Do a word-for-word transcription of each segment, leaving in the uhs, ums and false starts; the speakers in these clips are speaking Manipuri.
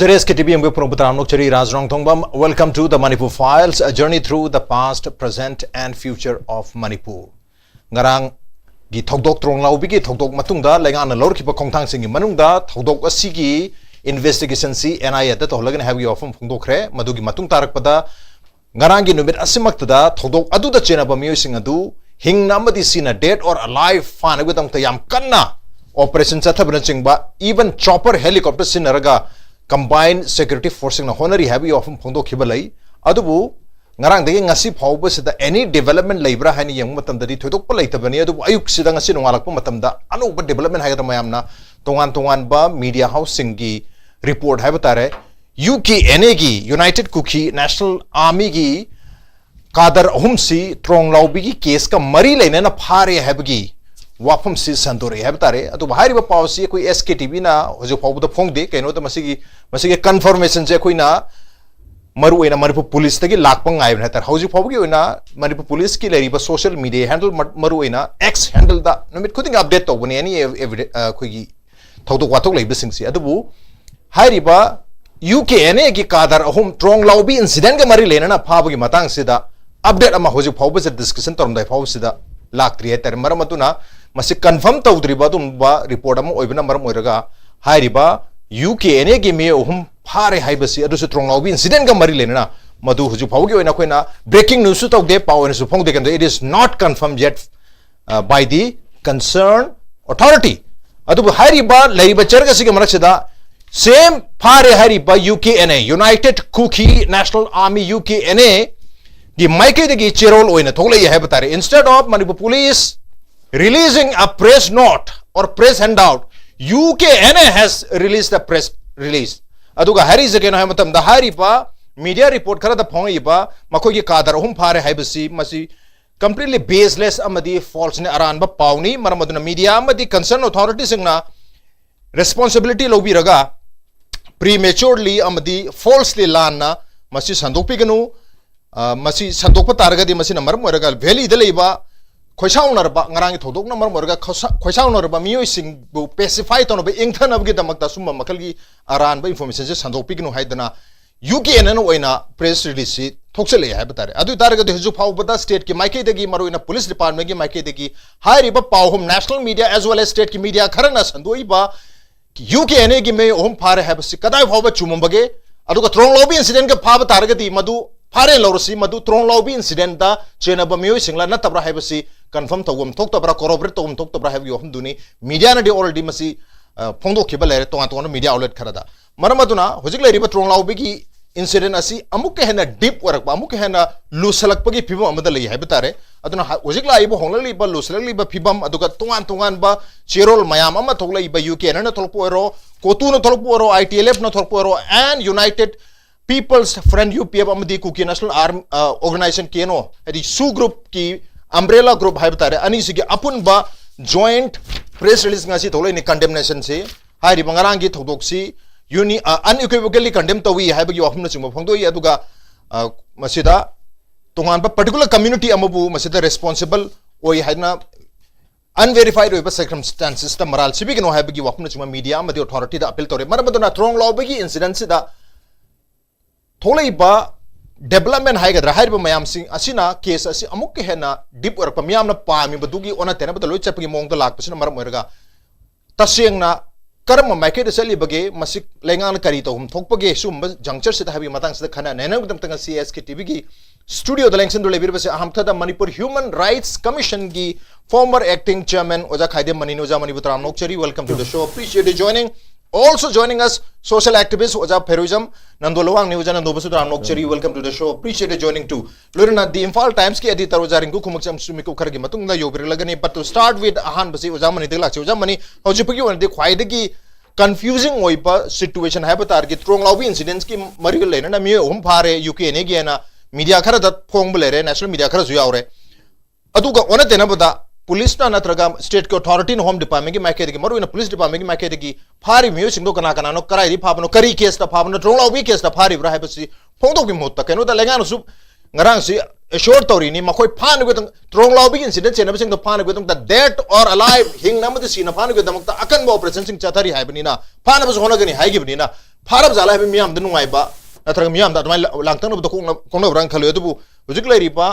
ꯖꯔꯦꯁ ꯀꯦ ꯇꯤ ꯚꯤ ꯌꯦꯡꯕ ꯄꯨꯔꯛꯄ ꯇꯔꯥꯝꯅ ꯑꯣꯛꯆꯔꯤ꯫ ꯔꯥꯖ ꯔꯣꯡꯊꯣꯡꯕꯝ, welcome to the Manipur Files, a journey through the past, present and future of Manipur. ꯉꯔꯥꯡꯒꯤ ꯊꯧꯗꯣꯛ, ꯇ꯭ꯔꯣꯡ ꯂꯥꯎꯕꯤꯒꯤ ꯊꯧꯗꯣꯛ ꯃꯇꯨꯡꯗ ꯂꯩꯉꯥꯛꯅ ꯂꯧꯔꯛꯈꯤꯕ ꯈꯣꯡꯊꯥꯡꯁꯤꯡꯒꯤ ꯃꯅꯨꯡꯗ ꯊꯧꯗꯣꯛ ꯑꯁꯤꯒꯤ investigationꯁꯤ N I Aꯗ ꯇꯧꯍꯜꯂꯒꯅꯤ ꯍꯥꯏꯕꯒꯤ ꯋꯥꯐꯝ ꯐꯣꯡꯗꯣꯛꯈ꯭ꯔꯦ꯫ ꯃꯗꯨꯒꯤ ꯃꯇꯨꯡ ꯇꯥꯔꯛꯄꯗ ꯉꯔꯥꯡꯒꯤ ꯅꯨꯃꯤꯠ ꯑꯁꯤꯃꯛꯇꯗ ꯊꯧꯗꯣꯛ ꯑꯗꯨꯗ ꯆꯦꯟꯅꯕ ꯃꯤꯑꯣꯏꯁꯤꯡ ꯑꯗꯨ ꯍꯤꯡꯅ ꯑꯃꯗꯤ ꯁꯤꯅ, dead or alive, ꯐꯥꯅꯕꯒꯤꯗꯃꯛꯇ ꯌꯥꯝ ꯀꯟꯅ operation ꯆꯠꯊꯕꯅꯆꯤꯡꯕ, even chopper, helicopter ꯁꯤꯖꯤꯟꯅꯔꯒ combined security forceꯁꯤꯡꯅ ꯍꯣꯠꯅꯔꯤ ꯍꯥꯏꯕꯒꯤ ꯋꯥꯐꯝ ꯐꯣꯡꯗꯣꯛꯈꯤꯕ ꯂꯩ꯫ ꯑꯗꯨꯕꯨ ꯉꯔꯥꯡꯗꯒꯤ ꯉꯁꯤ ꯐꯥꯎꯕꯁꯤꯗ any development ꯂꯩꯕ꯭ꯔꯥ ꯍꯥꯏꯅ ꯌꯦꯡꯕ ꯃꯇꯝꯗꯗꯤ ꯊꯣꯏꯗꯣꯛꯄ ꯂꯩꯇꯕꯅꯤ꯫ ꯑꯗꯨꯕꯨ ꯑꯌꯨꯛꯁꯤꯗ ꯉꯁꯤ ꯅꯣꯡꯉꯥꯜꯂꯛꯄ ꯃꯇꯝꯗ ꯑꯅꯧꯕ development ꯍꯥꯏꯒꯗ꯭ꯔꯥ, ꯃꯌꯥꯝꯅ ꯇꯣꯉꯥꯟ ꯇꯣꯉꯥꯟꯕ media houseꯁꯤꯡꯒꯤ report ꯍꯥꯏꯕ ꯇꯥꯔꯦ, U K N Aꯒꯤ, United Kuki National Armyꯒꯤ ꯀꯥꯗꯔ ꯑꯍꯨꯝꯁꯤ ꯇ꯭ꯔꯣꯡ ꯂꯥꯎꯕꯤꯒꯤ caseꯀ ꯃꯔꯤ ꯂꯩꯅꯅ ꯐꯥꯔꯦ ꯍꯥꯏꯕꯒꯤ ꯋꯥꯐꯝꯁꯤ ꯁꯟꯗꯣꯔꯛꯑꯦ ꯍꯥꯏꯕ ꯇꯥꯔꯦ꯫ ꯑꯗꯨꯕꯨ ꯍꯥꯏꯔꯤꯕ ꯄꯥꯎꯁꯤ ꯑꯩꯈꯣꯏ S K T Vꯅ ꯍꯧꯖꯤꯛ ꯐꯥꯎꯕꯗ ꯐꯣꯡꯗꯦ꯫ ꯀꯩꯅꯣꯗ ꯃꯁꯤꯒꯤ, ꯃꯁꯤꯒꯤ confirmationꯁꯦ ꯑꯩꯈꯣꯏꯅ ꯃꯔꯨꯑꯣꯏꯅ ꯃꯅꯤꯄꯨꯔ ꯄꯨꯂꯤꯁꯇꯒꯤ ꯂꯥꯛꯄ ꯉꯥꯏꯕꯅꯦ ꯍꯥꯏꯇꯥꯔꯦ꯫ ꯍꯧꯖꯤꯛ ꯐꯥꯎꯕꯒꯤ ꯑꯣꯏꯅ ꯃꯅꯤꯄꯨꯔ ꯄꯨꯂꯤꯁꯀꯤ ꯂꯩꯔꯤꯕ social media handle, ꯃ-, ꯃꯔꯨꯑꯣꯏꯅ X handleꯗ ꯅꯨꯃꯤꯠ ꯈꯨꯗꯤꯡꯒꯤ update ꯇꯧꯕꯅꯦ, any ev-, evidence, ꯑ, ꯑꯩꯈꯣꯏꯒꯤ ꯊꯧꯗꯣꯛ ꯋꯥꯊꯣꯛ ꯂꯩꯕꯁꯤꯡꯁꯤ꯫ ꯑꯗꯨꯕꯨ ꯍꯥꯏꯔꯤꯕ U K N Aꯒꯤ ꯀꯥꯗꯔ ꯑꯍꯨꯝ ꯇ꯭ꯔꯣꯡ ꯂꯥꯎꯕꯤ incidentꯀ ꯃꯔꯤ ꯂꯩꯅꯅ ꯐꯥꯕꯒꯤ ꯃꯇꯥꯡꯁꯤꯗ update ꯑꯃ ꯍꯧꯖꯤꯛ ꯐꯥꯎꯕꯁꯤꯗ, discussion ꯇꯧꯔꯝꯗꯥꯏ ꯐꯥꯎꯕꯁꯤꯗ ꯂꯥꯛꯇ꯭ꯔꯤ ꯍꯥꯏꯇꯥꯔꯦ꯫ ꯃꯔꯝ ꯑꯗꯨꯅ ꯃꯁꯤ confirm ꯇꯧꯗ꯭ꯔꯤꯕ ꯑꯗꯨꯒꯨꯝꯕ report ꯑꯃ ꯑꯣꯏꯕꯅ ꯃꯔꯝ ꯑꯣꯏꯔꯒ ꯍꯥꯏꯔꯤꯕ U K N Aꯒꯤ ꯃꯤꯑꯣꯏ ꯑꯍꯨꯝ ꯐꯥꯔꯦ ꯍꯥꯏꯕꯁꯤ, ꯑꯗꯨꯁꯨ ꯇ꯭ꯔꯣꯡ ꯂꯥꯎꯕꯤ incidentꯀ ꯃꯔꯤ ꯂꯩꯅꯅ, ꯃꯗꯨ ꯍꯧꯖꯤꯛ ꯐꯥꯎꯕꯒꯤ ꯑꯣꯏꯅ ꯑꯩꯈꯣꯏꯅ breaking newsꯁꯨ ꯇꯧꯗꯦ, ꯄꯥꯎ ꯑꯣꯏꯅꯁꯨ ꯐꯣꯡꯗꯦ꯫ ꯀꯩꯝꯇ, it is not confirmed yet, uh, by the concerned authority. ꯑꯗꯨꯕꯨ ꯍꯥꯏꯔꯤꯕ ꯂꯩꯔꯤꯕ ꯆꯔꯛ ꯑꯁꯤꯒꯤ ꯃꯔꯛꯁꯤꯗ same ꯐꯥꯔꯦ ꯍꯥꯏꯔꯤꯕ U K N A, United Kuki National Army, U K N A ꯒꯤ ꯃꯥꯏꯀꯩꯗꯒꯤ ꯆꯦꯔꯣꯜ ꯑꯣꯏꯅ ꯊꯣꯛꯂꯛꯏ ꯍꯥꯏꯕ ꯇꯥꯔꯦ꯫ Instead of Manipur Police releasing a press note or press handout, U K N A has released the press release. ꯑꯗꯨꯒ ꯍꯥꯏꯔꯤꯁꯦ ꯀꯩꯅꯣ ꯍꯥꯏꯕ ꯃꯇꯝꯗ, ꯍꯥꯏꯔꯤꯕ media report ꯈꯔꯗ ꯐꯣꯡꯉꯛꯏꯕ ꯃꯈꯣꯏꯒꯤ ꯀꯥꯗꯔ ꯑꯍꯨꯝ ꯐꯥꯔꯦ ꯍꯥꯏꯕꯁꯤ, ꯃꯁꯤ completely baseless ꯑꯃꯗꯤ falseꯅꯤ, ꯑꯔꯥꯟꯕ ꯄꯥꯎꯅꯤ꯫ ꯃꯔꯝ ꯑꯗꯨꯅ media ꯑꯃꯗꯤ concerned authorityꯁꯤꯡꯅ responsibility ꯂꯧꯕꯤꯔꯒ prematurely ꯑꯃꯗꯤ falsely, ꯂꯥꯟꯅ ꯃꯁꯤ ꯁꯟꯗꯣꯛꯄꯤꯒꯅꯨ꯫ ꯑ, ꯃꯁꯤ ꯁꯟꯗꯣꯛꯄ ꯇꯥꯔꯒꯗꯤ ꯃꯁꯤꯅ ꯃꯔꯝ ꯑꯣꯏꯔꯒ valleyꯗ ꯂꯩꯕ ꯈꯣꯏꯁꯥꯎꯅꯔꯕ, ꯉꯔꯥꯡꯒꯤ ꯊꯧꯗꯣꯛꯅ ꯃꯔꯝ ꯑꯣꯏꯔꯒ ꯈꯣꯏꯁꯥ-, ꯈꯣꯏꯁꯥꯎꯅꯔꯕ ꯃꯤꯑꯣꯏꯁꯤꯡꯕꯨ pacify ꯇꯧꯅꯕ, ꯏꯪꯊꯅꯕꯒꯤꯗꯃꯛꯇ ꯁꯨꯝꯕ ꯃꯈꯜꯒꯤ ꯑꯔꯥꯟꯕ informationꯁꯦ ꯁꯟꯗꯣꯛꯄꯤꯒꯅꯨ ꯍꯥꯏꯗꯅ U K N N ꯑꯣꯏꯅ press releaseꯁꯤ ꯊꯣꯛꯆꯜꯂꯛꯑꯦ ꯍꯥꯏꯕ ꯇꯥꯔꯦ꯫ ꯑꯗꯨ ꯑꯣꯏ ꯇꯥꯔꯒꯗꯤ ꯍꯧꯖꯤꯛ ꯐꯥꯎꯕꯗ stateꯀꯤ ꯃꯥꯏꯀꯩꯗꯒꯤ, ꯃꯔꯨꯑꯣꯏꯅ police departmentꯀꯤ ꯃꯥꯏꯀꯩꯗꯒꯤ ꯍꯥꯏꯔꯤꯕ ꯄꯥꯎ ꯑꯍꯨꯝ, national media as well as stateꯀꯤ media ꯈꯔꯅ ꯁꯟꯗꯣꯛꯏꯕ U K N Aꯒꯤ ꯃꯤꯑꯣꯏ ꯑꯍꯨꯝ ꯐꯥꯔꯦ ꯍꯥꯏꯕꯁꯤ ꯀꯗꯥꯏ ꯐꯥꯎꯕ ꯆꯨꯝꯃꯝꯕꯒꯦ? ꯑꯗꯨꯒ ꯇ꯭ꯔꯣꯡꯂꯥꯎꯕꯤ incidentꯀ ꯐꯥꯕ ꯇꯥꯔꯒꯗꯤ ꯃꯗꯨ ꯐꯥꯔꯦꯅ ꯂꯧꯔꯁꯤ, ꯃꯗꯨ ꯇ꯭ꯔꯣꯡꯂꯥꯎꯕꯤ incidentꯇ ꯆꯦꯟꯅꯕ ꯃꯤꯑꯣꯏꯁꯤꯡꯂ ꯅꯠꯇꯕ꯭ꯔꯥ ꯍꯥꯏꯕꯁꯤ confirm ꯇꯧꯐꯝ ꯊꯣꯛꯇꯕ꯭ꯔꯥ, corroborate ꯇꯧꯐꯝ ꯊꯣꯛꯇꯕ꯭ꯔꯥ ꯍꯥꯏꯕꯒꯤ ꯋꯥꯐꯝꯗꯨꯅꯤ꯫ Mediaꯅꯗꯤ already ꯃꯁꯤ, ꯑ, ꯐꯣꯡꯗꯣꯛꯈꯤꯕ ꯂꯩꯔꯦ ꯇꯣꯉꯥꯟ ꯇꯣꯉꯥꯟꯕ media outlet ꯈꯔꯗ꯫ ꯃꯔꯝ ꯑꯗꯨꯅ ꯍꯧꯖꯤꯛ ꯂꯩꯔꯤꯕ ꯇ꯭ꯔꯣꯡꯂꯥꯎꯕꯤꯒꯤ incident ꯑꯁꯤ ꯑꯃꯨꯛꯀ ꯍꯦꯟꯅ deep ꯑꯣꯏꯔꯛꯄ, ꯑꯃꯨꯛꯀ ꯍꯦꯟꯅ ꯂꯨꯁꯜꯂꯛꯄꯒꯤ ꯐꯤꯕꯝ ꯑꯃꯗ ꯂꯩ ꯍꯥꯏꯕ ꯇꯥꯔꯦ꯫ ꯑꯗꯨꯅ ꯍ-, ꯍꯧꯖꯤꯛ ꯂꯥꯛꯏꯕ ꯍꯣꯡꯂꯛꯂꯤꯕ, ꯂꯨꯁꯜꯂꯛꯂꯤꯕ ꯐꯤꯕꯝ, ꯑꯗꯨꯒ ꯇꯣꯉꯥꯟ ꯇꯣꯉꯥꯟꯕ ꯆꯦꯔꯣꯜ ꯃꯌꯥꯝ ꯑꯃ ꯊꯣꯛꯂꯛꯏꯕ, U K Nꯅ ꯊꯣꯛꯂꯛꯄ ꯑꯣꯏꯔꯣ, ꯀꯣꯇꯨꯅ ꯊꯣꯛꯂꯛꯄ ꯑꯣꯏꯔꯣ, I T L Fꯅ ꯊꯣꯛꯂꯛꯄ ꯑꯣꯏꯔꯣ, and United People's Front, U P F, ꯑꯃꯗꯤ Kuki National Arm-, ꯑ, Organization, K N O, ꯍꯥꯏꯗꯤ SoO groupꯀꯤ umbrella group ꯍꯥꯏꯕ ꯇꯥꯔꯦ, ꯑꯅꯤꯁꯤꯒꯤ ꯑꯄꯨꯟꯕ joint press release ꯉꯁꯤ ꯊꯣꯛꯂꯛꯏꯅꯤ, condemnationꯁꯤ꯫ ꯍꯥꯏꯔꯤꯕ ꯉꯔꯥꯡꯒꯤ ꯊꯧꯗꯣꯛꯁꯤ uni-, ꯑ, unequivocally condemn ꯇꯧꯏ ꯍꯥꯏꯕꯒꯤ ꯋꯥꯐꯝꯅꯆꯤꯡꯕ ꯐꯣꯡꯗꯣꯛꯏ꯫ ꯑꯗꯨꯒ, ꯑ, ꯃꯁꯤꯗ ꯇꯣꯉꯥꯟꯕ particular community ꯑꯃꯕꯨ ꯃꯁꯤꯗ responsible ꯑꯣꯏ ꯍꯥꯏꯗꯅ unverified ꯑꯣꯏꯕ circumstancesꯇ ꯃꯔꯥꯜ ꯁꯤꯕꯤꯒꯅꯨ ꯍꯥꯏꯕꯒꯤ ꯋꯥꯐꯝꯅꯆꯤꯡꯕ media ꯑꯃꯗꯤ authorityꯗ appeal ꯇꯧꯔꯦ꯫ ꯃꯔꯝ ꯑꯗꯨꯅ ꯇ꯭ꯔꯣꯡꯂꯥꯎꯕꯤꯒꯤ incidentꯁꯤꯗ ꯊꯣꯛꯂꯛꯏꯕ development ꯍꯥꯏꯒꯗ꯭ꯔꯥ, ꯍꯥꯏꯔꯤꯕ ꯃꯌꯥꯝꯁꯤꯡ ꯑꯁꯤꯅ case ꯑꯁꯤ ꯑꯃꯨꯛꯀ ꯍꯦꯟꯅ deep ꯑꯣꯏꯔꯛꯄ, ꯃꯤꯌꯥꯝꯅ ꯄꯥꯝꯃꯤꯕꯗꯨꯒꯤ ꯑꯣꯟꯅ ꯇꯩꯅꯕꯗ ꯂꯣꯏ ꯆꯠꯄꯒꯤ ꯃꯑꯣꯡꯗ ꯂꯥꯛꯄꯁꯤꯅ ꯃꯔꯝ ꯑꯣꯏꯔꯒ ꯇꯁꯦꯡꯅ ꯀꯔꯝꯕ ꯃꯥꯏꯀꯩꯗ ꯆꯠꯂꯤꯕꯒꯦ, ꯃꯁꯤ ꯂꯩꯉꯥꯛꯅ ꯀꯔꯤ ꯇꯧꯐꯝ ꯊꯣꯛꯄꯒꯦ, ꯁꯤꯒꯨꯝꯕ junctureꯁꯤꯗ ꯍꯥꯏꯕꯒꯤ ꯃꯇꯥꯡꯁꯤꯗ ꯈꯟꯅ ꯅꯩꯅꯕꯒꯤꯗꯃꯛꯇ ꯉꯁꯤ S K T Vꯒꯤ studioꯗ ꯂꯦꯡꯁꯤꯟꯗꯨꯅ ꯂꯩꯕꯤꯔꯤꯕꯁꯦ ꯑꯍꯥꯟꯕꯗ Manipur Human Rights Commissionꯒꯤ former acting chairman ꯑꯣꯖꯥ ꯈꯥꯏꯗꯦꯝ ꯃꯅꯤꯅꯤ꯫ ꯑꯣꯖꯥ ꯃꯅꯤꯕꯨ ꯇꯔꯥꯝꯅ ꯑꯣꯛꯆꯔꯤ, welcome to the show, appreciate you joining. Also joining us, social activist ꯑꯣꯖꯥ ꯐꯦꯔꯨꯖꯝ ꯅꯟꯗꯣ ꯂꯋꯥꯡꯅꯤ꯫ ꯑꯣꯖꯥ ꯅꯟꯗꯣꯕꯨꯁꯨ ꯇꯔꯥꯝꯅ ꯑꯣꯛꯆꯔꯤ, welcome to the show, appreciate you joining too. ꯂꯣꯏꯅꯅ The Imphal Timesꯀꯤ editor ꯑꯣꯖꯥ ꯔꯤꯡꯀꯨ ꯈꯨꯃꯛꯆꯝꯁꯨ ꯃꯤꯀꯨꯞ ꯈꯔꯒꯤ ꯃꯇꯨꯡꯗ ꯌꯧꯕꯤꯔꯛꯂꯒꯅꯤ꯫ But to start with, ꯑꯍꯥꯟꯕꯁꯤ ꯑꯣꯖꯥ ꯃꯅꯤꯗꯒꯤ ꯂꯥꯛꯆꯩ꯫ ꯑꯣꯖꯥ ꯃꯅꯤ, ꯍꯧꯖꯤꯛ ꯐꯥꯎꯒꯤ ꯑꯣꯏꯅꯗꯤ ꯈ꯭ꯋꯥꯏꯗꯒꯤ confusing ꯑꯣꯏꯕ situation ꯍꯥꯏꯕ ꯇꯥꯔꯒꯗꯤ ꯇ꯭ꯔꯣꯡꯂꯥꯎꯕꯤ incidentꯀꯤ ꯃꯔꯤꯒ ꯂꯩꯅꯅ ꯃꯤꯑꯣꯏ ꯑꯍꯨꯝ ꯐꯥꯔꯦ, U K Nꯒꯤ ꯍꯥꯏꯅ media ꯈꯔꯗ ꯐꯣꯡꯕ ꯂꯩꯔꯦ, national media ꯈꯔꯁꯨ ꯌꯥꯎꯔꯦ꯫ ꯑꯗꯨꯒ ꯑꯣꯟꯅ ꯇꯩꯅꯕꯗ policeꯅ ꯅꯠꯇ꯭ꯔꯒ stateꯀꯤ authorityꯅ, Home Departmentꯀꯤ ꯃꯥꯏꯀꯩꯗꯒꯤ, ꯃꯔꯨꯑꯣꯏꯅ police departmentꯀꯤ ꯃꯥꯏꯀꯩꯗꯒꯤ ꯐꯥꯔꯤꯕ ꯃꯤꯑꯣꯏꯁꯤꯡꯗꯣ ꯀꯅꯥ ꯀꯅꯥꯅꯣ, ꯀꯗꯥꯏꯗꯒꯤ ꯐꯥꯕꯅꯣ, ꯀꯔꯤ caseꯇ ꯐꯥꯕꯅꯣ, ꯇ꯭ꯔꯣꯡꯂꯥꯎꯕꯤ caseꯇ ꯐꯥꯔꯤꯕ꯭ꯔꯥ ꯍꯥꯏꯕꯁꯤ ꯐꯣꯡꯗꯣꯛꯄꯒꯤ ꯃꯍꯨꯠꯇ ꯀꯩꯅꯣꯗ ꯂꯩꯉꯥꯛꯅꯁꯨ ꯉꯔꯥꯡꯁꯤ ꯑꯦꯁꯣꯔ ꯇꯧꯔꯤꯅꯤ, ꯃꯈꯣꯏ ꯐꯥꯅꯕꯒꯤꯗꯃꯛ, ꯇ꯭ꯔꯣꯡ ꯂꯥꯎꯕꯤꯒꯤ ꯏꯟꯁꯤꯗꯦꯟ ꯆꯦꯟꯅꯕꯁꯤꯡꯗꯣ ꯐꯥꯅꯕꯒꯤꯗꯃꯛꯇ, dead or alive, ꯍꯤꯡꯅ ꯑꯃꯗꯤ ꯁꯤꯅ ꯐꯥꯅꯕꯒꯤꯗꯃꯛꯇ ꯑꯀꯟꯕ ꯑꯣꯄꯔꯦꯁꯟꯁꯤꯡ ꯆꯠꯊꯔꯤ ꯍꯥꯏꯕꯅꯤꯅ, ꯐꯥꯅꯕꯁꯨ ꯍꯣꯠꯅꯒꯅꯤ ꯍꯥꯏꯈꯤꯕꯅꯤꯅ, ꯐꯥꯔꯕ ꯖꯥꯠꯂ ꯍꯥꯏꯕ ꯃꯤꯌꯥꯝꯗ ꯅꯨꯡꯉꯥꯏꯕ ꯅꯠꯇ꯭ꯔꯒ ꯃꯤꯌꯥꯝꯗ ꯑꯗꯨꯃꯥꯏꯅ ꯂꯥꯡꯇꯛꯅꯕꯗ ꯀꯣꯛꯅ-, ꯀꯣꯛꯅꯕ꯭ꯔꯥ ꯍꯥꯏꯅ ꯈꯜꯂꯤ꯫ ꯑꯗꯨꯕꯨ ꯍꯧꯖꯤꯛ ꯂꯩꯔꯤꯕ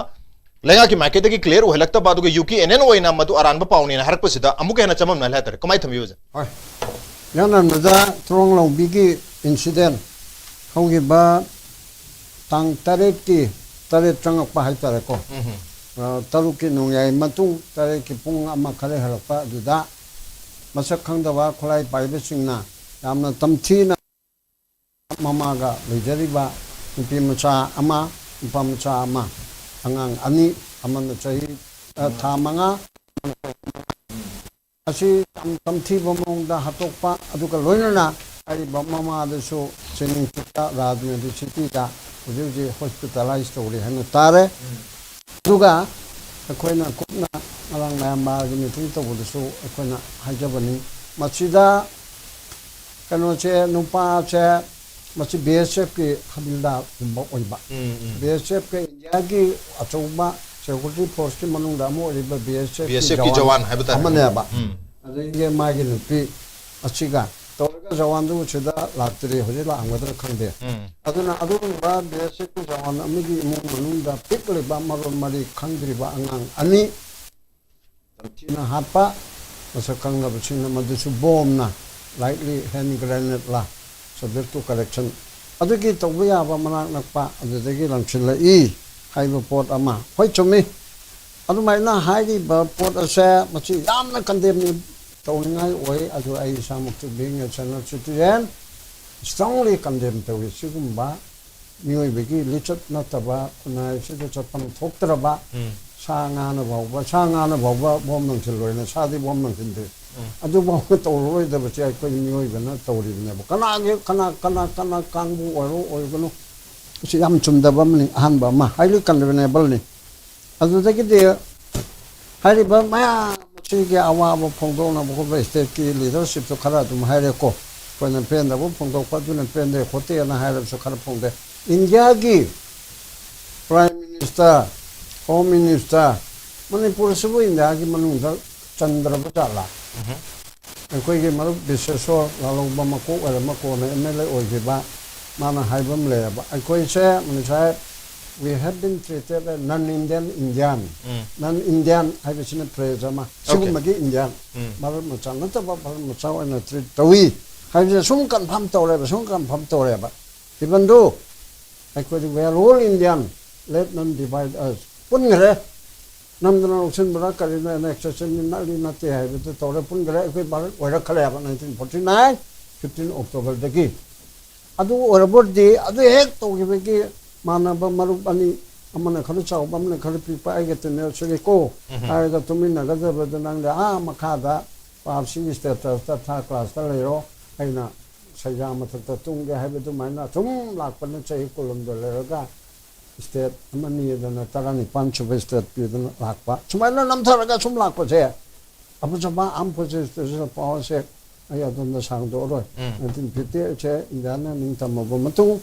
ꯂꯩꯉꯥꯛꯀꯤ ꯃꯥꯏꯀꯩꯗꯒꯤ ꯀ꯭ꯂꯤꯌꯥꯔ ꯑꯣꯏꯍꯜꯂꯛꯇꯕ, ꯑꯗꯨꯒ ꯌꯨ ꯀꯦ ꯑꯦꯟ ꯑꯦꯟ ꯑꯣꯏꯅ ꯃꯗꯨ ꯑꯔꯥꯟꯕ ꯄꯥꯎꯅꯦꯅ ꯍꯥꯏꯔꯛꯄꯁꯤꯗ ꯑꯃꯨꯛꯀ ꯍꯦꯟꯅ ꯆꯃꯝꯅꯍꯜꯂꯦ ꯍꯥꯏꯇꯥꯔꯦ꯫ ꯀꯃꯥꯏꯅ ꯊꯝꯕꯤꯕꯁꯦ? ꯍꯣꯏ, ꯌꯥꯅꯟꯕꯗ ꯇ꯭ꯔꯣꯡ ꯂꯧꯕꯤꯒꯤ ꯏꯟꯁꯤꯗꯦꯟ ꯍꯧꯈꯤꯕ ꯇꯥꯡ ꯇꯔꯦꯠꯀꯤ, ꯇꯔꯦꯠ ꯆꯪꯉꯛꯄ ꯍꯥꯏꯇꯥꯔꯦꯀꯣ꯫ ꯎꯝ꯫ ꯑ, ꯇꯔꯨꯛꯀꯤ ꯅꯣꯡꯌꯥꯏ ꯃꯇꯨꯡ, ꯇꯔꯦꯠꯀꯤ ꯄꯨꯡ ꯑꯃ ꯈꯔ ꯍꯦꯜꯂꯛꯄ ꯑꯗꯨꯗ ꯃꯁꯛ ꯈꯪꯗꯕ ꯈꯨꯠꯂꯥꯏ ꯄꯥꯏꯕꯁꯤꯡꯅ ꯌꯥꯝꯅ ꯇꯝꯊꯤꯅ ꯃꯃꯥꯒ ꯂꯩꯖꯔꯤꯕ ꯅꯨꯄꯤ ꯃꯆꯥ ꯑꯃ, ꯅꯨꯄꯥ ꯃꯆꯥ ꯑꯃ, ꯑꯉꯥꯡ ꯑꯅꯤ, ꯑꯃꯅ ꯆꯍꯤ, ꯑ, ꯊꯥ ꯃꯉꯥ, ꯑꯁꯤ ꯌꯥꯝ ꯇꯝꯊꯤꯕ ꯃꯑꯣꯡꯗ ꯍꯥꯠꯇꯣꯛꯄ, ꯑꯗꯨꯒ ꯂꯣꯏꯅꯅ ꯍꯥꯏꯔꯤꯕ ꯃꯃꯥꯗꯨꯁꯨ ꯆꯦꯅꯤꯡ ꯆꯤꯠꯇ ꯔꯥꯖꯃꯦꯗꯤ ꯁꯤꯇꯤꯗ ꯍꯧꯖꯤꯛ ꯍꯧꯖꯤꯛ ꯍꯣꯁꯄꯤꯇꯥꯂꯥꯏꯁ ꯇꯧꯔꯤ ꯍꯥꯏꯅ ꯇꯥꯔꯦ꯫ ꯑꯗꯨꯒ ꯑꯩꯈꯣꯏꯅ ꯀꯨꯞꯅ ꯉꯔꯥꯡ ꯃꯌꯥꯝꯕꯒꯤ ꯃꯤꯇꯤꯡ ꯇꯧꯕꯗꯁꯨ ꯑꯩꯈꯣꯏꯅ ꯍꯥꯏꯖꯕꯅꯤ, ꯃꯁꯤꯗ ꯀꯩꯅꯣꯁꯦ, ꯅꯨꯄꯥꯁꯦ, ꯃꯁꯤ ꯕꯤ ꯑꯦꯁ ꯑꯦꯐꯀꯤ ꯍꯕꯤꯜꯗꯥꯔꯒꯨꯝꯕ ꯑꯣꯏꯕ꯫ ꯎꯝ, ꯎꯝ꯫ ꯕꯤ ꯑꯦꯁ ꯑꯦꯐꯀ ꯏꯟꯗꯤꯌꯥꯒꯤ ꯑꯆꯧꯕ ꯁꯦꯀ꯭ꯌꯨꯔꯤꯇꯤ ꯐꯣꯔꯁꯀꯤ ꯃꯅꯨꯡꯗ ꯑꯃ ꯑꯣꯏꯔꯤꯕ ꯕꯤ ꯑꯦꯁ ꯑꯦꯐꯀꯤ ꯕꯤ ꯑꯦꯁ ꯑꯦꯐꯀꯤ ꯖꯋꯥꯟ ꯖꯋꯥꯟ ꯍꯥꯏꯕ ꯇꯥꯔꯦ꯫ ꯑꯃꯅꯦꯕ꯫ ꯎꯝ꯫ ꯑꯗꯒꯤ ꯃꯥꯒꯤ ꯅꯨꯄꯤ ꯑꯁꯤꯒ ꯇꯧꯔꯒ ꯖꯋꯥꯟꯗꯨ ꯁꯤꯗ ꯂꯥꯛꯇ꯭ꯔꯤ, ꯍꯧꯖꯤꯛ ꯂꯥꯛꯑꯝꯒꯗ꯭ꯔꯥ ꯈꯪꯗꯦ꯫ ꯎꯝ꯫ ꯑꯗꯨꯅ ꯑꯗꯨꯒꯨꯝꯕ ꯕꯤ ꯑꯦꯁ ꯑꯦꯐꯀꯤ ꯖꯋꯥꯟ ꯑꯃꯒꯤ ꯏꯃꯨꯡ ꯃꯅꯨꯡꯗ ꯄꯤꯛꯂꯤꯕ ꯃꯔꯣꯟ ꯃꯔꯤ ꯈꯪꯗ꯭ꯔꯤꯕ ꯑꯉꯥꯡ ꯑꯅꯤ ꯇꯝꯊꯤꯅ ꯍꯥꯠꯄ, ꯃꯁꯛ ꯈꯪꯗꯕꯁꯤꯡꯅ ꯃꯗꯨꯁꯨ ꯕꯣꯝꯅ, likely hand grenade ꯂꯥ, subject to correction, ꯑꯗꯨꯒꯤ ꯇꯧꯕ ꯌꯥꯕ ꯃꯅꯥꯛ ꯅꯛꯄ ꯑꯗꯨꯗꯒꯤ ꯂꯪꯁꯤꯜꯂꯛꯏ ꯍꯥꯏꯕ ꯄꯣꯠ ꯑꯃ꯫ ꯍꯣꯏ, ꯆꯨꯝꯃꯤ꯫ ꯑꯗꯨꯃꯥꯏꯅ ꯍꯥꯏꯔꯤꯕ ꯄꯣꯠ ꯑꯁꯦ ꯃꯁꯤ ꯌꯥꯝꯅ ꯀꯟꯗꯦꯝ ꯇꯧꯅꯤꯡꯉꯥꯏ ꯑꯣꯏ꯫ ꯑꯗꯨ ꯑꯩ ꯏꯁꯥꯃꯛꯁꯨ being a senior citizen strongly condemn ꯇꯧꯏ꯫ ꯁꯤꯒꯨꯝꯕ ꯃꯤꯑꯣꯏꯕꯒꯤ ꯂꯤꯆꯠ ꯅꯠꯇꯕ ꯈꯨꯟꯅꯥꯏꯁꯤꯗ ꯆꯠꯐꯝ ꯊꯣꯛꯇ꯭ꯔꯕ, ꯎꯝ꯫ ꯁꯥ ꯉꯥꯅ ꯐꯥꯎꯕ, ꯁꯥ ꯉꯥꯅ ꯐꯥꯎꯕ ꯕꯣꯝ ꯂꯪꯁꯤꯜꯂꯣꯏꯅ ꯁꯥꯗꯤ ꯕꯣꯝ ꯂꯪꯁꯤꯟꯗꯦ꯫ ꯎꯝ꯫ ꯑꯗꯨꯐꯥꯎꯕ ꯇꯧꯔꯔꯣꯏꯗꯕꯁꯦ ꯑꯩꯈꯣꯏ ꯃꯤꯑꯣꯏꯕꯅ ꯇꯧꯔꯤꯕꯅꯦꯕ꯫ ꯀꯅꯥꯒꯤ, ꯀꯅꯥ, ꯀꯅꯥ, ꯀꯅꯥ ꯀꯥꯡꯕꯨ ꯑꯣꯏꯔꯣ ꯑꯣꯏꯒꯅꯨ, ꯁꯤ ꯌꯥꯝ ꯆꯨꯝꯗꯕ ꯑꯃꯅꯤ꯫ ꯑꯍꯥꯟꯕ ꯑꯃ, highly condemnable ꯅꯤ꯫ ꯑꯗꯨꯗꯒꯤꯗꯤ ꯍꯥꯏꯔꯤꯕ ꯃꯌꯥꯝ ꯑꯁꯤꯒꯤ ꯑꯋꯥꯕ ꯐꯣꯡꯗꯣꯛꯅꯕ ꯈꯣꯠꯄ stateꯀꯤ leadershipꯇꯨ ꯈꯔ ꯑꯗꯨꯝ ꯍꯥꯏꯔꯦꯀꯣ꯫ ꯑꯩꯈꯣꯏꯅ ꯄꯦꯟꯗꯕ ꯐꯣꯡꯗꯣꯛꯄ, ꯑꯗꯨꯅ ꯄꯦꯟꯗꯦ ꯈꯣꯠꯇꯦꯅ ꯍꯥꯏꯔꯕꯁꯨ ꯈꯔ ꯐꯣꯡꯗꯣꯛꯑꯦ꯫ ꯏꯟꯗꯤꯌꯥꯒꯤ Prime Minister minister, home minister, ꯃꯅꯤꯄꯨꯔꯁꯤꯕꯨ ꯏꯟꯗꯤꯌꯥꯒꯤ ꯃꯅꯨꯡꯗ ꯆꯟꯗ꯭ꯔꯕ ꯖꯥꯠꯂꯥ? ꯑꯩꯈꯣꯏꯒꯤ ꯃꯔꯨꯞ ꯕꯤꯁꯦꯁꯣꯔ ꯂꯥꯂꯧꯕ ꯃꯀꯣꯛ ꯑꯣꯏꯔꯝꯕ, ꯀꯣꯟꯅ ꯑꯦꯝ ꯑꯦꯜ ꯑꯦ ꯑꯣꯏꯈꯤꯕ, ꯃꯥꯅ ꯍꯥꯏꯕ ꯑꯃ ꯂꯩꯌꯦꯕ, ꯑꯩꯈꯣꯏꯁꯦ ꯉꯁꯥꯏ "We have been treated as non-Indian Indian", um. "non-Indian" ꯍꯥꯏꯕꯁꯤꯅ ꯐ꯭ꯔꯦꯖ ꯑꯃ, ꯁꯤꯒꯨꯝꯕꯒꯤ ꯏꯟꯗꯤꯌꯥꯟ, ꯎꯝ. ꯚꯥꯔꯠ ꯃꯆꯥ ꯅꯠꯇꯕ ꯚꯥꯔꯠ ꯃꯆꯥ ꯑꯣꯏꯅ ꯇ꯭ꯔꯤꯠ ꯇꯧꯏ ꯍꯥꯏꯕꯁꯦ ꯁꯨꯝ ꯀꯟꯐꯥꯝ ꯇꯧꯔꯦꯕ, ꯁꯨꯝ ꯀꯟꯐꯥꯝ ꯇꯧꯔꯦꯕ꯫ Even though ꯑꯩꯈꯣꯏꯗꯤ "We are all Indian, let none divide us", ꯄꯨꯟꯈ꯭ꯔꯦ꯫ ꯅꯝꯗꯅ ꯂꯧꯁꯤꯟꯕ꯭ꯔꯥ ꯀꯔꯤꯅꯣ, ꯑꯦꯅꯦꯛꯁꯦꯁꯟꯅꯤ ꯅꯠꯂꯤ ꯅꯠꯇꯦ ꯍꯥꯏꯕꯗꯨ ꯇꯧꯔꯦ, ꯄꯨꯟꯈ꯭ꯔꯦ꯫ ꯑꯩꯈꯣꯏ Bharat ꯑꯣꯏꯔꯛꯈ꯭ꯔꯦꯕ nineteen forty nine, fifteen Octoberꯗꯒꯤ꯫ ꯑꯗꯨ ꯑꯣꯏꯔꯕꯗꯤ ꯑꯗꯨ ꯍꯦꯛ ꯇꯧꯈꯤꯕꯒꯤ ꯃꯥꯟꯅꯕ ꯃꯔꯨꯞ ꯑꯅꯤ, ꯑꯃꯅ ꯈꯔ ꯆꯥꯎꯕ, ꯑꯃꯅ ꯈꯔ ꯄꯤꯛꯄ, ꯑꯩꯒ ꯇꯤꯟꯅꯔꯁꯤꯀꯣ ꯎꯝ. ꯍꯥꯏꯔꯒ ꯇꯨꯃꯤꯟꯅꯒꯗꯕꯗ ꯅꯪꯗꯤ ꯑꯥ ꯃꯈꯥꯗ ꯄꯥꯞꯁꯤꯒꯤ ꯁ꯭ꯇꯦꯇꯁꯇ ꯊꯥꯔꯠ ꯀ꯭ꯂꯥꯁꯇ ꯂꯩꯔꯣ, ꯑꯩꯅ ꯁꯩꯖꯥ ꯃꯊꯛꯇ ꯇꯨꯝꯒꯦ ꯍꯥꯏꯕ ꯑꯗꯨꯃꯥꯏꯅ ꯁꯨꯝ ꯂꯥꯛꯄꯅ ꯆꯍꯤ ꯀꯨꯟꯍꯨꯝꯗꯣꯏ ꯂꯩꯔꯒ ꯁ꯭ꯇꯦꯠ ꯑꯃꯅꯤ ꯑꯗꯨꯅ ꯇꯔꯥꯅꯤꯄꯥꯟ ꯁꯨꯕ ꯁ꯭ꯇꯦꯠ ꯄꯤꯗꯨꯅ ꯂꯥꯛꯄ, ꯁꯨꯃꯥꯏꯅ ꯅꯝꯊꯔꯒ ꯁꯨꯝ ꯂꯥꯛꯄꯁꯦ ꯑꯐꯖꯕ ꯑꯥꯔꯝ ꯐꯣꯔꯁꯦꯁ ꯁ꯭ꯄꯦꯁꯦꯜ ꯄꯥꯋꯔꯁꯦ ꯑꯩ ꯑꯗꯣꯝꯗ ꯁꯥꯡꯗꯣꯛꯑꯔꯣꯏ꯫ ꯎꯝ. Nineteen fifty eightꯁꯦ ꯏꯟꯗꯤꯌꯥꯅ ꯅꯤꯡꯇꯝꯃꯕ ꯃꯇꯨꯡ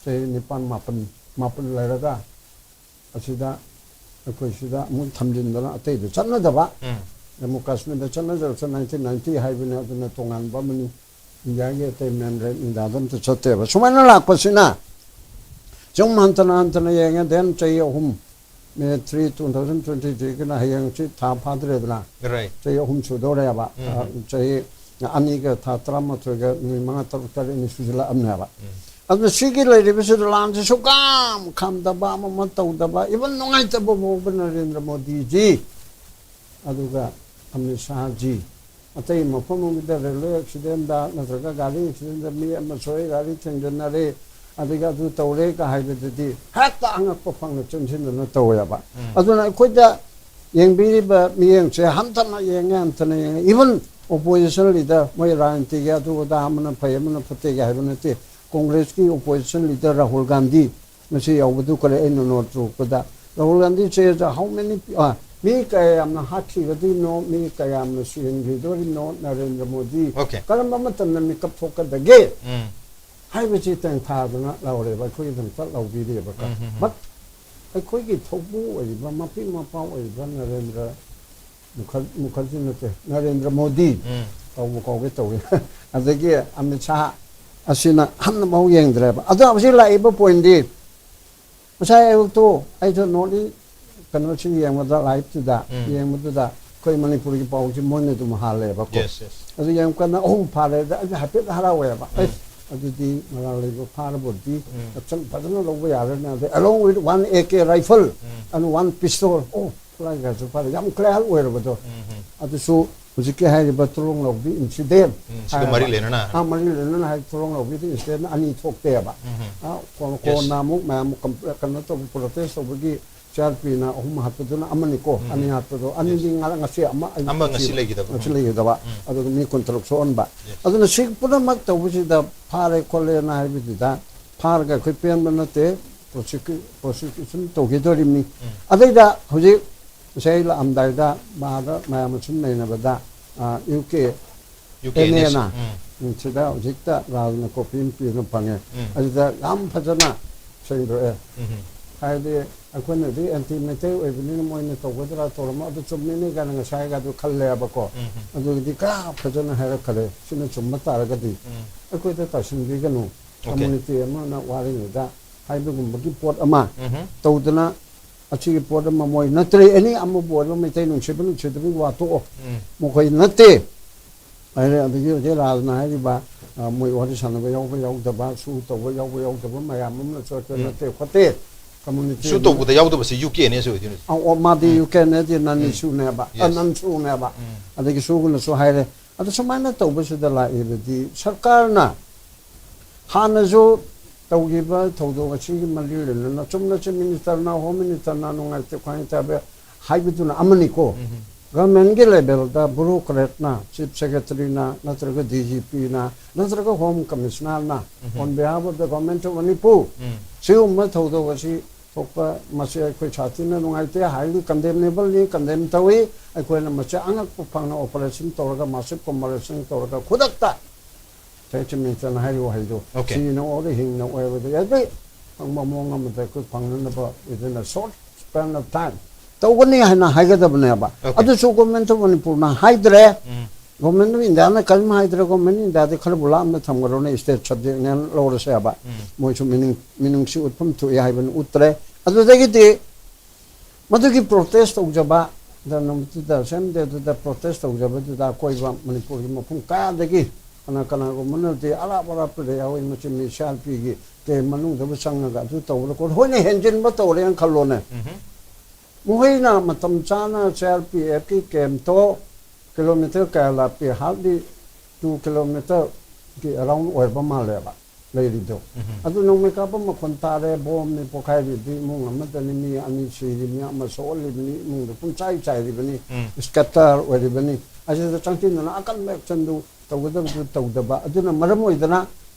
ꯆꯍꯤ ꯅꯤꯄꯥꯟ ꯃꯥꯄꯟ, ꯃꯥꯄꯟ ꯂꯩꯔꯒ ꯑꯁꯤꯗ ꯑꯩꯈꯣꯏ ꯁꯤꯗ ꯑꯃꯨꯛ ꯊꯝꯖꯤꯟꯗꯅ ꯑꯇꯩꯗ ꯆꯠꯅꯗꯕ, ꯎꯝ. ꯖꯝꯃꯨ ꯀꯥꯁꯃꯤꯔꯗ ꯆꯠꯅꯖꯔꯁꯨ nineteen ninety ꯍꯥꯏꯕꯅꯤ, ꯑꯗꯨꯅ ꯇꯣꯉꯥꯟꯕ ꯑꯃꯅꯤ꯫ ꯏꯟꯗꯤꯌꯥꯒꯤ ꯑꯇꯩ ꯃꯦꯟ ꯔꯦꯠ ꯏꯟꯗꯤꯌꯥꯗ ꯑꯝꯇ ꯆꯠꯇꯦꯕ꯫ ꯁꯨꯃꯥꯏꯅ ꯂꯥꯛꯄꯁꯤꯅ ꯁꯨꯝ ꯍꯟꯊꯅ ꯍꯟꯊꯅ ꯌꯦꯡꯉꯦ꯫ Then ꯆꯍꯤ ꯑꯍꯨꯝ, May three, two thousand twenty threeꯒꯤꯅ ꯍꯌꯦꯡ ꯁꯤ ꯊꯥ ꯐꯥꯗ꯭ꯔꯦꯗꯅ, Right. ꯆꯍꯤ ꯑꯍꯨꯝ ꯁꯨꯗꯧꯔꯦꯕ꯫ ꯎꯝ. ꯊꯥ, ꯆꯍꯤ ꯑꯅꯤꯒ ꯊꯥ ꯇꯔꯥꯃꯥꯊꯣꯏꯒ ꯅꯨꯃꯤꯠ ꯃꯉꯥ, ꯇꯔꯨꯛ, ꯇꯔꯦꯠꯅꯤ ꯁꯨꯖꯤꯜꯂꯛꯑꯕꯅꯦꯕ꯫ ꯎꯝ. ꯑꯗꯨꯅ ꯁꯤꯒꯤ ꯂꯩꯔꯤꯕꯁꯤꯗ ꯂꯥꯟꯁꯤ ꯁꯨꯀꯥꯝ ꯈꯥꯝꯗꯕ, ꯑꯃ ꯑꯃ ꯇꯧꯗꯕ, even ꯅꯨꯡꯉꯥꯏꯇꯕ ꯐꯥꯎꯕ ꯅꯔꯦꯟꯗ꯭ꯔ ꯃꯣꯗꯤꯖꯤ, ꯑꯗꯨꯒ ꯑꯃꯤꯠ ꯁꯥꯍꯖꯤ, ꯑꯇꯩ ꯃꯐꯝ ꯑꯃꯗ ꯔꯦꯜꯋꯦ ꯑꯦꯛꯁꯤꯗꯦꯟꯗ ꯅꯠꯇ꯭ꯔꯒ ꯒꯥꯔꯤ ꯑꯦꯛꯁꯤꯗꯦꯟꯗ ꯃꯤ ꯑꯃ ꯁꯣꯛꯑꯦ, ꯒꯥꯔꯤ ꯊꯦꯡꯖꯤꯟꯅꯔꯦ, ꯑꯗꯒꯤ ꯑꯗꯨ ꯇꯧꯔꯦꯒ ꯍꯥꯏꯕꯗꯨꯗꯤ ꯍꯦꯛꯇ ꯑꯉꯛꯄ ꯐꯪꯅ ꯆꯪꯁꯤꯟꯗꯅ ꯇꯧꯋꯦꯕ꯫ ꯎꯝ. ꯑꯗꯨꯅ ꯑꯩꯈꯣꯏꯗ ꯌꯦꯡꯕꯤꯔꯤꯕ ꯃꯤꯠꯌꯦꯡꯁꯦ ꯍꯟꯊꯅ ꯌꯦꯡꯉꯦ, ꯍꯟꯊꯅ ꯌꯦꯡꯉꯦ꯫ Even opposition leader, ꯃꯣꯏ ꯔꯥꯖꯅꯤꯇꯤꯒꯤ ꯑꯗꯨ ꯑꯗꯥ, ꯑꯃꯅ ꯐꯩ ꯑꯃꯅ ꯐꯠꯇꯦꯒ ꯍꯥꯏꯕ ꯅꯠꯇꯦ꯫ ꯀꯣꯡꯒ꯭ꯔꯦꯁꯀꯤ opposition leader ꯔꯥꯍꯨꯜ ꯒꯥꯟꯙꯤ ꯉꯁꯤ ꯌꯥꯎꯕꯗꯨ ꯀꯔꯤ, ꯑꯩꯅ ꯅꯣꯠ ꯇꯧꯔꯛꯄꯗ Rahul Gandhi says how many, ꯑ, ꯃꯤ ꯀꯌꯥ ꯌꯥꯝꯅ ꯍꯥꯠꯈꯤꯒꯗꯣꯏꯅꯣ, ꯃꯤ ꯀꯌꯥ ꯌꯥꯝꯅ ꯁꯤꯍꯟꯈꯤꯗꯣꯏꯅꯣ ꯅꯔꯦꯟꯗ꯭ꯔ ꯃꯣꯗꯤ Okay. ꯀꯔꯝꯕ ꯃꯇꯝꯗ ꯃꯤꯀꯞ ꯊꯣꯛꯀꯗꯒꯦ ꯎꯝ. ꯍꯥꯏꯕꯁꯤ ꯇꯦꯡꯊꯥꯗꯨꯅ ꯂꯧꯔꯦꯕ, ꯑꯩꯈꯣꯏꯒꯤꯗꯃꯛꯇ ꯂꯧꯕꯤꯔꯦꯕꯀꯣ꯫ ꯎꯝ, ꯎꯝ, ꯎꯝ. But ꯑꯩꯈꯣꯏꯒꯤ ꯊꯧꯕꯨ ꯑꯣꯏꯔꯤꯕ, ꯃꯄꯤ ꯃꯄꯥ ꯑꯣꯏꯔꯤꯕ ꯅꯔꯦꯟꯗ꯭ꯔ ꯃꯨꯈꯔ-, ꯃꯨꯈꯔꯖꯤ ꯅꯠꯇꯦ, ꯅꯔꯦꯟꯗ꯭ꯔ ꯃꯣꯗꯤ, ꯎꯝ. ꯀꯧꯕ ꯀꯧꯒꯦ ꯇꯧꯏ꯫ ꯑꯗꯒꯤ ꯑꯃꯤꯠ ꯁꯥꯍ ꯑꯁꯤꯅ ꯍꯟꯅ ꯃꯍꯧ ꯌꯦꯡꯗ꯭ꯔꯦꯕ꯫ ꯑꯗꯣ ꯍꯧꯖꯤꯛ ꯂꯥꯛꯏꯕ ꯄꯣꯏꯟꯗꯤ, ꯉꯁꯥꯏ ꯑꯌꯨꯛꯇꯣ ꯑꯩꯁꯨ ꯅꯣꯔꯠ ꯏꯁ ꯀꯩꯅꯣꯁꯤ ꯌꯦꯡꯕꯗ, ꯂꯥꯏꯞꯇꯨꯗ ꯎꯝ. ꯌꯦꯡꯕꯗꯨꯗ ꯑꯩꯈꯣꯏ ꯃꯅꯤꯄꯨꯔꯒꯤ ꯄꯥꯎꯁꯤ ꯃꯣꯏꯅ ꯑꯗꯨꯝ ꯍꯥꯜꯂꯦꯕꯀꯣ꯫ Yes, yes. ꯑꯗꯨ ꯌꯦꯡꯕ ꯀꯥꯟꯗ ꯑꯍꯨꯝ ꯐꯥꯔꯦ꯫ ꯑꯗ ꯑꯩꯁꯦ ꯍꯥꯏꯐꯦꯠ ꯍꯔꯥꯎꯋꯦꯕ꯫ ꯑꯦ, ꯎꯝ. ꯑꯗꯨꯗꯤ ꯃꯔꯥꯜ ꯂꯩꯕ ꯐꯥꯔꯕꯗꯤ ꯎꯝ. action ꯐꯖꯅ ꯂꯧꯕ ꯌꯥꯔꯅꯤ꯫ ꯑꯗꯩ along with one A K rifle um. and one pistol꯫ ꯑꯣ, ꯈꯨꯠꯂꯥꯏꯒꯁꯨ ꯐꯥꯔꯦ꯫ ꯌꯥꯝ clear ꯑꯣꯏꯔꯕꯗꯣ꯫ ꯎꯝ, ꯎꯝ. ꯑꯗꯨꯁꯨ ꯍꯧꯖꯤꯛꯀꯤ ꯍꯥꯏꯔꯤꯕ ꯇꯨꯔꯣꯡ ꯂꯧꯕꯤ incident ꯎꯝ, ꯁꯤꯒ ꯃꯔꯤ ꯂꯩꯅꯅ꯫ ꯑꯥ, ꯃꯔꯤ ꯂꯩꯅꯅ ꯍꯥꯏ, ꯇꯨꯔꯣꯡ ꯂꯧꯕꯤꯗ incident ꯑꯅꯤ ꯊꯣꯛꯇꯦꯕ꯫ ꯎꯝ, ꯎꯝ. ꯑꯥ, ꯀꯣꯟ-, Yes. ꯀꯣꯟꯅ ꯑꯃꯨꯛ ꯃꯌꯥꯝ ꯀꯝꯄ꯭ꯂꯦ-, ꯀꯩꯅꯣ ꯇꯧꯕ, protest ꯇꯧꯕꯒꯤ C R P ꯅ ꯑꯍꯨꯝ ꯍꯥꯠꯄꯗꯨꯅ ꯑꯃꯅꯤꯀꯣ, ꯎꯝ. ꯑꯅꯤ ꯍꯥꯠꯄꯗꯣ꯫ ꯑꯅꯤꯗꯤ ꯉꯔꯥꯡ, ꯉꯁꯤ ꯑꯃ ꯑꯌꯨꯛ ꯑꯃ ꯉꯁꯤ ꯊꯤꯕ꯫ ꯂꯩꯈꯤꯗꯕ꯫ ꯉꯁꯤ ꯎꯝ. ꯂꯩꯈꯤꯗꯕ꯫ ꯎꯝ. ꯑꯗꯨꯒ ꯃꯤ ꯀꯨꯟꯇꯔꯨꯛ ꯁꯣꯛꯍꯟꯕ꯫ Yes. ꯑꯗꯨꯅ ꯁꯤ ꯄꯨꯝꯅꯃꯛ ꯇꯧꯕꯁꯤꯗ ꯐꯥꯔꯦ ꯈꯣꯠꯂꯦꯅ ꯍꯥꯏꯕꯁꯤꯗ ꯐꯥꯔꯒ ꯑꯩꯈꯣꯏ ꯄꯦꯟꯕ ꯅꯠꯇꯦ, prosecute-, prosecution ꯇꯧꯈꯤꯗꯣꯔꯤꯕꯅꯤ꯫ ꯎꯝ. ꯑꯗꯩꯗ ꯍꯧꯖꯤꯛ ꯉꯁꯥꯏ ꯂꯥꯛꯑꯝꯗꯥꯏꯗ ꯃꯥꯗ ꯃꯌꯥꯝꯅ ꯁꯨꯝ ꯅꯩꯅꯕꯗ, ah, U K U K N S. N ꯑꯦꯅ, ꯎꯝ. ꯎꯝ, ꯁꯤꯗ ꯍꯧꯖꯤꯛꯇ ꯔꯥꯖꯅ ꯀꯣꯄꯤ ꯑꯃ ꯄꯤꯗꯨꯅ ꯐꯪꯉꯦ꯫ ꯎꯝ. ꯑꯗꯨꯗ ꯌꯥꯝ ꯐꯖꯅ ꯁꯦꯡꯗꯣꯛꯑꯦ꯫ ꯎꯝ. ꯍꯥꯏꯗꯤ ꯑꯩꯈꯣꯏꯅꯗꯤ ꯑꯦꯟꯇꯤ ꯃꯩꯇꯩ ꯑꯣꯏꯕꯅꯤꯅ ꯃꯣꯏꯅ ꯇꯧꯒꯗ꯭ꯔꯥ ꯇꯧꯔꯝꯃꯣ, ꯑꯗꯨ ꯆꯨꯝꯃꯤꯅꯤ ꯀꯥꯏꯅ ꯉꯁꯥꯏꯒ ꯑꯗꯨ ꯈꯜꯂꯦꯕꯀꯣ꯫ ꯎꯝ. ꯑꯗꯨꯒꯤꯗꯤ ꯀꯌꯥ ꯐꯖꯅ ꯍꯥꯏꯔꯛꯈꯔꯦ꯫ ꯁꯤꯅ ꯆꯨꯝꯕ ꯇꯥꯔꯒꯗꯤ ꯎꯝ. ꯑꯩꯈꯣꯏꯗ ꯇꯥꯁꯤꯟꯕꯤꯒꯅꯨ꯫ Okay. Community ꯑꯃꯅ ꯋꯥꯔꯤꯉꯩꯗ ꯍꯥꯏꯕꯒꯨꯝꯕꯒꯤ ꯄꯣꯠ ꯑꯃ ꯎꯝ. ꯇꯧꯗꯅ ꯑꯁꯤꯒꯤ ꯄꯣꯠ ꯑꯃ ꯃꯣꯏ ꯅꯠꯇ꯭ꯔꯦ, ꯑꯦꯅꯤ ꯑꯃꯕꯨ ꯑꯣꯏꯔꯣ, ꯃꯩꯇꯩ ꯅꯨꯡꯁꯤꯕ ꯅꯨꯡꯁꯤꯗꯕꯒꯤ ꯋꯥ ꯇꯣꯛꯑꯣ꯫ ꯎꯝ. ꯃꯈꯣꯏ ꯅꯠꯇꯦ꯫ ꯍꯥꯏꯔꯦ꯫ ꯑꯗꯒꯤ ꯍꯧꯖꯤꯛ ꯔꯥꯖꯅ ꯍꯥꯏꯔꯤꯕ, ꯑ, ꯃꯣꯏ ꯋꯥꯔꯤ ꯁꯥꯟꯅꯕ ꯌꯥꯎꯕ ꯌꯥꯎꯗꯕ, ꯁꯨ ꯇꯧꯕ ꯌꯥꯎꯕ ꯌꯥꯎꯗꯕ ꯃꯌꯥꯝ ꯑꯃꯅꯁꯨ ꯑꯩꯈꯣꯏ ꯎꯝ. ꯅꯠꯇꯦ ꯈꯣꯠꯇꯦ꯫ Community ꯁꯨ ꯇꯧꯕꯗ ꯌꯥꯎꯗꯕꯁꯦ ꯌꯨ ꯀꯦ ꯑꯦꯟ ꯑꯦꯁ ꯑꯣꯏꯗꯣꯏꯅꯤ꯫ ꯑ, ꯑꯣ, ꯃꯥꯗꯤ ꯎꯝ. ꯌꯨ ꯀꯦ ꯑꯦꯟ ꯑꯦꯁ ꯅꯟ ꯎꯝ. ꯏꯁꯨꯅꯦꯕ꯫ ꯑ, Yes. ꯅꯟ ꯁꯨꯅꯦꯕ꯫ ꯎꯝ. ꯑꯗꯒꯤ ꯁꯨꯒꯅꯁꯨ ꯍꯥꯏꯔꯦ꯫ ꯑꯗꯨ ꯁꯨꯃꯥꯏꯅ ꯇꯧꯕꯁꯤꯗ ꯂꯥꯛꯏꯕꯗꯤ ꯁꯔꯀꯥꯔꯅ ꯍꯥꯟꯅꯁꯨ ꯇꯧꯈꯤꯕ ꯊꯧꯗꯣꯛ ꯑꯁꯤꯒꯤ ꯃꯔꯤ ꯂꯩꯅꯅ ꯆꯨꯝꯅ ꯆꯤꯐ ꯃꯤꯅꯤꯁꯇꯔꯅ, ꯍꯣꯝ ꯃꯤꯅꯤꯁꯇꯔꯅ ꯅꯨꯡꯉꯥꯏꯇꯦ ꯈꯣꯠꯇꯦ ꯍꯥꯏꯕ ꯍꯥꯏꯕꯗꯨꯅ ꯑꯃꯅꯤꯀꯣ꯫ ꯎꯝ. ꯒꯚꯔꯟꯃꯦꯟꯒꯤ ꯂꯦꯚꯦꯜꯗ ꯕ꯭ꯌꯨꯔꯣꯀ꯭ꯔꯦꯠꯅ, ꯆꯤꯐ ꯁꯦꯀ꯭ꯔꯦꯇꯔꯤꯅ, ꯅꯠꯇ꯭ꯔꯒ ꯗꯤ ꯖꯤ ꯄꯤꯅ, ꯅꯠꯇ꯭ꯔꯒ ꯍꯣꯝ ꯀꯃꯤꯁꯅꯔꯅ, um. on behalf of the Government of Manipur, um. ꯁꯤꯒꯨꯝꯕ ꯊꯧꯗꯣꯛ ꯑꯁꯤ ꯊꯣꯛꯄ, ꯃꯁꯤ ꯑꯩꯈꯣꯏ ꯁꯥꯊꯤꯅ ꯅꯨꯡꯉꯥꯏꯇꯦ, highly condemnable ꯅꯤ, condemn ꯇꯧꯏ꯫ ꯑꯩꯈꯣꯏꯅ ꯃꯁꯤ ꯑꯉꯛꯄ ꯐꯪꯅ operation ꯇꯧꯔꯒ, massive commemoration ꯇꯧꯔꯒ, ꯈꯨꯗꯛꯇ ꯆꯤꯐ ꯃꯤꯅꯤꯁꯇꯔꯅ ꯍꯥꯏꯔꯤꯕ ꯋꯥꯍꯩꯗꯣ, Okay. ꯁꯤꯅ ꯑꯣꯏꯔꯦ, ꯍꯤꯡꯅ ꯑꯣꯏꯔꯕꯗꯤ ꯑꯗꯩ ꯐꯪꯕ ꯃꯑꯣꯡ ꯑꯃꯗ ꯑꯩꯈꯣꯏ ꯐꯪꯅꯅꯕ within a short span of time ꯇꯧꯒꯅꯤ ꯍꯥꯏꯅ ꯍꯥꯏꯒꯗꯕꯅꯦꯕ꯫ Okay. ꯑꯗꯨꯁꯨ Government of ꯃꯅꯤꯄꯨꯔꯅ ꯍꯥꯏꯗ꯭ꯔꯦ, ꯎꯝ. Government of Indiaꯅ ꯀꯔꯤꯝ ꯍꯥꯏꯗ꯭ꯔꯦ꯫ Government of Indiaꯗꯤ ꯈꯔꯕꯨ ꯂꯥꯞꯅ ꯊꯝꯈ꯭ꯔꯣꯅꯦ, state subjectꯅꯦꯅ ꯂꯧꯔꯁꯦꯕ꯫ ꯎꯝ. ꯃꯣꯏꯁꯨ ꯃꯤꯅꯨꯡ ꯃꯤꯅꯨꯡꯁꯤ ꯎꯠꯐꯝ ꯊꯣꯛꯏ ꯍꯥꯏꯕꯅꯤ, ꯎꯠꯇ꯭ꯔꯦ꯫ ꯑꯗꯨꯗꯒꯤꯗꯤ ꯃꯗꯨꯒꯤ protest ꯇꯧꯖꯕ, ꯗ ꯅꯨꯃꯤꯠꯇꯨꯗ same dayꯗꯨꯗ protest ꯇꯧꯖꯕꯗꯨꯗ ꯑꯀꯣꯏꯕ ꯃꯅꯤꯄꯨꯔꯒꯤ ꯃꯐꯝ ꯀꯌꯥꯗꯒꯤ ꯀꯅꯥ ꯀꯅꯥꯒꯨꯝꯕꯅꯗꯤ ꯑꯔꯥꯞ ꯑꯔꯥꯞꯄꯗ ꯌꯥꯎꯏ, ꯃꯁꯤ ꯃꯤ CRPꯒꯤ camp ꯃꯅꯨꯡꯗꯕꯨ ꯆꯪꯉꯒ ꯑꯗꯨ ꯇꯧꯕ꯭ꯔꯥ ꯈꯣꯠ ꯍꯣꯏꯅ ꯍꯦꯟꯖꯤꯟꯕ ꯇꯧꯔꯦꯅ ꯈꯜꯂꯣꯅꯦ꯫ ꯎꯝ. ꯃꯈꯣꯏꯅ ꯃꯇꯝ ꯆꯥꯅ CRPFꯀꯤ campꯇꯣ kilometre ꯀꯌꯥ ꯂꯥꯞꯄꯤ? Hardly two kilometreꯒꯤ around ꯑꯣꯏꯔꯕ ꯃꯥꯜꯂꯦꯕ ꯂꯩꯔꯤꯗꯣ꯫ ꯎꯝ. ꯑꯗꯨ ꯅꯣꯡꯃꯩ ꯀꯥꯞꯄ ꯃꯈꯣꯟ ꯇꯥꯔꯦ, ꯕꯣꯝꯅꯤ ꯄꯣꯈꯥꯏꯔꯤꯗꯤ, ꯏꯃꯨꯡ ꯑꯃꯗꯅꯤ ꯃꯤ ꯑꯅꯤ ꯁꯤꯔꯤꯕꯅꯤ, ꯑꯃ ꯁꯣꯛꯍꯜꯂꯤꯕꯅꯤ, ꯏꯃꯨꯡꯗ ꯄꯨꯝꯆꯥꯏ ꯆꯥꯏꯔꯤꯕꯅꯤ, ꯎꯝ. scatter ꯑꯣꯏꯔꯤꯕꯅꯤ꯫ ꯑꯁꯤꯗ ꯆꯪꯁꯤꯟꯗꯅ ꯑꯀꯟꯕ actionꯗꯨ ꯇꯧꯒꯗꯕꯗꯨ ꯇꯧꯗꯕ꯫ ꯑꯗꯨꯅ ꯃꯔꯝ ꯑꯣꯏꯗꯅ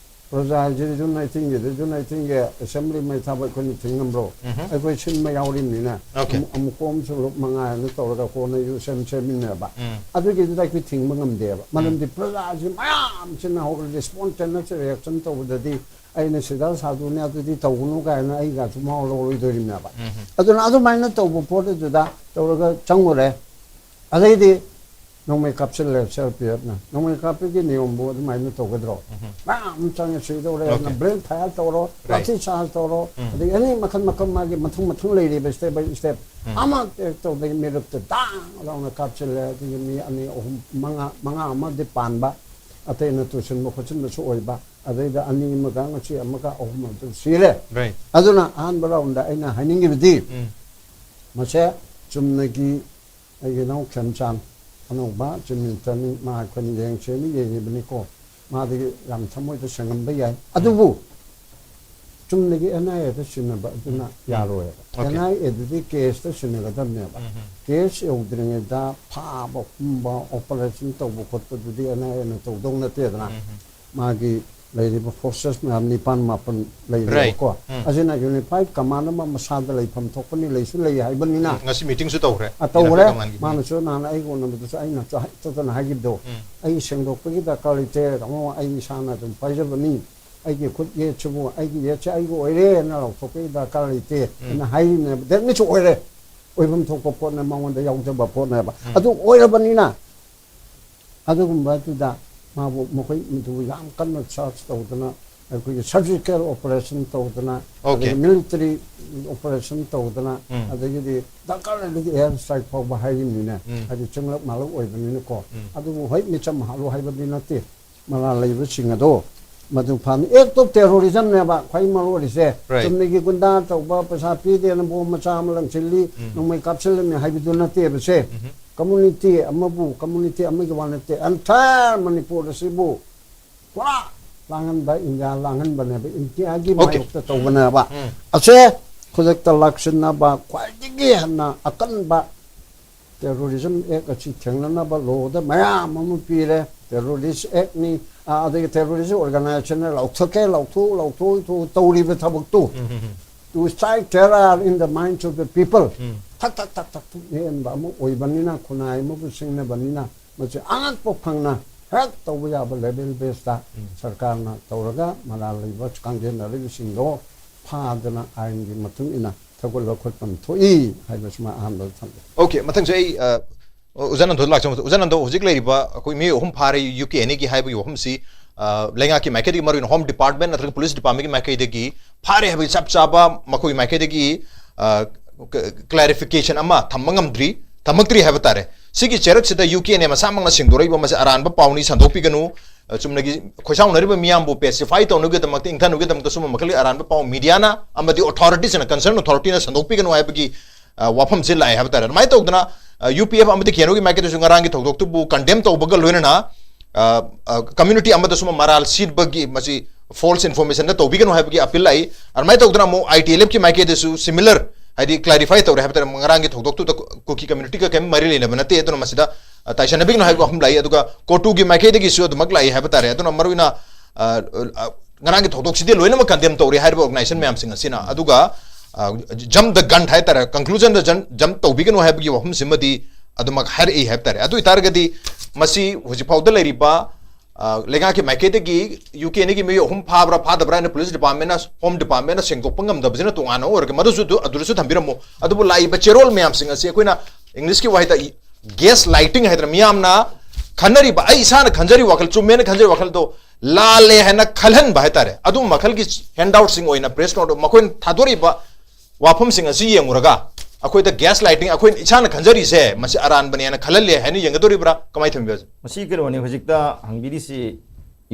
ꯄ꯭ꯔꯖꯥ ꯍꯥꯏꯁꯤꯗꯤ June nineteenꯒꯤꯗ, June nineteenꯒꯤ assembly ꯃꯩ ꯊꯥꯕ ꯑꯩꯈꯣꯏꯅ ꯊꯤꯡꯉꯝꯕ꯭ꯔꯣ? ꯎꯝ. ꯑꯩꯈꯣꯏ ꯁꯤꯟꯕ ꯌꯥꯎꯔꯤꯕꯅꯤꯅ Okay. ꯑꯃꯨꯛ, ꯑꯃꯨꯛ ꯀꯣꯝ ꯁꯨꯔꯨꯞ ꯃꯉꯥ ꯍꯥꯏꯅ ꯇꯧꯔꯒ ꯀꯣꯟꯅ ꯌꯨ ꯁꯦꯝ ꯁꯦꯝꯃꯤꯟꯅꯕ꯫ ꯎꯝ. ꯑꯗꯨꯒꯤꯗꯨꯗ ꯑꯩꯈꯣꯏ ꯊꯤꯡꯕ ꯉꯝꯗꯦꯕ꯫ ꯃꯔꯝꯗꯤ ꯄ꯭ꯔꯖꯥꯁꯤ ꯃꯌꯥꯝꯁꯤꯅ ꯍꯧꯔꯒ spontaneous reaction ꯇꯧꯕꯗꯗꯤ ꯑꯩꯅ ꯁꯤꯗ ꯁꯥꯗꯨꯅꯦ ꯑꯗꯨꯗꯤ ꯇꯧꯒꯅꯨ ꯀꯥꯏꯅ ꯑꯩꯒ ꯑꯗꯨꯝ ꯂꯧꯔꯣꯏꯗꯣꯔꯤꯕꯅꯦꯕ꯫ ꯎꯝ. ꯑꯗꯨꯅ ꯑꯗꯨꯃꯥꯏꯅ ꯇꯧꯕ ꯄꯣꯠ ꯑꯗꯨꯗ ꯇꯧꯔꯒ ꯆꯪꯉꯨꯔꯦ꯫ ꯑꯗꯩꯗꯤ ꯅꯣꯡꯃꯩ ꯀꯥꯞꯁꯤꯜꯂꯦ CRPFꯅ꯫ ꯅꯣꯡꯃꯩ ꯀꯥꯞꯄꯒꯤ ꯅꯤꯌꯣꯝꯕꯨ ꯑꯗꯨꯃꯥꯏꯅ ꯇꯧꯒꯗ꯭ꯔꯣ? ꯎꯝ. ꯃꯌꯥꯝ ꯆꯪꯉꯦ ꯁꯤꯗꯧꯔꯦ, Okay. Blank fire ꯇꯧꯔꯣ, Right. lathi charge ꯇꯧꯔꯣ, ꯎꯝ. ꯑꯗꯒꯤ ꯑꯦꯅꯤ ꯃꯈꯜ ꯃꯈꯜ ꯃꯥꯒꯤ ꯃꯊꯪ ꯃꯊꯪ ꯂꯩꯔꯤꯕ step by step꯫ ꯎꯝ. ꯑꯃ ꯍꯦꯛ ꯇꯧꯕꯗꯒꯤ ꯃꯤꯔꯨꯞꯇ ꯗꯥꯡ ꯂꯥꯎꯅ ꯀꯥꯞꯁꯤꯜꯂꯦ꯫ ꯑꯗꯒꯤ ꯃꯤ ꯑꯅꯤ ꯑꯍꯨꯝ ꯃꯉꯥ, ꯃꯉꯥ ꯑꯃꯗꯤ ꯄꯥꯟꯕ, ꯑꯇꯩꯅ ꯇꯨꯁꯤꯟꯕ ꯈꯣꯠꯆꯤꯟꯕꯁꯨ ꯑꯣꯏꯕ꯫ ꯑꯗꯩꯗ ꯑꯅꯤ ꯑꯃꯒ ꯉꯁꯤ ꯑꯃꯒ ꯑꯍꯨꯝ ꯑꯗꯨ ꯁꯤꯔꯦ꯫ Right. ꯑꯗꯨꯅ ꯑꯍꯥꯟꯕ roundꯗ ꯑꯩꯅ ꯍꯥꯏꯅꯤꯡꯉꯤꯕꯗꯤ ꯎꯝ. ꯃꯁꯦ ꯆꯨꯝꯅꯒꯤ ꯑꯩꯒꯤ ꯏꯅꯥꯎ ꯈꯦꯝꯆꯥꯟ ꯑꯅꯧꯕ Chief Ministerꯅꯤ, ꯃꯥ ꯑꯩꯈꯣꯏꯅ ꯌꯦꯡꯁꯦꯅ ꯌꯦꯡꯉꯤꯕꯅꯤꯀꯣ꯫ ꯃꯥꯗꯤ ꯌꯥꯝ ꯊꯃꯣꯏꯗ ꯁꯦꯡꯉꯝꯕ ꯌꯥꯏ꯫ ꯑꯗꯨꯕꯨ ꯆꯨꯝꯅꯒꯤ NIAꯗ ꯁꯤꯟꯅꯕ ꯑꯗꯨꯅ ꯌꯥꯔꯣꯏꯕ꯫ Okay. NIAꯗꯨꯗꯤ caseꯇ ꯁꯤꯟꯅꯒꯗꯕꯅꯦꯕ꯫ ꯎꯝ. Case ꯌꯧꯗ꯭ꯔꯤꯉꯩꯗ ꯐꯥꯕ, ꯍꯨꯝꯕ, operation ꯇꯧꯕ ꯈꯣꯠꯄꯗꯨꯗꯤ NIAꯅ ꯇꯧꯗꯧ ꯅꯠꯇꯦꯗꯅ꯫ ꯎꯝ. ꯃꯥꯒꯤ ꯂꯩꯔꯤꯕ forces ꯃꯌꯥꯝ ꯅꯤꯄꯥꯟ ꯃꯥꯄꯟ ꯂꯩꯔꯤꯕꯀꯣ꯫ Right. ꯎꯝ. ꯑꯁꯤꯅ unified command ꯑꯃ ꯃꯁꯥꯗ ꯂꯩꯐꯝ ꯊꯣꯛꯄꯅꯤ, ꯂꯩꯁꯨ ꯂꯩ ꯍꯥꯏꯕꯅꯤꯅ꯫ ꯎꯝ, ꯉꯁꯤ meetingꯁꯨ ꯇꯧꯈ꯭ꯔꯦ꯫ ꯑ, ꯇꯧꯈ꯭ꯔꯦ꯫ Unified commandꯀꯤ꯫ ꯃꯥꯅꯁꯨ ꯅꯍꯥꯟ ꯑꯩꯒ ꯎꯅꯕꯗꯁꯨ ꯑꯩꯅꯁꯨ ꯍꯥꯏ-, ꯇꯠꯇꯅ ꯍꯥꯏꯈꯤꯕꯗꯣ, ꯎꯝ. "ꯑꯩ ꯁꯦꯡꯗꯣꯛꯄꯒꯤ ꯗꯔꯀꯥꯔ ꯂꯩꯇꯦ, ꯇꯥꯃꯣ, ꯑꯩ ꯏꯁꯥꯅ ꯑꯗꯨꯝ ꯄꯥꯏꯖꯕꯅꯤ, ꯑꯩꯒꯤ ꯈꯨꯠ ꯌꯦꯠꯁꯤꯕꯨ, ꯑꯩꯒꯤ ꯌꯦꯠꯁꯦ ꯑꯩꯒꯤ ꯑꯣꯏꯔꯦꯅ ꯂꯥꯎꯊꯣꯛꯄꯒꯤ ꯗꯔꯀꯥꯔ ꯂꯩꯇꯦ ꯍꯥꯏꯅ ꯍꯥꯏꯔꯤꯅꯦꯕ꯫ That means ꯑꯣꯏꯔꯦ, ꯑꯣꯏꯐꯝ ꯊꯣꯛꯄ ꯄꯣꯠꯅꯦ, ꯃꯉꯣꯟꯗ ꯌꯥꯎꯖꯕ ꯄꯣꯠꯅꯦꯕ꯫ ꯑꯗꯨ ꯑꯣꯏꯔꯕꯅꯤꯅ, ꯑꯗꯨꯒꯨꯝꯕꯗꯨꯗ ꯃꯥꯕꯨ, ꯃꯈꯣꯏ ꯃꯗꯨ ꯌꯥꯝ ꯀꯟꯅ search ꯇꯧꯗꯅ, ꯑꯩꯈꯣꯏꯒꯤ surgical operation ꯇꯧꯗꯅ, Okay. ꯑꯗꯒꯤ military operation ꯇꯧꯗꯅ, ꯎꯝ. ꯑꯗꯒꯤꯗꯤ ꯗꯔꯀꯥꯔ ꯂꯩꯔꯗꯤ air strike ꯐꯥꯎꯕ ꯍꯥꯏꯔꯤꯕꯅꯤꯅꯦ꯫ ꯎꯝ. ꯍꯥꯏꯗꯤ ꯆꯤꯡꯂꯛ ꯃꯥꯂꯛ ꯑꯣꯏꯕꯅꯤꯅꯀꯣ꯫ ꯎꯝ. ꯑꯗꯨꯕꯨ ꯍꯣꯏ, ꯃꯤꯆꯝ ꯍꯥꯠꯂꯨ ꯍꯥꯏꯕꯗꯤ ꯅꯠꯇꯦ꯫ ꯃꯔꯥꯜ ꯂꯩꯕꯁꯤꯡ ꯑꯗꯣ ꯃꯗꯨ ꯐꯅ, act of terrorismꯅꯦꯕ ꯈ꯭ꯋꯥꯏ ꯃꯔꯨ ꯑꯣꯏꯔꯤꯁꯦ꯫ Right. ꯆꯨꯝꯅꯒꯤ ꯒꯨꯟꯗꯥ ꯇꯧꯕ, ꯄꯩꯁꯥ ꯄꯤꯗꯦꯅ ꯕꯣꯝ ꯃꯆꯥ ꯑꯃ ꯂꯪꯁꯤꯜꯂꯤ, ꯎꯝ. ꯅꯣꯡꯃꯩ ꯀꯥꯞꯁꯤꯜꯂꯝꯃꯤ ꯍꯥꯏꯕꯗꯨ ꯅꯠꯇꯦꯕꯁꯦ꯫ ꯎꯝ. Community ꯑꯃꯕꯨ, community ꯑꯃꯒꯤ ꯋꯥ ꯅꯠꯇꯦ, entire ꯃꯅꯤꯄꯨꯔ ꯑꯁꯤꯕꯨ ꯄꯨꯔꯥ ꯂꯥꯡꯍꯟꯕ, ꯏꯟꯗꯤꯌꯥ ꯂꯥꯡꯍꯟꯕꯅꯦꯕ, ꯏꯟꯗꯤꯌꯥꯒꯤ Okay. ꯃꯥꯌꯣꯛꯇ ꯇꯧꯕꯅꯦꯕ꯫ ꯎꯝ. ꯑꯁꯦ ꯈꯨꯗꯛꯇ ꯂꯥꯛꯁꯤꯟꯅꯕ ꯈ꯭ꯋꯥꯏꯗꯒꯤ ꯍꯦꯟꯅ ꯑꯀꯟꯕ terrorism act ꯑꯁꯤ ꯊꯦꯡꯅꯅꯕ lawꯗ ꯃꯌꯥꯝ ꯑꯃ ꯄꯤꯔꯦ꯫ Terrorist actꯅꯤ, ꯑ, ꯑꯗꯒꯤ terrorist organizationꯅ ꯂꯥꯎꯊꯣꯛꯀꯦ, ꯂꯥꯎꯊꯣꯛ, ꯂꯥꯎꯊꯣꯛ, ꯂꯥꯎꯊꯣꯛ ꯇꯧꯔꯤꯕ ꯊꯕꯛꯇꯨ꯫ ꯎꯝ, ꯎꯝ, ꯎꯝ. To strike terror in the minds of the people. ꯎꯝ. ꯊꯛ ꯊꯛ ꯊꯛ ꯊꯛ ꯊꯛ ꯅꯦꯟꯕ ꯑꯃ ꯑꯣꯏꯕꯅꯤꯅ, ꯈꯨꯟꯅꯥꯏ ꯑꯃꯕꯨ ꯁꯤꯡꯅꯕꯅꯤꯅ, ꯃꯁꯤ ꯑꯉꯛꯄ ꯐꯪꯅ ꯍꯦꯛ ꯇꯧꯕ ꯌꯥꯕ level baseꯇ ꯎꯝ. ꯁꯔꯀꯥꯔꯅ ꯇꯧꯔꯒ ꯃꯔꯥꯜ ꯂꯩꯕ ꯀꯥꯡꯖꯦꯟꯅꯔꯤꯕꯁꯤꯡꯗꯣ ꯐꯥꯗꯅ ꯑꯥꯏꯟꯒꯤ ꯃꯇꯨꯡ ꯏꯟꯅ ꯊꯧꯒꯠ ꯂꯧꯈꯠꯐꯝ ꯊꯣꯛꯏ ꯍꯥꯏꯕꯁꯤꯃ ꯑꯍꯥꯟꯕꯗ ꯊꯝꯖꯒꯦ꯫ Okay, ꯃꯊꯪꯁꯦ ꯑꯩ, ꯑ, ꯑꯣꯖꯥ ꯅꯟꯗꯣꯗ ꯂꯥꯛꯆꯕ꯫ ꯑꯣꯖꯥ ꯅꯟꯗꯣ, ꯍꯧꯖꯤꯛ ꯂꯩꯔꯤꯕ ꯑꯩꯈꯣꯏ ꯃꯤꯑꯣꯏ ꯑꯍꯨꯝ ꯐꯥꯔꯦ ꯌꯨ ꯀꯦ ꯑꯦꯟ ꯑꯦꯒꯤ ꯍꯥꯏꯕꯒꯤ ꯋꯥꯐꯝꯁꯤ, ꯑ, ꯂꯩꯉꯥꯛꯀꯤ ꯃꯥꯏꯀꯩꯗꯒꯤ, ꯃꯔꯨꯑꯣꯏꯅ Home Department ꯅꯠꯇ꯭ꯔꯒ Police Departmentꯀꯤ ꯃꯥꯏꯀꯩꯗꯒꯤ ꯐꯥꯔꯦ ꯍꯥꯏꯕꯒꯤ ꯆꯞ ꯆꯥꯕ ꯃꯈꯣꯏꯒꯤ ꯃꯥꯏꯀꯩꯗꯒꯤ, ꯑ, ꯀ-, clarification ꯑꯃ ꯊꯝꯕ ꯉꯝꯗ꯭ꯔꯤ, ꯊꯝꯃꯛꯇ꯭ꯔꯤ ꯍꯥꯏꯕ ꯇꯥꯔꯦ꯫ ꯁꯤꯒꯤ ꯆꯩꯔꯛꯁꯤꯗ ꯌꯨ ꯀꯦ ꯑꯦꯟ ꯑꯦ ꯃꯁꯥꯃꯛꯅ ꯁꯦꯡꯗꯣꯔꯛꯏꯕ ꯃꯁꯤ ꯑꯔꯥꯟꯕ ꯄꯥꯎꯅꯤ, ꯁꯟꯗꯣꯛꯄꯤꯒꯅꯨ꯫ ꯑ, ꯆꯨꯝꯅꯒꯤ ꯈꯣꯏꯁꯥꯎꯅꯔꯤꯕ ꯃꯤꯌꯥꯝꯕꯨ pacify ꯇꯧꯅꯕꯒꯤꯗꯃꯛꯇ, ꯏꯪꯊꯅꯕꯒꯤꯗꯃꯛꯇ ꯁꯨꯝꯕ ꯃꯈꯜꯒꯤ ꯑꯔꯥꯟꯕ ꯄꯥꯎ mediaꯅ ꯑꯃꯗꯤ authoritiesꯅ, concerned authorityꯅ ꯁꯟꯗꯣꯛꯄꯤꯒꯅꯨ ꯍꯥꯏꯕꯒꯤ, ꯑ, ꯋꯥꯐꯝꯁꯦ ꯂꯥꯛꯑꯦ ꯍꯥꯏꯕ ꯇꯥꯔꯦ꯫ ꯑꯗꯨꯃꯥꯏꯅ ꯇꯧꯗꯅ, ꯑ, ꯌꯨ ꯄꯤ ꯑꯦꯐ ꯑꯃꯗꯤ ꯀꯦ ꯑꯦꯟ ꯑꯣꯒꯤ ꯃꯥꯏꯀꯩꯗꯁꯨ ꯉꯔꯥꯡꯒꯤ ꯊꯧꯗꯣꯛꯇꯨꯕꯨ condemn ꯇꯧꯕꯒ ꯂꯣꯏꯅꯅ, ꯑ, ꯑ, community ꯑꯃꯗ ꯁꯨꯝꯕ ꯃꯔꯥꯜ ꯁꯤꯕꯒꯤ ꯃꯁꯤ false informationꯗ ꯇꯧꯕꯤꯒꯅꯨ ꯍꯥꯏꯕꯒꯤ appeal ꯂꯥꯛꯏ꯫ ꯑꯗꯨꯃꯥꯏꯅ ꯇꯧꯗꯅ ꯑꯃꯨꯛ ꯑꯥꯏ ꯇꯤ ꯑꯦꯜ ꯑꯦꯐꯀꯤ ꯃꯥꯏꯀꯩꯗꯁꯨ similar, ꯍꯥꯏꯗꯤ clarify ꯇꯧꯔꯦ ꯍꯥꯏꯕ ꯇꯥꯔꯦ꯫ ꯉꯔꯥꯡꯒꯤ ꯊꯧꯗꯣꯛꯇꯨꯗ ꯀꯨ-, ꯀꯨꯀꯤ communityꯒ ꯀꯔꯤꯝ ꯃꯔꯤ ꯂꯩꯅꯕ ꯅꯠꯇꯦ, ꯑꯗꯨꯅ ꯃꯁꯤꯗ, ꯑ, ꯇꯥꯏꯁꯟꯅꯕꯤꯒꯅꯨ ꯍꯥꯏꯕꯒꯤ ꯋꯥꯐꯝ ꯂꯥꯛꯏ꯫ ꯑꯗꯨꯒ ꯀꯣꯇꯨꯒꯤ ꯃꯥꯏꯀꯩꯗꯒꯤꯁꯨ ꯑꯗꯨꯃꯛ ꯂꯥꯛꯏ ꯍꯥꯏꯕ ꯇꯥꯔꯦ꯫ ꯑꯗꯨꯅ ꯃꯔꯨꯑꯣꯏꯅ, ꯑ, ꯑ, ꯉꯔꯥꯡꯒꯤ ꯊꯧꯗꯣꯛꯁꯤꯗꯤ ꯂꯣꯏꯅꯃꯛ condemn ꯇꯧꯔꯤ ꯍꯥꯏꯔꯤꯕ organization ꯃꯌꯥꯝꯁꯤꯡ ꯑꯁꯤꯅ꯫ ꯑꯗꯨꯒ, ꯑ, jump the gun ꯍꯥꯏ ꯇꯥꯔꯦ, conclusionꯗ jump, jump ꯇꯧꯕꯤꯒꯅꯨ ꯍꯥꯏꯕꯒꯤ ꯋꯥꯐꯝꯁꯤꯃꯗꯤ ꯑꯗꯨꯃꯛ ꯍꯥꯏꯔꯛꯏ ꯍꯥꯏꯕ ꯇꯥꯔꯦ꯫ ꯑꯗꯨ ꯑꯣꯏꯇꯥꯔꯒꯗꯤ ꯃꯁꯤ ꯍꯧꯖꯤꯛ ꯐꯥꯎꯗ ꯂꯩꯔꯤꯕ ꯑ, ꯂꯩꯉꯥꯛꯀꯤ ꯃꯥꯏꯀꯩꯗꯒꯤ ꯌꯨ ꯀꯦ ꯑꯦꯟ ꯑꯦꯒꯤ ꯃꯤꯑꯣꯏ ꯑꯍꯨꯝ ꯐꯥꯕ꯭ꯔꯥ ꯐꯥꯗꯕ꯭ꯔꯥ ꯍꯥꯏꯅ ꯄꯨꯂꯤꯁ ꯗꯤꯄꯥꯔꯠꯃꯦꯟꯅ, ꯍꯣꯝ ꯗꯤꯄꯥꯔꯠꯃꯦꯟꯅ ꯁꯦꯡꯗꯣꯛꯄ ꯉꯝꯗꯕꯁꯤꯅ ꯇꯣꯉꯥꯟꯅ ꯑꯣꯏꯔꯒ, ꯃꯗꯨꯁꯨ ꯑꯗꯨ, ꯑꯗꯨꯗꯁꯨ ꯊꯝꯕꯤꯔꯝꯃꯨ꯫ ꯑꯗꯨꯕꯨ ꯂꯥꯛꯏꯕ ꯆꯦꯔꯣꯜ ꯃꯌꯥꯝꯁꯤꯡ ꯑꯁꯤ ꯑꯩꯈꯣꯏꯅ ꯏꯪꯂꯤꯁꯀꯤ ꯋꯥꯍꯩꯗ ꯒꯦꯁ ꯂꯥꯏꯇꯤꯡ ꯍꯥꯏꯗꯅ, ꯃꯤꯌꯥꯝꯅ ꯈꯟꯅꯔꯤꯕ, ꯑꯩ ꯏꯁꯥꯅ ꯈꯟꯖꯔꯤꯕ ꯋꯥꯈꯜ, ꯆꯨꯝꯃꯦꯅ ꯈꯟꯖꯔꯤꯕ ꯋꯥꯈꯜꯗꯣ ꯂꯥꯜꯂꯦ ꯍꯥꯏꯅ ꯈꯜꯍꯟꯕ ꯍꯥꯏꯇꯥꯔꯦ, ꯑꯗꯨꯝꯕ ꯃꯈꯜꯒꯤ ꯍꯦꯟꯗꯥꯎꯠꯁꯤꯡ ꯑꯣꯏꯅ ꯄ꯭ꯔꯦꯁ ꯅꯣꯠ ꯃꯈꯣꯏꯅ ꯊꯥꯗꯣꯔꯛꯏꯕ ꯋꯥꯐꯝꯁꯤꯡ ꯑꯁꯤ ꯌꯦꯡꯉꯨꯔꯒ, ꯑꯩꯈꯣꯏꯗ ꯒꯦꯁ ꯂꯥꯏꯇꯤꯡ, ꯑꯩꯈꯣꯏꯅ ꯏꯁꯥꯅ ꯈꯟꯖꯔꯤꯁꯦ ꯃꯁꯤ ꯑꯔꯥꯟꯕꯅꯦꯅ ꯈꯜꯍꯜꯂꯦ ꯍꯥꯏꯅ ꯌꯦꯡꯒꯗꯧꯔꯤꯕ꯭ꯔꯥ? ꯀꯃꯥꯏꯅ ꯊꯝꯕꯤꯕ? ꯃꯁꯤ ꯀꯩꯅꯣꯅꯤ, ꯍꯧꯖꯤꯛꯇ ꯍꯪꯕꯤꯔꯤꯁꯤ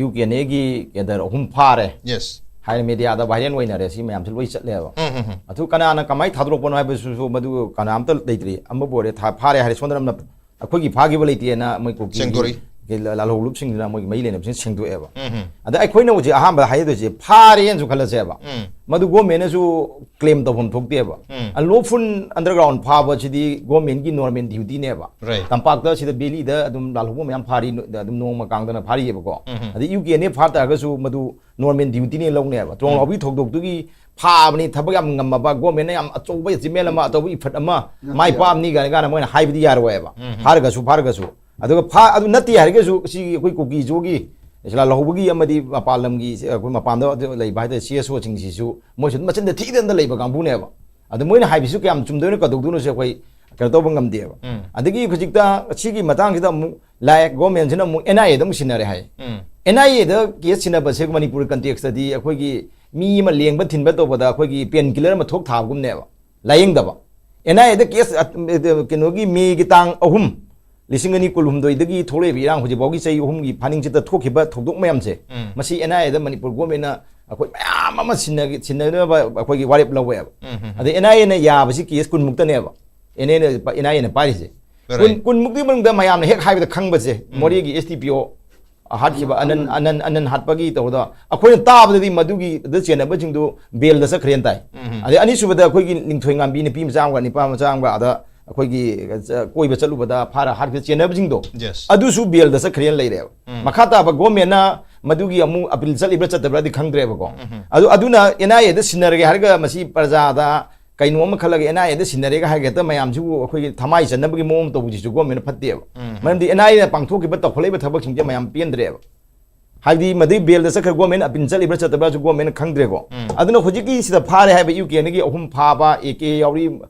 ꯌꯨ ꯀꯦ ꯑꯦꯟ ꯑꯦꯒꯤ ꯀꯦꯗꯔ ꯑꯍꯨꯝ ꯐꯥꯔꯦ ꯌꯦꯁ꯫ ꯍꯥꯏꯅ ꯃꯦꯗꯤꯌꯥꯗ ꯚꯥꯏꯔꯦꯜ ꯑꯣꯏꯅꯔꯦ꯫ ꯁꯤ ꯃꯌꯥꯝꯁꯤ ꯂꯣꯏ ꯆꯠꯂꯦꯕ꯫ ꯎꯝ, ꯎꯝ, ꯎꯝ꯫ ꯑꯗꯨ ꯀꯅꯥꯅ ꯀꯃꯥꯏꯅ ꯊꯥꯗꯣꯔꯛꯄꯅꯣ ꯍꯥꯏꯕꯁꯤꯁꯨ ꯃꯗꯨ ꯀꯅꯥꯝꯇ ꯂꯩꯇ꯭ꯔꯤ꯫ ꯑꯃꯕꯨ ꯑꯣꯏꯔꯦ, ꯊꯥ-, ꯐꯥꯔꯦ ꯍꯥꯏꯔꯦ, ꯁꯣꯝꯗ ꯑꯃꯅ ꯑꯩꯈꯣꯏꯒꯤ ꯐꯥꯈꯤꯕ ꯂꯩꯇꯦꯅ ꯃꯣꯏ ꯀꯨꯀꯤ ꯁꯦꯡꯗꯣꯔꯛꯏ꯫ ꯂꯥꯜꯍꯧ ꯂꯨꯞꯁꯤꯡꯗꯨꯅ ꯃꯣꯏꯒꯤ ꯃꯔꯤ ꯂꯩꯅꯕꯁꯤꯡ ꯁꯦꯡꯗꯣꯛꯑꯦꯕ꯫ ꯎꯝ, ꯎꯝ꯫ ꯑꯗ ꯑꯩꯈꯣꯏꯅ ꯍꯧꯖꯤꯛ ꯑꯍꯥꯟꯕꯗ ꯍꯥꯏꯗꯣꯏꯁꯦ, ꯐꯥꯔꯦꯅꯁꯨ ꯈꯜꯂꯁꯦꯕ꯫ ꯎꯝ꯫ ꯃꯗꯨ ꯒꯣꯔꯃꯦꯟꯅꯁꯨ ꯀ꯭ꯂꯦꯝ ꯇꯧꯐꯝ ꯊꯣꯛꯇꯦꯕ꯫ ꯎꯝ꯫ ꯑꯟꯂꯣꯐꯨꯜ ꯑꯟꯗꯔꯒ꯭ꯔꯥꯎꯟ ꯐꯥꯕꯁꯤꯗꯤ ꯒꯣꯔꯃꯦꯟꯒꯤ ꯅꯣꯔꯃꯦꯜ ꯗ꯭ꯌꯨꯇꯤꯅꯦꯕ꯫ ꯔꯥꯏꯠ꯫ ꯇꯝꯄꯥꯛꯇ ꯁꯤꯗ ꯕꯦꯂꯤꯗ ꯑꯗꯨꯝ ꯂꯥꯜꯍꯧꯕ ꯃꯌꯥꯝ ꯐꯥꯔꯤ, ꯑꯗꯨꯝ ꯅꯣꯡꯃ ꯀꯥꯡꯗꯅ ꯐꯥꯔꯤꯑꯕꯀꯣ꯫ ꯎꯝ꯫ ꯑꯗꯩ ꯌꯨ ꯀꯦ ꯑꯦꯟ ꯑꯦ ꯐꯥ ꯇꯥꯔꯒꯁꯨ ꯃꯗꯨ ꯅꯣꯔꯃꯦꯜ ꯗ꯭ꯌꯨꯇꯤꯅꯦ ꯂꯧꯅꯦꯕ꯫ ꯇ꯭ꯔꯣꯡ ꯎꯝ꯫ ꯂꯥꯎꯕꯤ ꯊꯧꯗꯣꯛꯇꯨꯒꯤ ꯐꯥꯕꯅꯤ, ꯊꯕꯛ ꯌꯥꯝ ꯉꯝꯃꯕ, ꯒꯣꯔꯃꯦꯟꯅ ꯌꯥꯝ ꯑꯆꯧꯕ ꯑꯦꯆꯤꯞꯃꯦꯟ ꯑꯃ, ꯑꯆꯧꯕ ꯏꯐꯠ ꯑꯃ ꯅꯠꯇꯦ꯫ ꯃꯥꯏ ꯄꯥꯛꯑꯝꯅꯤ ꯀꯥꯏꯅ, ꯀꯥꯏꯅ ꯃꯣꯏꯅ ꯍꯥꯏꯕꯗꯤ ꯌꯥꯔꯣꯏꯕ꯫ ꯎꯝ꯫ ꯐꯥꯔꯒꯁꯨ, ꯐꯥꯔꯒꯁꯨ꯫ ꯑꯗꯨꯒ ꯐꯥ-, ꯑꯗꯨ ꯅꯠꯇꯦ ꯍꯥꯏꯔꯒꯁꯨ, ꯁꯤꯒꯤ ꯑꯩꯈꯣꯏ ꯀꯨꯀꯤꯁꯨꯒꯤ ꯂꯥꯜꯍꯧꯕꯒꯤ ꯑꯃꯗꯤ ꯃꯄꯥꯟ ꯂꯝꯒꯤ, ꯑꯩꯈꯣꯏ ꯃꯄꯥꯟꯗ ꯂꯩꯕ ꯍꯥꯏꯇꯥꯔꯦ, ꯁꯤ ꯑꯦꯁ ꯑꯣꯁꯤꯡꯁꯤꯁꯨ ꯃꯣꯏꯁꯨ ꯑꯗꯨꯝ ꯃꯆꯤꯟꯗ ꯊꯤꯗꯅ ꯂꯩꯕ ꯀꯥꯡꯕꯨꯅꯦꯕ꯫ ꯑꯗꯨ ꯃꯣꯏꯅ ꯍꯥꯏꯕꯁꯨ ꯀꯌꯥꯝ ꯆꯨꯝꯗꯣꯏꯅꯣ ꯀꯩꯗꯧꯗꯣꯏꯅꯣꯁꯦ ꯑꯩꯈꯣꯏ ꯀꯩꯅꯣ ꯇꯧꯕ ꯉꯝꯗꯦꯕ꯫ ꯎꯝ꯫ ꯑꯗꯒꯤ ꯍꯧꯖꯤꯛꯇ ꯁꯤꯒꯤ ꯃꯇꯥꯡꯁꯤꯗ ꯑꯃꯨꯛ ꯂꯥꯛꯑꯦ, ꯒꯣꯔꯃꯦꯟꯁꯤꯅ ꯑꯃꯨꯛ ꯑꯦꯟ ꯑꯥꯏ ꯑꯦꯗ ꯑꯃꯨꯛ ꯁꯤꯟꯅꯔꯦ ꯍꯥꯏ꯫ ꯎꯝ꯫ ꯑꯦꯟ ꯑꯥꯏ ꯑꯦꯗ ꯀꯦꯁ ꯁꯤꯟꯅꯕꯁꯦ ꯃꯅꯤꯄꯨꯔꯒꯤ ꯀꯟꯇꯦꯛꯁꯇꯗꯤ ꯑꯩꯈꯣꯏꯒꯤ ꯃꯤ ꯑꯃ ꯂꯦꯡꯕ ꯊꯤꯟꯕ ꯇꯧꯕꯗ ꯑꯩꯈꯣꯏꯒꯤ ꯄꯦꯟ ꯀꯤꯂꯔ ꯑꯃ ꯊꯣꯛ ꯊꯥꯕꯒꯨꯝꯅꯦꯕ꯫ ꯂꯥꯌꯦꯡꯗꯕ꯫ ꯑꯦꯟ ꯑꯥꯏ ꯑꯦꯗ ꯀꯦꯁ, ꯑ, ꯑ, ꯀꯩꯅꯣꯒꯤ ꯃꯦꯒꯤ ꯇꯥꯡ ꯑꯍꯨꯝ, ꯂꯤꯁꯤꯡ ꯑꯅꯤ ꯀꯨꯟꯍꯨꯝꯗꯣꯏꯗꯒꯤ ꯊꯣꯛꯂꯛꯏꯕ ꯏꯔꯥꯡ ꯍꯧꯖꯤꯛꯐꯥꯎꯒꯤ ꯆꯍꯤ ꯑꯍꯨꯝꯒꯤ ꯐꯥꯅꯤꯡ ꯆꯤꯠꯇ ꯊꯣꯛꯈꯤꯕ ꯊꯧꯗꯣꯛ ꯃꯌꯥꯝꯁꯦ, ꯎꯝ꯫ ꯃꯁꯤ ꯑꯦꯟ ꯑꯥꯏ ꯑꯦꯗ ꯃꯅꯤꯄꯨꯔ ꯒꯣꯔꯃꯦꯟꯅ ꯑꯩꯈꯣꯏ ꯃꯌꯥꯝ ꯑꯃ ꯁꯤꯟꯅꯒꯦ-, ꯁꯤꯟꯅꯅꯕ ꯑꯩꯈꯣꯏꯒꯤ ꯋꯥꯔꯦꯞ ꯂꯧꯋꯦꯕ꯫ ꯎꯝ, ꯎꯝ, ꯎꯝ꯫ ꯑꯗꯩ ꯑꯦꯟ ꯑꯥꯏ ꯑꯦꯅ ꯌꯥꯕꯁꯤ ꯀꯦꯁ ꯀꯨꯟꯃꯨꯛꯇꯅꯦꯕ ꯑꯦꯟ ꯑꯥꯏ ꯑꯦꯅ, ꯑꯦꯟ ꯑꯥꯏ ꯑꯦꯅ ꯄꯥꯏꯔꯤꯁꯦ꯫ ꯀꯨꯟ, ꯀꯨꯟꯃꯨꯛꯇꯤ ꯃꯅꯨꯡꯗ ꯃꯌꯥꯝꯅ ꯍꯦꯛ ꯍꯥꯏꯕꯗ ꯈꯪꯕꯁꯦ, ꯎꯝ꯫ ꯃꯣꯔꯦꯒꯤ ꯑꯦꯁ ꯗꯤ ꯄꯤ ꯑꯣ ꯍꯥꯠꯈꯤꯕ, ꯑꯅꯟ, ꯑꯅꯟ, ꯑꯅꯟ ꯍꯥꯠꯄꯒꯤ ꯇꯧꯕꯗꯣ, ꯑꯩꯈꯣꯏꯅ ꯇꯥꯕꯗꯗꯤ ꯃꯗꯨꯒꯤ ꯑꯗꯨ ꯆꯦꯟꯅꯕꯁꯤꯡꯗꯨ ꯕꯦꯜꯗ ꯆꯠꯈ꯭ꯔꯦꯅ ꯇꯥꯏ꯫ ꯎꯝ꯫ ꯑꯗꯩ ꯑꯅꯤꯁꯨꯕꯗ ꯑꯩꯈꯣꯏꯒꯤ ꯂꯤꯡꯊꯣꯏ ꯉꯥꯝꯕꯤ ꯅꯨꯄꯤ ꯃꯆꯥ ꯑꯃꯒ ꯅꯤꯄꯥ ꯃꯆꯥ ꯑꯃꯒ ꯑꯗ ꯑꯩꯈꯣꯏꯒꯤ, ꯑ, ꯀꯣꯏꯕ ꯆꯠꯂꯨꯕꯗ ꯐꯥꯔ ꯍꯥꯠꯈꯤꯕ ꯆꯦꯟꯅꯕꯁꯤꯡꯗꯣ, ꯌꯦꯁ꯫ ꯑꯗꯨꯁꯨ ꯕꯦꯜꯗ ꯆꯠꯈ꯭ꯔꯦꯅ ꯂꯩꯔꯦꯕ꯫ ꯎꯝ꯫ ꯃꯈꯥ ꯇꯥꯕ ꯒꯣꯔꯃꯦꯟꯅ ꯃꯗꯨꯒꯤ ꯑꯃꯨꯛ ꯑꯄꯤꯜ ꯆꯠꯂꯤꯕ꯭ꯔꯥ ꯆꯠꯇꯕ꯭ꯔꯥꯗꯤ ꯈꯪꯗ꯭ꯔꯦꯕꯀꯣ꯫ ꯎꯝ꯫ ꯑꯗꯨ, ꯑꯗꯨꯅ ꯑꯦꯟ ꯑꯥꯏ ꯑꯦꯗ ꯁꯤꯟꯅꯔꯒꯦ ꯍꯥꯏꯔꯒ ꯃꯁꯤ ꯄ꯭ꯔꯖꯥꯗ ꯀꯩꯅꯣ ꯑꯃ ꯈꯜꯂꯒ ꯑꯦꯟ ꯑꯥꯏ ꯑꯦꯗ ꯁꯤꯟꯅꯔꯦꯒ ꯍꯥꯏꯒꯦ ꯍꯦꯛꯇ ꯃꯌꯥꯝꯁꯤꯕꯨ ꯑꯩꯈꯣꯏꯒꯤ ꯊꯃꯥꯏ ꯆꯟꯅꯕꯒꯤ ꯃꯑꯣꯡ ꯑꯃ ꯇꯧꯕꯁꯤꯁꯨ ꯒꯣꯔꯃꯦꯟꯅ ꯐꯠꯇꯦꯕ꯫ ꯎꯝ꯫ ꯃꯔꯝꯗꯤ ꯑꯦꯟ ꯑꯥꯏ ꯑꯦꯅ ꯄꯥꯡꯊꯣꯛꯈꯤꯕ, ꯇꯧꯈꯠꯂꯛꯏꯕ ꯊꯕꯛꯁꯤꯡꯁꯦ ꯃꯌꯥꯝ ꯄꯦꯟꯗ꯭ꯔꯦꯕ꯫ ꯍꯥꯏꯕꯗꯤ ꯃꯗꯨꯒꯤ ꯕꯦꯜꯗ ꯆꯠꯈ꯭ꯔ ꯒꯣꯔꯃꯦꯟ ꯑꯄꯤꯜ ꯆꯠꯂꯤꯕ꯭ꯔꯥ ꯆꯠꯇꯕ꯭ꯔꯥꯁꯨ ꯒꯣꯔꯃꯦꯟꯅ ꯈꯪꯗ꯭ꯔꯦꯀꯣ꯫ ꯎꯝ꯫ ꯑꯗꯨꯅ ꯍꯧꯖꯤꯛꯀꯤ ꯁꯤꯗ ꯐꯥꯔꯦ ꯍꯥꯏꯕ ꯌꯨ ꯀꯦ ꯑꯦꯟꯒꯤ ꯑꯍꯨꯝ ꯐꯥꯕ, ꯑꯦ ꯀꯦ ꯌꯥꯎꯔꯤ,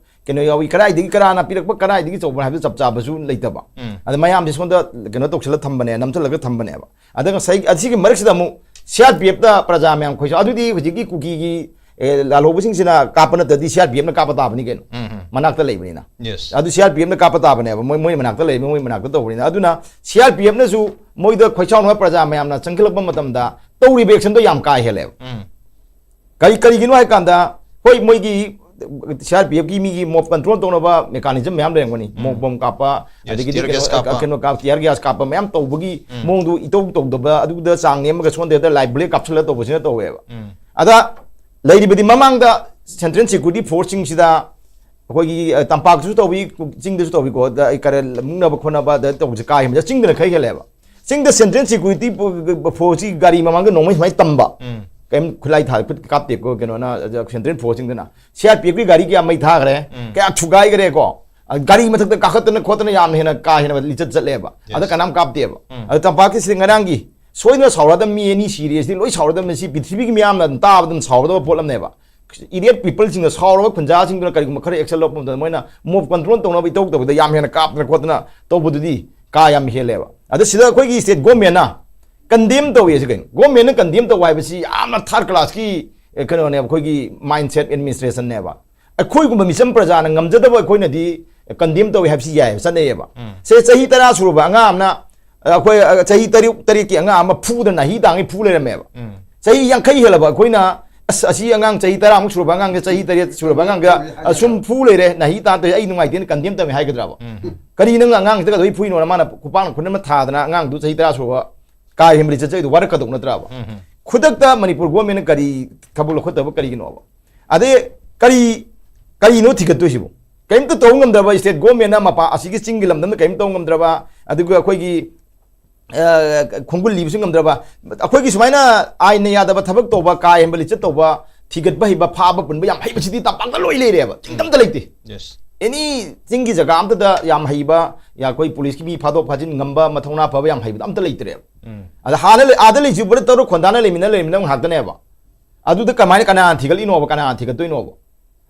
ꯀꯩꯅꯣ ꯌꯥꯎꯔꯤ, ꯀꯗꯥꯏꯗꯒꯤ ꯀꯅꯥꯅ ꯄꯤꯔꯛꯄ, ꯀꯗꯥꯏꯗꯒꯤ ꯆꯧꯕ ꯍꯥꯏꯕꯗꯨ ꯆꯞ ꯆꯥꯕꯁꯨ ꯂꯩꯇꯕ꯫ ꯎꯝ꯫ ꯑꯗ ꯃꯌꯥꯝꯁꯦ ꯁꯣꯝꯗ ꯀꯩꯅꯣ ꯇꯧꯁꯜꯂ ꯊꯝꯕꯅꯦ, ꯅꯝꯁꯤꯜꯂꯒ ꯊꯝꯕꯅꯦꯕ꯫ ꯑꯗ ꯉꯁꯥꯏ ꯑꯁꯤꯒꯤ ꯃꯔꯛꯁꯤꯗ ꯑꯃꯨꯛ ꯁꯤ ꯑꯥꯔ ꯄꯤ ꯑꯦꯐꯇ ꯄ꯭ꯔꯖꯥ ꯃꯌꯥꯝ ꯈꯣꯏꯁꯨ, ꯑꯗꯨꯗꯤ ꯍꯧꯖꯤꯛꯀꯤ ꯀꯨꯀꯤꯒꯤ, ꯑꯦ, ꯂꯥꯜꯍꯧꯕꯁꯤꯡꯁꯤꯅ ꯀꯥꯞꯄ ꯅꯠꯇ꯭ꯔꯗꯤ ꯁꯤ ꯑꯥꯔ ꯄꯤ ꯑꯦꯐꯅ ꯀꯥꯞꯄ ꯇꯥꯕꯅꯤ ꯀꯩꯅꯣ, ꯎꯝ, ꯎꯝ꯫ ꯃꯅꯥꯛꯇ ꯂꯩꯕꯅꯤꯅ꯫ Yes꯫ ꯑꯗꯨ ꯁꯤ ꯑꯥꯔ ꯄꯤ ꯑꯦꯐꯅ ꯀꯥꯞꯄ ꯇꯥꯕꯅꯦꯕ, ꯃꯣꯏ, ꯃꯣꯏ ꯃꯅꯥꯛꯇ ꯂꯩꯕꯅꯤ, ꯃꯣꯏ ꯃꯅꯥꯛꯇ ꯇꯧꯕꯅꯤꯅ꯫ ꯑꯗꯨꯅ ꯁꯤ ꯑꯥꯔ ꯄꯤ ꯑꯦꯐꯅꯁꯨ ꯃꯣꯏꯗ ꯈꯣꯏꯁꯥꯎꯅꯕ ꯄ꯭ꯔꯖꯥ ꯃꯌꯥꯝꯅ ꯆꯪꯈꯠꯂꯛꯄ ꯃꯇꯝꯗ ꯇꯧꯔꯤꯕ ꯑꯦꯛꯁꯟꯗꯣ ꯌꯥꯝ ꯀꯥ ꯍꯦꯜꯂꯦꯕ꯫ ꯎꯝ꯫ ꯀꯔꯤ, ꯀꯔꯤꯒꯤꯅꯣ ꯍꯥꯏ ꯀꯥꯟꯗ, ꯍꯣꯏ, ꯃꯣꯏꯒꯤ ꯁꯤ ꯑꯥꯔ ꯄꯤ ꯑꯦꯐꯀꯤ ꯃꯤꯒꯤ ꯃꯣꯞ ꯀꯟꯇ꯭ꯔꯣꯜ ꯇꯧꯅꯕ ꯃꯦꯀꯥꯅꯤꯖꯝ ꯃꯌꯥꯝ ꯂꯩꯔꯝꯒꯅꯤ꯫ ꯎꯝ꯫ ꯃꯣꯞ ꯕꯣꯝ ꯀꯥꯞꯄ, yes, ꯑꯗꯒꯤꯗꯤ tear gas ꯀꯩꯅꯣ, ꯀꯥꯞꯄ꯫ ꯀꯩꯅꯣ ꯀꯥꯞ-, tear gas ꯀꯥꯞꯄ ꯃꯌꯥꯝ ꯇꯧꯕꯒꯤ ꯎꯝ꯫ ꯃꯑꯣꯡꯗꯨ ꯏꯇꯧ ꯇꯧꯗꯕ, ꯑꯗꯨꯗ ꯆꯥꯡ ꯅꯦꯝꯃꯒ ꯁꯣꯝꯗ ꯍꯦꯛꯇ live bullet ꯀꯥꯞꯁꯤꯜꯂ ꯇꯧꯕꯁꯤꯅ ꯇꯧꯋꯦꯕ꯫ ꯎꯝ꯫ ꯑꯗ ꯂꯩꯔꯤꯕꯗꯤ ꯃꯃꯥꯡꯗ central security force ꯁꯤꯡꯁꯤꯗ ꯑꯩꯈꯣꯏꯒꯤ, ꯑ, ꯇꯝꯄꯥꯛꯇꯁꯨ ꯇꯧꯏ, ꯆꯤꯡꯗꯁꯨ ꯇꯧꯏꯀꯣ, ꯑꯗ ꯑꯩ ꯀꯔꯦ ꯃꯨꯛꯅꯕ ꯈꯣꯠꯅꯕ ꯑꯗ ꯇꯧꯕꯁꯦ ꯀꯥ ꯍꯦꯟꯕꯗ ꯆꯤꯡꯗꯅ ꯈꯔ ꯍꯦꯜꯂꯦꯕ꯫ ꯆꯤꯡꯗ central security force ꯁꯤ ꯒꯥꯔꯤ ꯃꯃꯥꯡꯗ ꯅꯣꯡꯃꯩ ꯁꯨꯃꯥꯏꯅ ꯇꯝꯕ꯫ ꯎꯝ꯫ ꯀꯩꯝ ꯈꯨꯠꯂꯥꯏ ꯊꯥ-, ꯈꯨꯠ ꯀꯥꯞꯇꯦꯀꯣ, ꯀꯩꯅꯣꯅ, central force ꯁꯤꯡꯗꯨꯅ꯫ C R P ꯑꯦꯐꯀꯤ ꯒꯥꯔꯤ ꯀꯌꯥ ꯃꯩ ꯊꯥꯈ꯭ꯔꯦ, ꯎꯝ꯫ ꯀꯌꯥ ꯊꯨꯒꯥꯏꯈ꯭ꯔꯦꯀꯣ꯫ ꯑ, ꯒꯥꯔꯤ ꯃꯊꯛꯇ ꯀꯥꯈꯠꯇꯅ ꯈꯣꯠꯇꯅ ꯌꯥꯝꯅ ꯍꯦꯟꯅ ꯀꯥ ꯍꯦꯟꯅ ꯂꯤꯆꯠ ꯆꯠꯂꯦꯕ꯫ ꯑꯗ yes꯫ ꯀꯅꯥꯝ ꯀꯥꯞꯇꯦꯕ꯫ ꯎꯝ꯫ ꯑꯗ ꯇꯝꯄꯥꯛꯀꯤꯁꯤꯗ ꯉꯔꯥꯡꯒꯤ ꯁꯣꯏꯗꯅ ꯁꯥꯎꯔꯗꯕ ꯃꯤ ꯑꯅꯤ ꯁꯤꯔꯦ, ꯁꯤꯗꯤ ꯂꯣꯏ ꯁꯥꯎꯔꯗꯕꯅꯤ, ꯁꯤ ꯄ꯭ꯔꯤꯊꯤꯕꯤꯒꯤ ꯃꯤꯌꯥꯝꯅ ꯑꯗꯨꯝ ꯇꯥꯕꯗ ꯑꯗꯨꯝ ꯁꯥꯎꯔꯗꯕ ꯄꯣꯠ ꯑꯃꯅꯦꯕ꯫ Idiot people ꯁꯤꯡꯅ, ꯁꯥꯎꯔꯕ ꯈꯨꯟꯖꯥꯁꯤꯡꯗꯨꯅ ꯀꯔꯤꯒꯨꯝꯕ ꯈꯔ action ꯂꯧꯔꯛꯄ ꯃꯇꯝꯗ ꯃꯣꯏꯅ ꯃꯣꯞ ꯀꯟꯇ꯭ꯔꯣꯜ ꯇꯧꯅꯕ ꯏꯇꯧ ꯇꯧꯕꯗ ꯌꯥꯝ ꯍꯦꯟꯅ ꯀꯥꯞꯇꯅ ꯈꯣꯠꯇꯅ ꯇꯧꯕꯗꯨꯗꯤ ꯀꯥ ꯌꯥꯝ ꯍꯦꯜꯂꯦꯕ꯫ ꯑꯗ ꯁꯤꯗ ꯑꯩꯈꯣꯏꯒꯤ state government ꯅ condemn ꯇꯧꯏ꯫ ꯑꯁꯤ ꯀꯩꯅꯣ? Government ꯅ condemn ꯇꯧꯕ ꯍꯥꯏꯕꯁꯤ ꯌꯥꯝꯅ third class ꯀꯤ, ꯑꯦ, ꯀꯩꯅꯣꯅꯦꯕ, ꯑꯩꯈꯣꯏꯒꯤ mindset administration ꯅꯦꯕ꯫ ꯑꯩꯈꯣꯏꯒꯨꯝꯕ ꯃꯤꯆꯝ ꯄ꯭ꯔꯖꯥꯅ ꯉꯝꯖꯗꯕ ꯑꯩꯈꯣꯏꯅꯗꯤ condemn ꯇꯧꯏ ꯍꯥꯏꯕꯁꯤ ꯌꯥꯏ, ꯆꯠꯅꯩꯌꯦꯕ꯫ ꯎꯝ꯫ ꯁꯦ, ꯆꯍꯤ ꯇꯔꯥ ꯁꯨꯔꯕ ꯑꯉꯥꯡ ꯑꯃꯅ, ꯑꯩꯈꯣꯏ, ꯑ, ꯆꯍꯤ ꯇꯔꯨꯛ, ꯇꯔꯦꯠꯀꯤ ꯑꯉꯥꯡ ꯑꯃ ꯐꯨꯗꯅ ꯅꯥꯍꯤ ꯇꯥꯡꯉꯩ ꯐꯨ ꯂꯩꯔꯝꯃꯦꯕ꯫ ꯎꯝ꯫ ꯆꯍꯤ ꯌꯥꯡꯈꯩ ꯍꯦꯜꯂꯕ ꯑꯩꯈꯣꯏꯅ, "ꯑꯁ, ꯑꯁꯤ ꯑꯉꯥꯡ ꯆꯍꯤ ꯇꯔꯥꯃꯨꯛ ꯁꯨꯔꯕ ꯑꯉꯥꯡꯁꯦ, ꯆꯍꯤ ꯇꯔꯦꯠ ꯁꯨꯔꯕ ꯑꯉꯥꯡꯁꯦ, ꯑ, ꯁꯨꯝ ꯐꯨ ꯂꯩꯔꯦ, ꯅꯥꯍꯤ ꯇꯥꯡ ꯇꯧꯏ, ꯑꯩ ꯅꯨꯡꯉꯥꯏꯇꯦꯅ condemn ꯇꯧꯏ" ꯍꯥꯏꯒꯗ꯭ꯔꯕ? ꯎꯝ꯫ ꯀꯔꯤ, ꯅꯪꯅ ꯑꯉꯥꯡꯁꯤꯗ ꯀꯩꯗꯧꯕꯩ ꯐꯨꯏꯅꯣꯅ ꯃꯥꯅ ꯈꯨꯄꯥꯛꯅ ꯈꯨꯠ ꯑꯃ ꯊꯥꯗꯅ ꯑꯉꯥꯡꯗꯨ ꯆꯍꯤ ꯇꯔꯥ ꯁꯨꯔꯕ ꯀꯥ ꯍꯦꯟꯕ ꯂꯤꯆꯠ ꯆꯠꯂꯤꯗꯣ ꯋꯥꯔꯛꯀꯗꯧ ꯅꯠꯇ꯭ꯔꯕ? ꯎꯝ, ꯎꯝ꯫ ꯈꯨꯗꯛꯇ ꯃꯅꯤꯄꯨꯔ government ꯅ ꯀꯔꯤ ꯊꯕꯛ ꯂꯧꯈꯠꯇꯕ ꯀꯔꯤꯒꯤꯅꯣꯕ? ꯑꯗꯩ ꯀꯔꯤ, ꯀꯔꯤꯅꯣ ꯊꯤꯒꯠꯇꯣꯏꯁꯤꯕꯨ? ꯀꯔꯤꯝꯇ ꯇꯧꯕ ꯉꯝꯗ꯭ꯔꯕ state government ꯅ ꯃꯄꯥ ꯑꯁꯤꯒꯤ ꯆꯤꯡꯒꯤ ꯂꯝꯗꯝꯗ ꯀꯔꯤꯝ ꯇꯧꯕ ꯉꯝꯗ꯭ꯔꯕ, ꯑꯗꯨꯒ ꯑꯩꯈꯣꯏꯒꯤ, ꯑ, ꯈꯣꯡꯒꯨꯜ ꯂꯤꯕꯁꯨ ꯉꯝꯗ꯭ꯔꯕ, ꯑꯩꯈꯣꯏꯒꯤ ꯁꯨꯃꯥꯏꯅ ꯑꯥꯏꯟꯅ ꯌꯥꯗꯕ ꯊꯕꯛ ꯇꯧꯕ, ꯀꯥ ꯍꯦꯟꯕ ꯂꯤꯆꯠ ꯇꯧꯕ, ꯊꯤꯒꯠꯄ ꯍꯩꯕ, ꯐꯥꯕ ꯄꯨꯟꯕ ꯌꯥꯝ ꯍꯩꯕꯁꯤꯗꯤ ꯇꯝꯄꯥꯛꯇ ꯂꯣꯏ ꯂꯩꯔꯦꯕ, ꯆꯤꯡꯗ ꯑꯝꯇ ꯂꯩꯇꯦ꯫ Yes. ꯑꯦꯅꯤ ꯆꯤꯡꯒꯤ ꯖꯒꯥ ꯑꯝꯇꯗ ꯌꯥꯝ ꯍꯩꯕ, ꯌꯥ, ꯑꯩꯈꯣꯏ ꯄꯨꯂꯤꯁꯀꯤ ꯃꯤ ꯐꯥꯗꯣꯛ ꯐꯥꯖꯤꯟ ꯉꯝꯕ, ꯃꯊꯧꯅꯥ ꯐꯕ, ꯌꯥꯝ ꯍꯩꯕꯗꯣ ꯑꯝꯇ ꯂꯩꯇ꯭ꯔꯦꯕ꯫ ꯎꯝ. ꯑꯗ ꯍꯥꯟꯅ ꯂꯩ- ꯑꯥꯗ ꯂꯩꯁꯤꯕꯗ ꯇꯧꯔ ꯈꯣꯟꯗꯥꯅ ꯂꯩꯃꯤꯟꯅ ꯂꯩꯃꯤꯟꯅ ꯉꯥꯛꯇꯅꯦꯕ꯫ ꯑꯗꯨꯗ ꯀꯃꯥꯏꯅ, ꯀꯅꯥꯅ ꯊꯤꯒꯠꯂꯤꯅꯣꯕ, ꯀꯅꯥꯅ ꯊꯤꯒꯠꯇꯣꯏꯅꯣꯕ?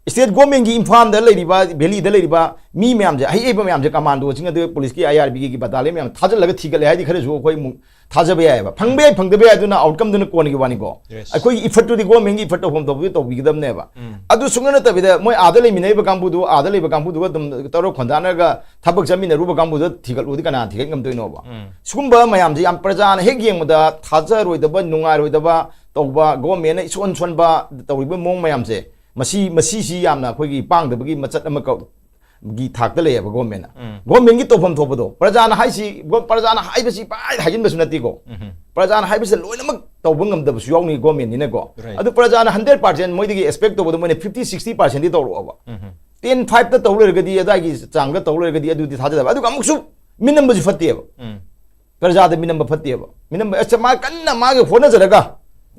ꯁ꯭ꯇꯦꯠ ꯒꯣꯔꯃꯦꯟꯒꯤ ꯏꯝꯐꯥꯜꯗ ꯂꯩꯔꯤꯕ, ꯚꯦꯂꯤꯗ ꯂꯩꯔꯤꯕ ꯃꯤ ꯃꯌꯥꯝꯁꯦ, ꯑꯍꯩ ꯍꯩꯕ ꯃꯌꯥꯝꯁꯦ, ꯀꯃꯥꯟꯗꯣꯁꯤꯡ, ꯑꯗꯨꯒ ꯄꯨꯂꯤꯁꯀꯤ, ꯑꯥꯏ ꯑꯥꯔ ꯕꯤꯒꯤ ꯕꯇꯥꯂꯤꯌꯟ ꯃꯌꯥꯝ ꯊꯥꯖꯤꯜꯂꯒ ꯊꯤꯒꯠꯂꯦ ꯍꯥꯏꯗꯤ ꯈꯔꯁꯨ ꯑꯩꯈꯣꯏ ꯑꯃꯨꯛ ꯊꯥꯖꯕ ꯌꯥꯏꯑꯕ꯫ ꯐꯪꯕ ꯌꯥꯏ, ꯐꯪꯗꯕ ꯌꯥꯏ, ꯑꯗꯨꯅ ꯑꯥꯎꯠꯀꯝꯗꯨꯅ ꯀꯣꯟꯅꯒꯤ ꯋꯥꯅꯤꯀꯣ꯫ Yes. ꯑꯩꯈꯣꯏꯒꯤ ꯏꯐꯔꯠꯇꯨꯗꯤ, ꯒꯣꯔꯃꯦꯟꯒꯤ ꯏꯐꯔꯠ ꯇꯧꯐꯝ ꯊꯣꯛꯄꯗꯨꯗꯤ ꯇꯧꯕꯤꯒꯗꯕꯅꯦꯕ꯫ ꯎꯝ. ꯑꯗꯨ ꯁꯨꯡꯅ ꯅꯠꯇꯕꯤꯗ ꯃꯣꯏ ꯑꯥꯗ ꯂꯩꯃꯤꯟꯅꯔꯤꯕ ꯀꯥꯡꯕꯨꯗꯨ, ꯑꯥꯗ ꯂꯩꯕ ꯀꯥꯡꯕꯨꯗꯨꯒ ꯑꯗꯨꯝ ꯇꯧꯔ ꯈꯣꯟꯗꯥꯅꯔꯒ ꯊꯕꯛ ꯆꯠꯃꯤꯟꯅꯔꯨꯕ ꯀꯥꯡꯕꯨꯗꯨ ꯊꯤꯒꯠꯂꯨꯗꯤ ꯀꯅꯥ ꯊꯤꯒꯠ ꯉꯝꯗꯣꯏꯅꯣꯕ? ꯎꯝ. ꯁꯤꯒꯨꯝꯕ ꯃꯌꯥꯝꯁꯦ ꯌꯥꯝ ꯄ꯭ꯔꯖꯥꯅ ꯍꯦꯛ ꯌꯦꯡꯕꯗ ꯊꯥꯖꯔꯣꯏꯗꯕ, ꯅꯨꯡꯉꯥꯏꯔꯣꯏꯗꯕ ꯇꯧꯕ, ꯒꯣꯔꯃꯦꯟꯅ ꯏꯁꯣꯟ ꯁꯣꯟꯕ ꯇꯧꯔꯤꯕ ꯃꯑꯣꯡ ꯃꯌꯥꯝꯁꯦ, ꯃꯁꯤ, ꯃꯁꯤꯁꯤ ꯌꯥꯝꯅ ꯑꯩꯈꯣꯏꯒꯤ ꯄꯥꯡꯗꯕꯒꯤ ꯃꯆꯠ ꯑꯃ ꯀꯧ-, ꯒꯤ ꯊꯥꯛꯇ ꯂꯩꯌꯦꯕ ꯒꯣꯔꯃꯦꯟꯅ꯫ ꯎꯝ. ꯒꯣꯔꯃꯦꯟꯒꯤ ꯇꯧꯐꯝ ꯊꯣꯛꯄꯗꯣ, ꯄ꯭ꯔꯖꯥꯅ ꯍꯥꯏꯁꯤ, ꯒꯣ-, ꯄ꯭ꯔꯖꯥꯅ ꯍꯥꯏꯕꯁꯤ ꯄꯥꯏ ꯍꯥꯏꯖꯤꯟꯕꯁꯨ ꯅꯠꯇꯦꯀꯣ꯫ ꯎꯝ. ꯄ꯭ꯔꯖꯥꯅ ꯍꯥꯏꯕꯁꯦ ꯂꯣꯏꯅꯃꯛ ꯇꯧꯕ ꯉꯝꯗꯕꯁꯨ ꯌꯥꯎꯅꯤ ꯒꯣꯔꯃꯦꯟꯅꯤꯅꯀꯣ꯫ Right. ꯑꯗꯨ ꯄ꯭ꯔꯖꯥꯅ ꯍꯟꯗ꯭ꯔꯦꯠ ꯄꯥꯔꯁꯦꯟ ꯃꯣꯏꯗꯒꯤ ꯑꯦꯛꯁꯄꯦꯛ ꯇꯧꯕꯗꯣ ꯃꯣꯏꯅ ꯐꯤꯐꯇꯤ ꯁꯤꯛꯁꯇꯤ ꯄꯥꯔꯁꯦꯟꯗꯤ ꯇꯧꯔꯛꯑꯣꯕ꯫ ꯎꯝ. ꯇꯦꯟ ꯐꯥꯏꯚꯇ ꯇꯧ ꯂꯩꯔꯒꯗꯤ, ꯑꯗꯥꯏꯒꯤ ꯆꯥꯡꯗ ꯇꯧ ꯂꯩꯔꯒꯗꯤ ꯑꯗꯨꯗꯤ ꯊꯥꯖꯗꯕ꯫ ꯑꯗꯨꯒ ꯑꯃꯨꯛꯁꯨ ꯃꯤꯅꯝꯕꯁꯨ ꯐꯠꯇꯦꯕ꯫ ꯎꯝ. ꯄ꯭ꯔꯖꯥꯗ ꯃꯤꯅꯝꯕ ꯐꯠꯇꯦꯕ꯫ ꯃꯤꯅꯝꯕ, ꯑꯁ, ꯃꯥ ꯀꯟꯅ ꯃꯥꯒꯤ ꯍꯣꯠꯅꯖꯔꯒ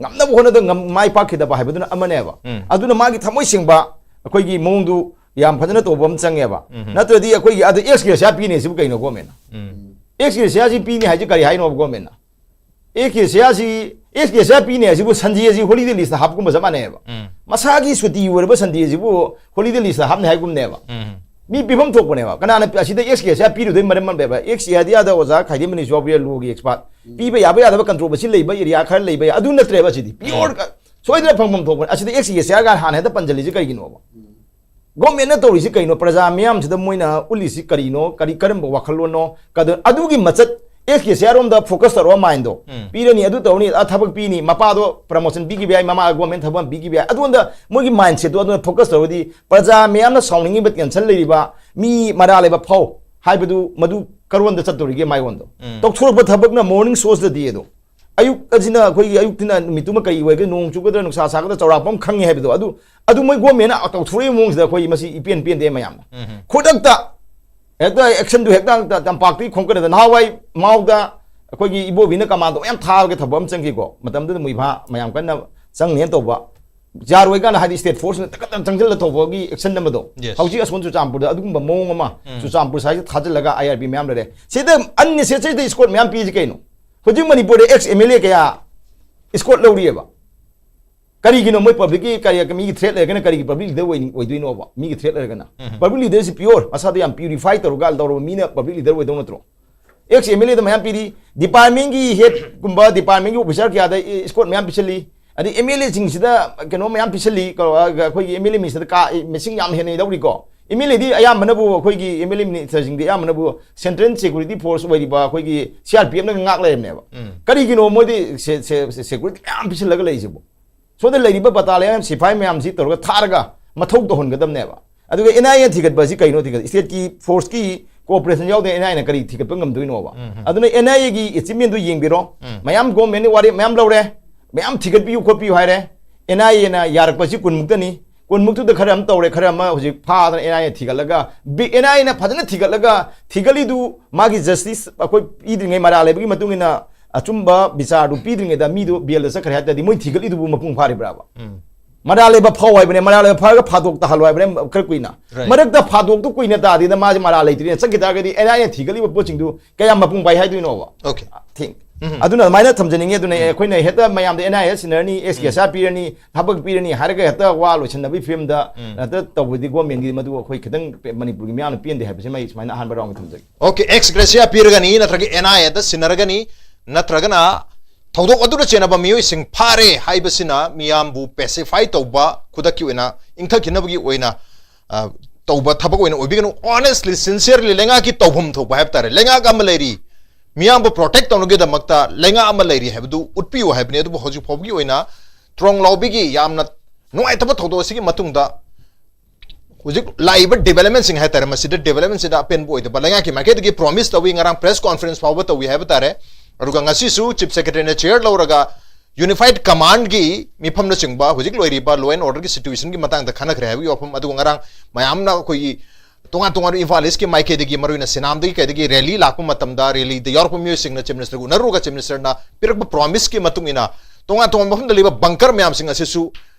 ꯉꯝꯅꯕ ꯍꯣꯠꯅꯗ ꯉꯝ-, ꯃꯥꯏ ꯄꯥꯛꯈꯤꯗꯕ ꯍꯥꯏꯕꯗꯨꯅ ꯑꯃꯅꯦꯕ꯫ ꯎꯝ. ꯑꯗꯨꯅ ꯃꯥꯒꯤ ꯊꯃꯣꯏ ꯁꯦꯡꯕ ꯑꯩꯈꯣꯏꯒꯤ ꯃꯑꯣꯡꯗꯨ ꯌꯥꯝ ꯐꯖꯅ ꯇꯧꯕ ꯑꯃ ꯆꯪꯉꯦꯕ꯫ ꯎꯝ. ꯅꯠꯇ꯭ꯔꯗꯤ ꯑꯩꯈꯣꯏꯒꯤ ꯑꯗ ꯑꯦꯛꯁ ꯒ꯭ꯔꯦꯁꯤꯌꯥ ꯄꯤꯅꯦ ꯁꯤꯕꯨ ꯀꯩꯅꯣ ꯒꯣꯔꯃꯦꯟꯅ? ꯎꯝ. ꯑꯦꯛꯁ ꯒ꯭ꯔꯦꯁꯤꯌꯥꯁꯤ ꯄꯤꯅꯤ ꯍꯥꯏꯁꯤ ꯀꯔꯤ ꯍꯥꯏꯅꯣꯕ ꯒꯣꯔꯃꯦꯟꯅ? ꯑꯦꯛꯁ ꯒ꯭ꯔꯦꯁꯤꯌꯥꯁꯤ, ꯑꯦꯛꯁ ꯒ꯭ꯔꯦꯁꯤꯌꯥ ꯄꯤꯅꯤ ꯍꯥꯏꯁꯤꯕꯨ ꯁꯟꯗꯦꯁꯤ ꯍꯣꯂꯤꯗꯦ ꯂꯤꯁꯇ ꯍꯥꯞꯄꯒꯨꯝꯕ ꯆꯞ ꯃꯥꯟꯅꯩꯕ꯫ ꯎꯝ. ꯃꯁꯥꯒꯤ ꯁꯨꯇꯤ ꯑꯣꯏꯔꯕ ꯁꯟꯗꯦꯁꯤꯕꯨ ꯍꯣꯂꯤꯗꯦ ꯂꯤꯁꯇ ꯍꯥꯞꯅꯤ ꯍꯥꯏꯒꯨꯝꯅꯦꯕ꯫ ꯎꯝ. ꯃꯤ ꯄꯤꯐꯝ ꯊꯣꯛꯄꯅꯦꯕ꯫ ꯀꯅꯥꯅ ꯑꯁꯤꯗ ꯑꯦꯛꯁ ꯒ꯭ꯔꯦꯁꯤꯌꯥ ꯄꯤꯔꯨꯗꯣꯏ ꯃꯔꯝ ꯑꯃ ꯂꯩꯕ? ꯑꯦꯛꯁ ꯒ꯭ꯔꯦꯁꯤꯌꯥꯗꯤ ꯑꯥꯗ ꯑꯣꯖꯥ ꯈꯥꯏꯗꯦꯝ ꯃꯅꯤꯁꯨ ꯌꯥꯎꯕꯤꯔ, ꯂꯣꯒꯤ ꯑꯦꯛꯁꯄꯥꯔꯠ꯫ ꯄꯤꯕ ꯌꯥꯕ ꯌꯥꯗꯕ ꯀꯟꯇ꯭ꯔꯣꯚꯔꯁꯤ ꯂꯩꯕ ꯑꯦꯔꯤꯌꯥ ꯈꯔ ꯂꯩꯕ ꯌꯥꯏ꯫ ꯑꯗꯨ ꯅꯠꯇ꯭ꯔꯦꯕ ꯁꯤꯗꯤ꯫ ꯄꯤꯌꯣꯔ ꯁꯣꯏꯗꯅ ꯐꯪꯐꯝ ꯊꯣꯛꯄꯅꯦ꯫ ꯑꯁꯤꯗ ꯑꯦꯛꯁ ꯒ꯭ꯔꯦꯁꯤꯌꯥꯒ ꯍꯥꯟꯅ ꯍꯦꯛꯇ ꯄꯟꯖꯜꯂꯤꯁꯤ ꯀꯩꯒꯤꯅꯣꯕ? ꯒꯣꯔꯃꯦꯟꯅ ꯇꯧꯔꯤꯁꯤ ꯀꯩꯅꯣ? ꯄ꯭ꯔꯖꯥ ꯃꯤꯌꯥꯝꯁꯤꯗ ꯃꯣꯏꯅ ꯎꯠꯂꯤꯁꯤ ꯀꯔꯤꯅꯣ? ꯀꯔꯤ, ꯀꯔꯝꯕ ꯋꯥꯈꯜꯂꯣꯟꯅꯣ? ꯀꯗ-, ꯑꯗꯨꯒꯤ ꯃꯆꯠ ꯑꯦꯛꯁ ꯒ꯭ꯔꯦꯁꯤꯌꯥꯔꯣꯝꯗ ꯐꯣꯀꯁ ꯇꯧꯔꯒ ꯃꯥꯏꯟꯗꯣ ꯎꯝ. ꯄꯤꯔꯅꯤ, ꯑꯗꯨ ꯇꯧꯔꯅꯤ, ꯑ, ꯊꯕꯛ ꯄꯤꯅꯤ, ꯃꯄꯥꯗꯣ ꯄ꯭ꯔꯃꯣꯁꯟ ꯄꯤꯈꯤꯕ ꯌꯥꯏ, ꯃꯃꯥ ꯒꯣꯔꯃꯦꯟ ꯊꯕꯛ ꯑꯃ ꯄꯤꯈꯤꯕ ꯌꯥꯏ꯫ ꯑꯗꯨꯉꯣꯟꯗ ꯃꯣꯏꯒꯤ ꯃꯥꯏꯟ ꯁꯦꯠꯇꯣ ꯑꯗꯨꯅ ꯐꯣꯀꯁ ꯇꯧꯔꯗꯤ ꯄ꯭ꯔꯖꯥ ꯃꯤꯌꯥꯝꯅ ꯁꯥꯎꯅꯤꯡꯉꯤꯕ, ꯇꯦꯟꯁꯟ ꯂꯩꯔꯤꯕ, ꯃꯤ ꯃꯔꯥ ꯂꯩꯕ ꯐꯥꯎ ꯍꯥꯏꯕꯗꯨ ꯃꯗꯨ ꯀꯔꯣꯟꯗ ꯆꯠꯇꯧꯔꯤꯒꯦ ꯃꯥꯏꯉꯣꯟꯗꯣ? ꯎꯝ. ꯇꯧꯊꯣꯔꯛꯄ ꯊꯕꯛꯅ ꯃꯣꯔꯅꯤꯡ ꯁꯣꯁꯇꯗꯤ ꯑꯗꯣ ꯑꯌꯨꯛ ꯑꯁꯤꯅ ꯑꯩꯈꯣꯏꯒꯤ ꯑꯌꯨꯛꯇꯨꯅ ꯅꯨꯃꯤꯠꯇꯨꯃ ꯀꯔꯤ ꯑꯣꯏꯒꯦ, ꯅꯣꯡ ꯆꯨꯒꯗ꯭ꯔꯥ ꯅꯨꯡꯁꯥ ꯁꯥꯒꯗ꯭ꯔꯥ ꯆꯥꯎꯔꯥꯛꯄ ꯑꯃ ꯈꯪꯉꯤ ꯍꯥꯏꯕꯗꯣ, ꯑꯗꯨ, ꯑꯗꯨ ꯃꯣꯏ ꯒꯣꯔꯃꯦꯟꯅ ꯇꯧꯊꯣꯔꯛꯏꯕ ꯃꯑꯣꯡꯁꯤꯗ ꯑꯩꯈꯣꯏ ꯃꯁꯤ ꯏꯄꯦꯟ ꯄꯦꯟꯗꯦ ꯃꯌꯥꯝꯅ꯫ ꯎꯝ. ꯈꯨꯗꯛꯇ ꯍꯦꯛꯇ ꯑꯦꯛꯁꯟꯗꯨ ꯍꯦꯛꯇ ꯇꯝꯄꯥꯛꯇꯒꯤ ꯈꯣꯡꯀꯠꯅꯗ ꯅꯍꯥꯟꯋꯥꯏ ꯃꯥꯎꯗ ꯑꯩꯈꯣꯏꯒꯤ ꯏꯕꯣꯕꯤꯅ ꯀꯃꯥꯟꯗꯣ ꯃꯌꯥꯝ ꯊꯥꯕꯒꯤ ꯊꯕꯛ ꯑꯃ ꯆꯪꯈꯤꯀꯣ꯫ ꯃꯇꯝꯗꯨꯗ ꯃꯨꯏꯐꯥ ꯃꯌꯥꯝ ꯀꯟꯅ ꯆꯪꯅꯦꯅ ꯇꯧꯕ꯫ ꯌꯥꯔꯣꯏ ꯀꯥꯟꯗ, ꯍꯥꯏꯗꯤ state force ꯅ ꯇꯛꯀꯠꯇꯅ ꯆꯪꯁꯤꯜꯂ ꯇꯧꯕꯒꯤ action ꯑꯃꯗꯣ, Yes. ꯍꯧꯖꯤꯛ ꯑꯁꯣꯝ ꯆꯨꯔꯆꯥꯟꯄꯨꯔꯗ ꯑꯗꯨꯒꯨꯝꯕ ꯃꯑꯣꯡ ꯑꯃ, ꯎꯝ. ꯆꯨꯔꯆꯥꯟꯄꯨꯔ ꯁꯥꯏꯁꯤꯗ ꯊꯥꯖꯤꯜꯂꯒ I R P ꯃꯌꯥꯝ ꯂꯩꯔꯦ꯫ ꯁꯤꯗ unnecessary escort ꯃꯌꯥꯝ ꯄꯤꯔꯤꯁꯤ ꯀꯩꯅꯣ? ꯍꯧꯖꯤꯛ ꯃꯅꯤꯄꯨꯔꯗ ex M L A ꯀꯌꯥ escort ꯂꯧꯔꯤꯑꯕ꯫ ꯀꯔꯤꯒꯤꯅꯣ? ꯃꯣꯏ public ꯀꯤ ꯀꯔꯤ, ꯃꯤꯒꯤ threat ꯂꯩꯔꯒꯅ ꯀꯔꯤꯒꯤ public leader ꯑꯣꯏ-, ꯑꯣꯏꯗꯣꯏꯅꯣꯕ? ꯃꯤꯒꯤ threat ꯂꯩꯔꯒꯅ? ꯎꯝ. Public leader ꯁꯤ pure, ꯃꯁꯥꯗ ꯌꯥꯝ purify ꯇꯧꯔꯒ ꯇꯧꯔꯕ ꯃꯤꯅ public leader ꯑꯣꯏꯗꯧ ꯅꯠꯇ꯭ꯔꯣ? Ex M L A ꯗ ꯃꯌꯥꯝ ꯄꯤꯔꯤ, department ꯀꯤ head ꯀꯨꯝꯕ, department ꯀꯤ officer ꯀꯌꯥꯗ escort ꯃꯌꯥꯝ ꯄꯤꯁꯜꯂꯤ, ꯑꯗꯩ M L A ꯁꯤꯡꯁꯤꯗ ꯀꯩꯅꯣ ꯃꯌꯥꯝ ꯄꯤꯁꯜꯂꯤ, ꯀ-, ꯑꯩꯈꯣꯏꯒꯤ M L A minister ꯗ ꯀꯥ-, ꯃꯁꯤꯡ ꯌꯥꯝ ꯍꯦꯟꯅ ꯂꯧꯔꯤꯀꯣ꯫ M L A ꯗꯤ ꯑꯌꯥꯝꯕꯅꯕꯨ, ꯑꯩꯈꯣꯏꯒꯤ M L A minister ꯁꯤꯡꯗꯤ ꯑꯌꯥꯝꯕꯅꯕꯨ central security force ꯑꯣꯏꯔꯤꯕ ꯑꯩꯈꯣꯏꯒꯤ C R P F ꯅꯒ ꯉꯥꯛ ꯂꯩꯔꯝꯅꯦꯕ꯫ ꯎꯝ. ꯀꯔꯤꯒꯤꯅꯣ ꯃꯣꯏꯗꯤ ꯁꯦ-, ꯁꯦ-, ꯁꯦ-, security ꯃꯌꯥꯝ ꯄꯤꯁꯜꯂꯒ ꯂꯩꯔꯤꯁꯤꯕꯣ? ꯁꯣꯝꯗ ꯂꯩꯔꯤꯕ battalion ꯁꯤꯐꯥꯏ ꯃꯌꯥꯝꯁꯤ ꯇꯧꯔꯒ ꯊꯥꯔꯒ ꯃꯊꯧ ꯇꯧꯍꯟꯒꯗꯕꯅꯦꯕ꯫ ꯑꯗꯨꯒ N I A ꯊꯤꯒꯠꯄ ꯑꯁꯤ ꯀꯩꯅꯣ? ꯊꯤꯒꯠ-, state ꯀꯤ force ꯀꯤ cooperation ꯌꯥꯎꯗꯅ N I A ꯅ ꯀꯔꯤ ꯊꯤꯒꯠꯄ ꯉꯝꯗꯣꯏꯅꯣꯕ? ꯎꯝ, ꯎꯝ. ꯑꯗꯨꯅ N I A ꯒꯤ achievement ꯗꯨ ꯌꯦꯡꯕꯤꯔꯣ꯫ ꯎꯝ. ꯃꯌꯥꯝ government ꯅ ꯋꯥꯔꯦꯞ ꯃꯌꯥꯝ ꯂꯧꯔꯦ, ꯃꯌꯥꯝ ꯊꯤꯒꯠꯄꯤꯌꯨ ꯈꯣꯠꯄꯤꯌꯨ ꯍꯥꯏꯔꯦ꯫ N I A ꯅ ꯌꯥꯔꯛꯄꯁꯤ ꯀꯨꯟꯃꯨꯛꯇꯅꯤ꯫ ꯀꯨꯟꯃꯨꯛꯇꯨꯗ ꯈꯔ ꯑꯃ ꯇꯧꯔꯦ, ꯈꯔ ꯑꯃ ꯍꯧꯖꯤꯛ ꯐꯥꯗꯅ N I A ꯊꯤꯒꯠꯂꯒ, ꯕꯤ-, N I A ꯅ ꯐꯖꯅ ꯊꯤꯒꯠꯂꯒ, ꯊꯤꯒꯠꯂꯤꯗꯨ ꯃꯥꯒꯤ justice ꯑꯩꯈꯣꯏ ꯄꯤꯗ꯭ꯔꯤꯉꯩ, ꯃꯔꯥꯜ ꯂꯩꯕꯒꯤ ꯃꯇꯨꯡ ꯏꯟꯅ ꯑꯆꯨꯝꯕ ꯕꯤꯆꯥꯔꯗꯨ ꯄꯤꯗ꯭ꯔꯤꯉꯩꯗ ꯃꯤꯗꯨ bail ꯗ ꯆꯠꯈ꯭ꯔꯦ ꯍꯥꯏ ꯇꯥꯔꯗꯤ, ꯃꯣꯏ ꯊꯤꯒꯠꯂꯤꯗꯨꯕꯨ ꯃꯄꯨꯡ ꯐꯥꯔꯤꯕ꯭ꯔꯥꯕ? ꯎꯝ. ꯃꯔꯥꯜ ꯂꯩꯕ ꯐꯥꯎ ꯍꯥꯏꯕꯅꯦ, ꯃꯔꯥꯜ ꯂꯩꯕ ꯐꯥꯔꯒ ꯐꯥꯗꯣꯛ ꯇꯥꯍꯜꯂꯣ ꯍꯥꯏꯕꯅꯦ ꯈꯔ ꯀꯨꯏꯅ꯫ Right. ꯃꯔꯛꯇ ꯐꯥꯗꯣꯛꯇꯨ ꯀꯨꯏꯅ ꯇꯥꯗꯦꯗ, ꯃꯥꯁꯦ ꯃꯔꯥꯜ ꯂꯩꯇ꯭ꯔꯦꯅ ꯆꯠꯈꯤ ꯇꯥꯔꯒꯗꯤ N I A ꯅ ꯊꯤꯒꯠꯂꯤꯕ ꯄꯣꯠꯁꯤꯡꯗꯨ ꯀꯌꯥꯝ ꯃꯄꯨꯡ ꯐꯥꯏ ꯍꯥꯏꯗꯣꯏꯅꯣꯕ? Okay. Think. ꯎꯝ. ꯑꯗꯨꯅ ꯑꯗꯨꯃꯥꯏꯅ ꯊꯝꯖꯅꯤꯡꯉꯤ꯫ ꯑꯗꯨꯅ ꯑꯩꯈꯣꯏꯅ ꯍꯦꯛꯇ ꯃꯌꯥꯝꯗ N I A ꯁꯤꯟꯅꯔꯅꯤ, ex ꯀꯦꯁꯥ ꯄꯤꯔꯅꯤ, ꯊꯕꯛ ꯄꯤꯔꯅꯤ ꯍꯥꯏꯔꯒ ꯍꯦꯛꯇ ꯋꯥ ꯂꯣꯏꯁꯤꯟꯅꯕꯒꯤ ꯐꯤꯕꯝꯗ ꯎꯝ. ꯍꯦꯛꯇ ꯇꯧꯕꯗꯤ government ꯒꯤ ꯃꯗꯨ ꯑꯩꯈꯣꯏ ꯈꯤꯇꯪ ꯃꯅꯤꯄꯨꯔꯒꯤ ꯃꯤꯌꯥꯝꯅ ꯄꯦꯟꯗꯦ ꯍꯥꯏꯕꯁꯤꯃ ꯑꯩ ꯁꯨꯃꯥꯏꯅ ꯑꯍꯥꯟꯕ round ꯒꯤ ꯊꯝꯖꯒꯦ꯫ Okay, ex gratia ꯄꯤꯔꯒꯅꯤ ꯅꯠꯇ꯭ꯔꯒ N I A ꯗ ꯁꯤꯟꯅꯔꯒꯅꯤ, ꯅꯠꯇ꯭ꯔꯒꯅ ꯊꯧꯗꯣꯛ ꯑꯗꯨꯗ ꯆꯦꯟꯅꯕ ꯃꯤꯑꯣꯏꯁꯤꯡ ꯐꯥꯔꯦ ꯍꯥꯏꯕꯁꯤꯅ ꯃꯤꯌꯥꯝꯕꯨ pacify ꯇꯧꯕ, ꯈꯨꯗꯛꯀꯤ ꯑꯣꯏꯅ ꯏꯪꯊꯈꯤꯅꯕꯒꯤ ꯑꯣꯏꯅ, ꯑ, ꯇꯧꯕ ꯊꯕꯛ ꯑꯣꯏꯅ ꯑꯣꯏꯕꯤꯒꯅꯨ꯫ Honestly, sincerely, ꯂꯩꯉꯥꯛꯀꯤ ꯇꯧꯐꯝ ꯊꯣꯛꯄ ꯍꯥꯏꯕ ꯇꯥꯔꯦ, ꯂꯩꯉꯥꯛ ꯑꯃ ꯂꯩꯔꯤ, ꯃꯤꯌꯥꯝꯕꯨ protect ꯇꯧꯅꯕꯒꯤꯗꯃꯛꯇ ꯂꯩꯉꯥꯛ ꯑꯃ ꯂꯩꯔꯤ ꯍꯥꯏꯕꯗꯨ ꯎꯠꯄꯤꯌꯨ ꯍꯥꯏꯕꯅꯤ꯫ ꯑꯗꯨꯕꯨ ꯍꯧꯖꯤꯛ ꯐꯥꯎꯕꯒꯤ ꯑꯣꯏꯅ ꯇ꯭ꯔꯣꯡ ꯂꯥꯎꯕꯤꯒꯤ ꯌꯥꯝꯅ ꯅꯨꯡꯉꯥꯏꯇꯕ ꯊꯧꯗꯣꯛ ꯑꯁꯤꯒꯤ ꯃꯇꯨꯡꯗ ꯍꯧꯖꯤꯛ ꯂꯥꯛꯏꯕ development ꯁꯤꯡ ꯍꯥꯏꯇꯥꯔꯦ, ꯃꯁꯤꯗ development ꯁꯤꯗ ꯑꯄꯦꯟꯕ ꯑꯣꯏꯗꯕ, ꯂꯩꯉꯥꯛꯀꯤ ꯃꯥꯏꯀꯩꯗꯒꯤ promise ꯇꯧꯏ, ꯉꯔꯥꯡ press conference ꯐꯥꯎꯕ ꯇꯧꯏ ꯍꯥꯏꯕ ꯇꯥꯔꯦ꯫ ꯑꯗꯨꯒ ꯉꯁꯤꯁꯨ Chief Secretary ꯅ chair ꯂꯧꯔꯒ Unified Command ꯒꯤ ꯃꯤꯐꯝꯅꯆꯤꯡꯕ ꯍꯧꯖꯤꯛ ꯂꯩꯔꯤꯕ law and order ꯒꯤ situation ꯒꯤ ꯃꯇꯥꯡꯗ ꯈꯟꯅꯈ꯭ꯔꯦ ꯍꯥꯏꯕꯒꯤ ꯋꯥꯐꯝ, ꯑꯗꯨꯒ ꯉꯔꯥꯡ ꯃꯌꯥꯝꯅ ꯑꯩꯈꯣꯏꯒꯤ ꯇꯣꯉꯥꯟ ꯇꯣꯉꯥꯟꯕ Imphal East ꯀꯤ ꯃꯥꯏꯀꯩꯗꯒꯤ, ꯃꯔꯨꯑꯣꯏꯅ ꯁꯤꯅꯥꯝꯗꯒꯤ ꯀꯩꯗꯒꯤ rally ꯂꯥꯛꯄ ꯃꯇꯝꯗ rally ꯗ ꯌꯥꯎꯔꯛꯄ ꯃꯤꯑꯣꯏꯁꯤꯡꯅ Chief Minister ꯒ ꯎꯅꯔꯨꯔꯒ Chief Minister ꯅ ꯄꯤꯔꯛꯄ promise ꯀꯤ ꯃꯇꯨꯡ ꯏꯟꯅ ꯇꯣꯉꯥꯟ ꯇꯣꯉꯥꯟꯕ ꯃꯐꯝꯗ ꯂꯩꯕ bunker ꯃꯌꯥꯝꯁꯤꯡ ꯑꯁꯤꯁꯨ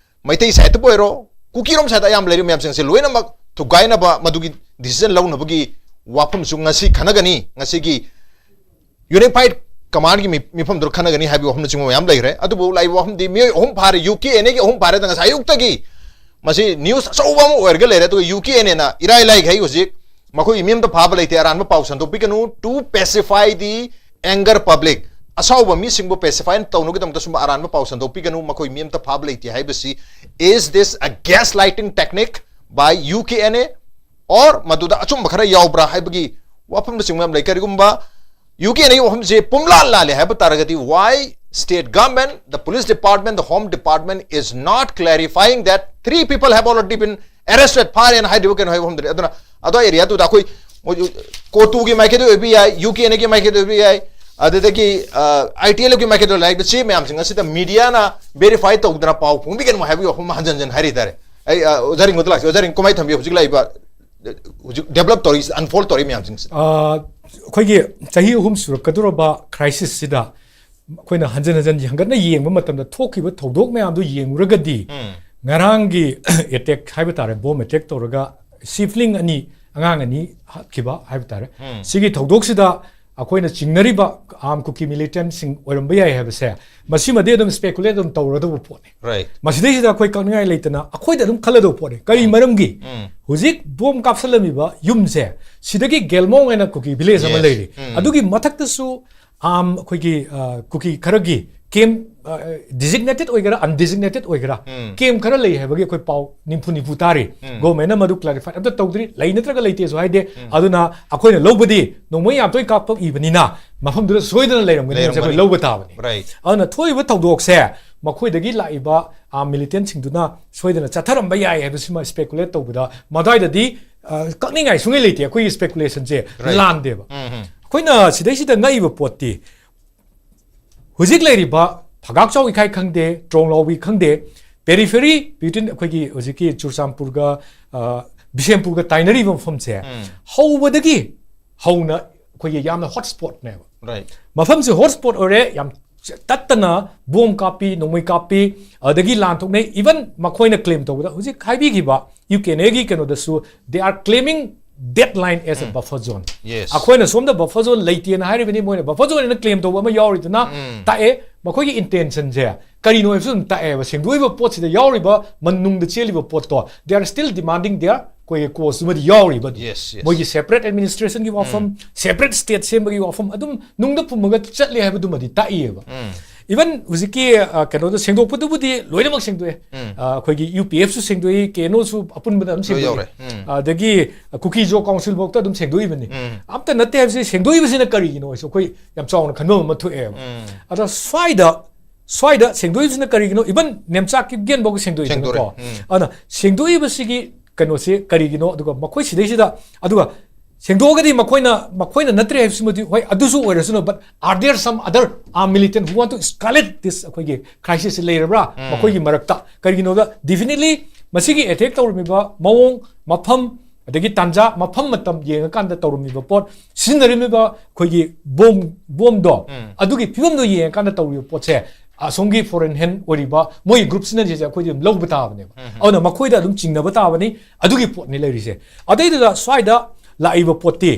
ꯃꯩꯇꯩ ꯁꯥꯏꯠꯇꯕꯨ ꯑꯣꯏꯔꯣ, ꯀꯨꯀꯤꯔꯣꯝ ꯁꯥꯏꯠꯇ ꯑꯌꯥꯝꯕ ꯂꯩꯔꯤꯕ ꯃꯌꯥꯝꯁꯤꯡꯁꯦ ꯂꯣꯏꯅꯃꯛ ꯊꯨꯒꯥꯏꯅꯕ, ꯃꯗꯨꯒꯤ ꯗꯤꯁꯤꯖꯟ ꯂꯧꯅꯕꯒꯤ ꯋꯥꯐꯝꯁꯨ ꯉꯁꯤ ꯈꯟꯅꯒꯅꯤ꯫ ꯉꯁꯤꯒꯤ ꯌꯨꯅꯤꯐꯥꯏꯠ ꯀꯃꯥꯟꯒꯤ ꯃꯤ-, ꯃꯤꯐꯝꯗꯨꯗ ꯈꯟꯅꯒꯅꯤ ꯍꯥꯏꯕꯒꯤ ꯋꯥꯐꯝꯅꯆꯤꯡꯕ ꯃꯌꯥꯝ ꯂꯩꯈ꯭ꯔꯦ꯫ ꯑꯗꯨꯕꯨ ꯂꯥꯛꯏꯕ ꯋꯥꯐꯝꯗꯤ ꯃꯤꯑꯣꯏ ꯑꯍꯨꯝ ꯐꯥꯔꯦ, ꯌꯨ ꯀꯦ ꯑꯦꯟ ꯑꯦꯒꯤ ꯑꯍꯨꯝ ꯐꯥꯔꯦꯗ ꯉꯁꯥꯏ ꯑꯌꯨꯛꯇꯒꯤ ꯃꯁꯤ ꯅ꯭ꯌꯨꯁ ꯑꯆꯧꯕ ꯑꯃ ꯑꯣꯏꯔꯒ ꯂꯩꯔꯦ꯫ ꯑꯗꯨꯒ ꯌꯨ ꯀꯦ ꯑꯦꯟ ꯑꯦꯅ ꯏꯔꯥꯏ ꯂꯥꯏꯈꯩ ꯍꯧꯖꯤꯛ ꯃꯈꯣꯏꯒꯤ ꯃꯤ ꯑꯃꯇ ꯐꯥꯕ ꯂꯩꯇꯦ, ꯑꯔꯥꯟꯕ ꯄꯥꯎ ꯁꯟꯗꯣꯛꯄꯤꯒꯅꯨ, to pacify the anger public, ꯑꯁꯥꯎꯕ ꯃꯤꯁꯤꯡꯕꯨ ꯄꯦꯁꯤꯐꯥꯏ ꯇꯧꯅꯕꯒꯤꯗꯃꯛꯇ ꯁꯨꯝꯕ ꯑꯔꯥꯟꯕ ꯄꯥꯎ ꯁꯟꯗꯣꯛꯄꯤꯒꯅꯨ, ꯃꯈꯣꯏ ꯃꯤ ꯑꯃꯇ ꯐꯥꯕ ꯂꯩꯇꯦ ꯍꯥꯏꯕꯁꯤ, is this a gaslighting technique by U K N A? Or ꯃꯗꯨꯗ ꯑꯆꯨꯝꯕ ꯈꯔ ꯌꯥꯎꯕ꯭ꯔꯥ ꯍꯥꯏꯕꯒꯤ ꯋꯥꯐꯝꯅꯆꯤꯡꯕ ꯌꯥꯝ ꯂꯩ꯫ ꯀꯔꯤꯒꯨꯝꯕ ꯌꯨ ꯀꯦ ꯑꯦꯟ ꯑꯦꯒꯤ ꯋꯥꯐꯝꯁꯦ ꯄꯨꯝꯂꯥꯟ ꯂꯥꯜꯂꯦ ꯍꯥꯏꯕ ꯇꯥꯔꯒꯗꯤ, why state government, the police department, the home department is not clarifying that three people have already been arrested, ꯐꯥꯔꯦꯅ ꯍꯥꯏꯔꯤꯕ ꯀꯩꯅꯣ ꯍꯥꯏꯕ ꯋꯥꯐꯝꯗꯨꯅꯤ꯫ ꯑꯗꯨꯅ ꯑꯗꯣ ꯑꯦꯔꯤꯌꯥꯗꯨꯗ ꯑꯩꯈꯣꯏ ꯃꯣꯏ ꯀꯣꯇꯨꯒꯤ ꯃꯥꯏꯀꯩꯗ ꯑꯣꯏꯕ ꯌꯥꯏ, ꯌꯨ ꯀꯦ ꯑꯦꯟ ꯑꯦꯒꯤ ꯃꯥꯏꯀꯩꯗ ꯑꯣꯏꯕ ꯌꯥꯏ, ꯑꯗꯨꯗꯒꯤ ꯑꯥꯏ ꯇꯤ ꯑꯦꯜ ꯑꯦꯐꯀꯤ ꯃꯥꯏꯀꯩꯗ ꯂꯩꯔꯤꯕ ꯆꯦ ꯃꯌꯥꯝꯁꯤꯡ ꯑꯁꯤꯗ ꯃꯤꯗꯤꯌꯥꯅ ꯚꯦꯔꯤꯐꯥꯏ ꯇꯧꯗꯅ ꯄꯥꯎ ꯐꯣꯡꯕꯤꯒꯅꯨ ꯍꯥꯏꯕꯒꯤ ꯋꯥꯐꯝ ꯑꯃ ꯍꯟꯖꯟ ꯍꯟꯖꯟ ꯍꯥꯏꯔꯤ ꯇꯥꯔꯦ꯫ ꯑꯩ ꯑ, ꯑꯣꯖꯥ ꯔꯤꯡꯒꯣꯗ ꯂꯥꯛꯁꯤ꯫ ꯑꯣꯖꯥ ꯔꯤꯡ, ꯀꯃꯥꯏ ꯊꯝꯕꯤꯌꯨ ꯍꯧꯖꯤꯛ ꯂꯥꯛꯏꯕ, ꯍꯧꯖꯤꯛ ꯗꯦꯕꯂꯞ ꯇꯧꯔꯤ, ꯑꯟꯐꯣꯜ ꯇꯧꯔꯤ ꯃꯌꯥꯝꯁꯤꯡꯁꯦ? ꯑ, ꯑꯩꯈꯣꯏꯒꯤ ꯆꯍꯤ ꯑꯍꯨꯝ ꯁꯨꯔꯛꯀꯗꯧꯔꯕ ꯀ꯭ꯔꯥꯏꯁꯤꯁꯁꯤꯗ ꯑꯩꯈꯣꯏꯅ ꯍꯟꯖꯟ ꯍꯟꯖꯟ ꯍꯟꯒꯠꯅ ꯌꯦꯡꯕ ꯃꯇꯝꯗ ꯊꯣꯛꯈꯤꯕ ꯊꯧꯗꯣꯛ ꯃꯌꯥꯝꯗꯨ ꯌꯦꯡꯂꯨꯔꯒꯗꯤ, ꯎꯝ꯫ ꯉꯔꯥꯡꯒꯤ ꯑꯦꯇꯦꯛ ꯍꯥꯏꯕ ꯇꯥꯔꯦ, ꯕꯣꯝ ꯑꯦꯇꯦꯛ ꯇꯧꯔꯒ ꯁꯤꯕ꯭ꯂꯤꯡ ꯑꯅꯤ, ꯑꯉꯥꯡ ꯑꯅꯤ ꯍꯥꯠꯈꯤꯕ ꯍꯥꯏꯕ ꯇꯥꯔꯦ꯫ ꯎꯝ꯫ ꯁꯤꯒꯤ ꯊꯧꯗꯣꯛꯁꯤꯗ ꯑꯩꯈꯣꯏꯅ ꯆꯤꯡꯅꯔꯤꯕ ꯑꯥꯔꯝ ꯀꯨꯀꯤ ꯃꯤꯂꯤꯇꯦꯟꯁꯤꯡ ꯑꯣꯏꯔꯝꯕ ꯌꯥꯏ ꯍꯥꯏꯕꯁꯦ, ꯃꯁꯤꯃꯗꯤ ꯑꯗꯨꯝ ꯁ꯭ꯄꯦꯀꯨꯂꯦꯠ ꯑꯗꯨꯝ ꯇꯧꯔꯗꯧꯕ ꯄꯣꯠꯅꯤ꯫ Right. ꯃꯁꯤꯗꯩꯁꯤꯗ ꯑꯩꯈꯣꯏ ꯀꯛꯅꯤꯡꯉꯥꯏ ꯂꯩꯇꯅ ꯑꯩꯈꯣꯏꯗ ꯑꯗꯨꯝ ꯈꯜꯂꯗꯧꯕ ꯄꯣꯠꯅꯤ꯫ ꯀꯔꯤ ꯎꯝ꯫ ꯃꯔꯝꯒꯤ? ꯎꯝ꯫ ꯍꯧꯖꯤꯛ ꯕꯣꯝ ꯀꯥꯞꯁꯜꯂꯝꯃꯤꯕ ꯌꯨꯝꯁꯦ, ꯁꯤꯗꯒꯤ ꯒꯦꯜꯃꯣꯡ ꯍꯥꯏꯅ ꯀꯨꯀꯤ ꯚꯤꯂꯦꯖ ꯑꯃ Yes. ꯂꯩꯔꯤ꯫ ꯎꯝ꯫ ꯑꯗꯨꯒꯤ ꯃꯊꯛꯇꯁꯨ, ꯑꯥꯝ, ꯑꯩꯈꯣꯏꯒꯤ, ꯑ, ꯀꯨꯀꯤ ꯈꯔꯒꯤ ꯀꯦꯝ, ꯑ, ꯗꯤꯖꯤꯒꯅꯦꯇꯦꯠ ꯑꯣꯏꯒꯦꯔꯥ, ꯑꯟꯗꯤꯖꯤꯒꯅꯦꯇꯦꯠ ꯑꯣꯏꯒꯦꯔꯥ, ꯎꯝ꯫ ꯀꯦꯝ ꯈꯔ ꯂꯩ ꯍꯥꯏꯕꯒꯤ ꯑꯩꯈꯣꯏ ꯄꯥꯎ ꯅꯤꯝꯐꯨ ꯅꯤꯝꯐꯨ ꯇꯥꯔꯤ꯫ ꯎꯝ꯫ ꯒꯣꯔꯃꯦꯟꯅ ꯃꯗꯨ ꯀ꯭ꯂꯥꯔꯤꯐꯥꯏ ꯑꯝꯇ ꯇꯧꯗ꯭ꯔꯤ, ꯂꯩ ꯅꯠꯇ꯭ꯔꯒ ꯂꯩꯇꯦꯁꯨ ꯍꯥꯏꯗꯦ꯫ ꯎꯝ꯫ ꯑꯗꯨꯅ ꯑꯩꯈꯣꯏꯅ ꯂꯧꯕꯗꯤ ꯅꯣꯡꯃꯩ ꯌꯥꯝ ꯇꯣꯏꯅ ꯀꯥꯞꯄꯛꯏꯕꯅꯤꯅ ꯃꯐꯝꯗꯨꯗ ꯁꯣꯏꯗꯅ ꯂꯩꯔꯝꯒꯅꯤ ꯍꯥꯏꯕꯁꯦ ꯑꯩꯈꯣꯏ ꯂꯩꯔꯝꯒꯅꯤ꯫ ꯂꯧꯕ ꯇꯥꯕꯅꯤ꯫ Right. ꯑꯗꯨꯅ ꯊꯣꯛꯏꯕ ꯊꯧꯗꯣꯛꯁꯦ ꯃꯈꯣꯏꯗꯒꯤ ꯂꯥꯛꯏꯕ, ꯑ, ꯃꯤꯂꯤꯇꯦꯟꯁꯤꯡꯗꯨꯅ ꯁꯣꯏꯗꯅ ꯆꯠꯊꯔꯝꯕ ꯌꯥꯏ ꯍꯥꯏꯕꯁꯤꯃ ꯁ꯭ꯄꯦꯀꯨꯂꯦꯠ ꯇꯧꯕꯗ ꯃꯗ꯭ꯋꯥꯏꯗꯗꯤ, ꯑ, ꯀꯛꯅꯤꯡꯉꯥꯏ ꯁꯨꯡꯂꯩ ꯂꯩꯇꯦ꯫ ꯑꯩꯈꯣꯏꯒꯤ ꯁ꯭ꯄꯦꯀꯨꯂꯦꯁꯟꯁꯦ Right. ꯂꯥꯟꯗꯦꯕ꯫ ꯎꯝ, ꯎꯝ꯫ ꯑꯩꯈꯣꯏꯅ ꯁꯤꯗꯩꯁꯤꯗ ꯉꯛꯏꯕ ꯄꯣꯠꯇꯤ, ꯍꯧꯖꯤꯛ ꯂꯩꯔꯤꯕ ꯐꯒꯥꯛ ꯆꯥꯎ ꯏꯈꯥꯏ ꯈꯪꯗꯦ, ꯇ꯭ꯔꯣꯡ ꯂꯥꯎꯕꯤ ꯈꯪꯗꯦ, periphery between ꯑꯩꯈꯣꯏꯒꯤ ꯍꯧꯖꯤꯛꯀꯤ ꯆꯨꯔꯆꯥꯟꯄꯨꯔꯒ, ꯑ, ꯕꯤꯁꯦꯝꯄꯨꯔꯒ ꯇꯥꯏꯅꯔꯤꯕ ꯃꯐꯝꯁꯦ, ꯎꯝ꯫ ꯍꯧꯕꯗꯒꯤ ꯍꯧꯅ ꯑꯩꯈꯣꯏꯒꯤ ꯌꯥꯝꯅ ꯍꯣꯠ ꯁ꯭ꯄꯣꯠꯅꯦꯕ꯫ Right. ꯃꯐꯝꯁꯦ ꯍꯣꯠ ꯁ꯭ꯄꯣꯠ ꯑꯣꯏꯔꯦ, ꯌꯥꯝ ꯇꯠꯇꯅ ꯕꯣꯝ ꯀꯥꯞꯄꯤ, ꯅꯣꯡꯃꯩ ꯀꯥꯞꯄꯤ, ꯑꯗꯒꯤ ꯂꯥꯟ ꯊꯣꯛꯅꯩ꯫ Even ꯃꯈꯣꯏꯅ claim ꯇꯧꯕꯗ, ꯍꯧꯖꯤꯛ ꯍꯥꯏꯕꯤꯈꯤꯕ ꯌꯨ ꯀꯦ ꯑꯦꯟ ꯑꯦꯒꯤ ꯀꯩꯅꯣꯗꯁꯨ, they are claiming that line as a buffer zone. Yes. ꯑꯩꯈꯣꯏꯅ ꯁꯣꯝꯗ buffer zone ꯂꯩꯇꯦꯅ ꯍꯥꯏꯔꯤꯕꯅꯤ, ꯃꯣꯏꯅ buffer zone ꯍꯥꯏꯅ claim ꯇꯧꯕ ꯑꯃ ꯌꯥꯎꯔꯤꯗꯨꯅ ꯇꯥꯛꯑꯦ꯫ ꯃꯈꯣꯏꯒꯤ intention ꯁꯦ ꯀꯔꯤꯅꯣ ꯍꯥꯏꯕꯁꯨ ꯑꯗꯨꯝ ꯇꯥꯛꯑꯦꯕ꯫ ꯁꯦꯡꯗꯣꯛꯏꯕ ꯄꯣꯠꯁꯤꯗ ꯌꯥꯎꯔꯤꯕ, ꯃꯅꯨꯡꯗ ꯆꯦꯜꯂꯤꯕ ꯄꯣꯠꯇꯣ, they are still demanding their, ꯑꯩꯈꯣꯏꯒꯤ, cause ꯇꯨꯃꯗꯤ ꯌꯥꯎꯔꯤꯕ ꯑꯗꯨꯝ꯫ Yes, yes. ꯃꯣꯏꯒꯤ separate administration ꯒꯤ ꯋꯥꯐꯝ, separate state ꯁꯦꯝꯕꯒꯤ ꯋꯥꯐꯝ ꯑꯗꯨꯝ ꯅꯨꯡꯗ ꯐꯨꯝꯃꯒ ꯆꯠꯂꯦ ꯍꯥꯏꯕꯗꯨꯃꯗꯤ ꯇꯥꯛꯏꯌꯦꯕ꯫ Even ꯍꯧꯖꯤꯛꯀꯤ, ꯑ, ꯀꯩꯅꯣꯗꯣ ꯁꯦꯡꯗꯣꯛꯄꯗꯨꯕꯨꯗꯤ ꯂꯣꯏꯅꯃꯛ ꯁꯦꯡꯗꯣꯛꯑꯦ꯫ ꯑ, ꯑꯩꯈꯣꯏꯒꯤ ꯌꯨ ꯄꯤ ꯑꯦꯐꯁꯨ ꯁꯦꯡꯗꯣꯛꯏ, ꯀꯦ ꯑꯦꯟ ꯑꯣꯁꯨ ꯑꯄꯨꯟꯕꯗ ꯑꯗꯨꯝ ꯁꯦꯡꯗꯣꯛꯏ꯫ ꯌꯥꯎꯔꯦ꯫ ꯎꯝ. ꯑꯗꯒꯤ ꯀꯨꯀꯤ ꯖꯣ ꯀꯥꯎꯟꯁꯤꯜ ꯐꯥꯎꯗ ꯑꯗꯨꯝ ꯁꯦꯡꯗꯣꯛꯏꯕꯅꯤ꯫ ꯑꯝꯇ ꯅꯠꯇꯦ ꯍꯥꯏꯕꯁꯤ ꯁꯦꯡꯗꯣꯛꯏꯕꯁꯤꯅ ꯀꯔꯤꯒꯤꯅꯣ ꯍꯥꯏꯁꯨ ꯑꯩꯈꯣꯏ ꯌꯥꯝ ꯆꯥꯎꯅ ꯈꯟꯕ ꯑꯃ ꯊꯣꯛꯑꯦꯕ꯫ ꯑꯗ ꯁ꯭ꯋꯥꯏꯗ, ꯁ꯭ꯋꯥꯏꯗ ꯁꯦꯡꯗꯣꯛꯏꯕꯁꯤꯅ ꯀꯔꯤꯒꯤꯅꯣ? Even ꯅꯦꯝꯆꯥꯛ ꯀꯤꯞꯒꯦꯟ ꯐꯥꯎ ꯁꯦꯡꯗꯣꯛꯏꯗꯅꯀꯣ꯫ ꯁꯦꯡꯗꯣꯔꯛꯑꯦ꯫ ꯎꯝ. ꯑꯗꯨꯅ ꯁꯦꯡꯗꯣꯛꯏꯕꯁꯤꯒꯤ ꯀꯩꯅꯣꯁꯦ ꯀꯔꯤꯒꯤꯅꯣ? ꯑꯗꯨꯒ ꯃꯈꯣꯏ ꯁꯤꯗꯩꯁꯤꯗ, ꯑꯗꯨꯒ ꯁꯦꯡꯗꯣꯛꯑꯒꯗꯤ ꯃꯈꯣꯏꯅ, ꯃꯈꯣꯏꯅ ꯅꯠꯇ꯭ꯔꯦ ꯍꯥꯏꯕꯁꯤꯃꯗꯤ ꯍꯣꯏ, ꯑꯗꯨꯁꯨ ꯑꯣꯏꯔꯁꯅꯨ, but are there some other armed militant who want to escalate this, ꯑꯩꯈꯣꯏꯒꯤ crisis ꯁꯤ ꯂꯩꯔꯕ꯭ꯔꯥ ꯃꯈꯣꯏꯒꯤ ꯃꯔꯛꯇ? ꯀꯔꯤꯒꯤꯅꯣꯗ, definitely ꯃꯁꯤꯒꯤ attack ꯇꯧꯔꯝꯃꯤꯕ ꯃꯑꯣꯡ, ꯃꯐꯝ, ꯑꯗꯒꯤ ꯇꯥꯟꯖꯥ, ꯃꯐꯝ ꯃꯇꯝ ꯌꯦꯡꯉꯀꯥꯟꯗ ꯇꯧꯔꯝꯃꯤꯕ ꯄꯣꯠ, ꯁꯤꯖꯤꯟꯅꯔꯝꯃꯤꯕ ꯑꯩꯈꯣꯏꯒꯤ ꯕꯣꯝ, ꯕꯣꯝꯗꯣ, ꯑꯗꯨꯒꯤ ꯐꯤꯕꯝꯗꯣ ꯌꯦꯡꯉꯀꯥꯟꯗ ꯇꯧꯔꯤꯕ ꯄꯣꯠꯁꯦ, ꯑꯁꯣꯝꯒꯤ foreign hand ꯑꯣꯏꯔꯤꯕ ꯃꯣꯏꯒꯤ group ꯁꯤꯅ ꯁꯤꯁꯦ ꯑꯩꯈꯣꯏꯗꯤ ꯑꯗꯨꯝ ꯂꯧꯕ ꯇꯥꯕꯅꯦꯕ꯫ ꯑꯗꯨꯅ ꯃꯈꯣꯏꯗ ꯑꯗꯨꯝ ꯆꯤꯡꯅꯕ ꯇꯥꯕꯅꯤ꯫ ꯑꯗꯨꯒꯤ ꯄꯣꯠꯅꯤ ꯂꯩꯔꯤꯁꯦ꯫ ꯑꯗꯩꯗꯨꯗ ꯁ꯭ꯋꯥꯏꯗ ꯂꯥꯛꯏꯕ ꯄꯣꯠꯇꯤ,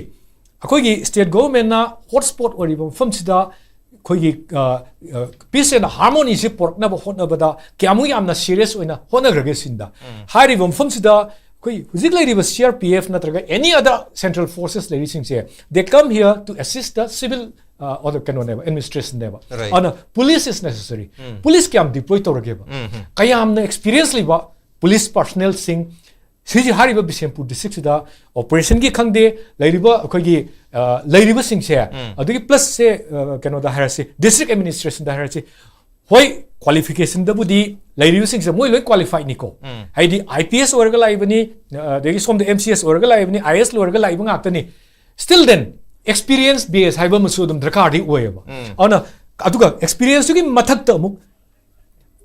ꯑꯩꯈꯣꯏꯒꯤ state government ꯅ hot spot ꯑꯣꯏꯔꯤꯕ ꯃꯐꯝꯁꯤꯗ ꯑꯩꯈꯣꯏꯒꯤ, ꯑ, ꯑ, peace and harmony ꯁꯤ ꯄꯨꯔꯛꯅꯕ ꯍꯣꯠꯅꯕꯗ ꯀꯌꯥꯃꯨꯛ ꯌꯥꯝꯅ serious ꯑꯣꯏꯅ ꯍꯣꯠꯅꯈ꯭ꯔꯒꯦ ꯁꯤꯟꯗ꯫ ꯍꯥꯏꯔꯤꯕ ꯃꯐꯝꯁꯤꯗ ꯑꯩꯈꯣꯏ ꯍꯧꯖꯤꯛ ꯂꯩꯔꯤꯕ C R P F ꯅꯠꯇ꯭ꯔꯒ any other central forces ꯂꯩꯔꯤꯁꯤꯡꯁꯦ, they come here to assist the civil, ꯑ, ꯑꯣꯔ ꯀꯩꯅꯣꯅꯦꯕ, administration ꯅꯦꯕ꯫ Right. ꯑꯗꯨꯅ police is necessary꯫ Police ꯀꯌꯥꯝ deploy ꯇꯧꯔꯒꯦꯕ? ꯀꯌꯥꯝꯅ experience ꯂꯩꯕ police personnel ꯁꯤꯡ ꯁꯤꯁꯤ ꯍꯥꯏꯔꯤꯕ ꯕꯤꯁꯦꯝꯄꯨꯔ district ꯁꯤꯗ operation ꯒꯤ ꯈꯪꯗꯦ, ꯂꯩꯔꯤꯕ ꯑꯩꯈꯣꯏꯒꯤ, ꯑ, ꯂꯩꯔꯤꯕꯁꯤꯡꯁꯦ, ꯑꯗꯨꯒꯤ plus ꯁꯦ, ꯑ, ꯀꯩꯅꯣꯗ ꯍꯥꯏꯔꯁꯤ, district administration ꯗ ꯍꯥꯏꯔꯁꯤ, ꯍꯣꯏ, qualification ꯗꯕꯨꯗꯤ ꯂꯩꯔꯤꯕꯁꯤꯡꯁꯦ ꯃꯣꯏ ꯂꯣꯏ qualified ꯅꯤꯀꯣ꯫ ꯍꯥꯏꯗꯤ I P S ꯑꯣꯏꯔꯒ ꯂꯥꯛꯏꯕꯅꯤ, ꯑ, ꯑꯗꯒꯤ ꯁꯣꯝꯗ M C S ꯑꯣꯏꯔꯒ ꯂꯥꯛꯏꯕꯅꯤ, I A S ꯂꯣꯏꯔꯒ ꯂꯥꯛꯏꯕ ꯉꯥꯛꯇꯅꯤ꯫ Still then, experience base ꯍꯥꯏꯕ ꯑꯃꯁꯨ ꯑꯗꯨꯝ ꯗꯔꯀꯥꯔꯗꯤ ꯑꯣꯏꯌꯦꯕ꯫ ꯑꯗꯨꯅ, ꯑꯗꯨꯒ experience ꯇꯨꯒꯤ ꯃꯊꯛꯇ ꯑꯃꯨꯛ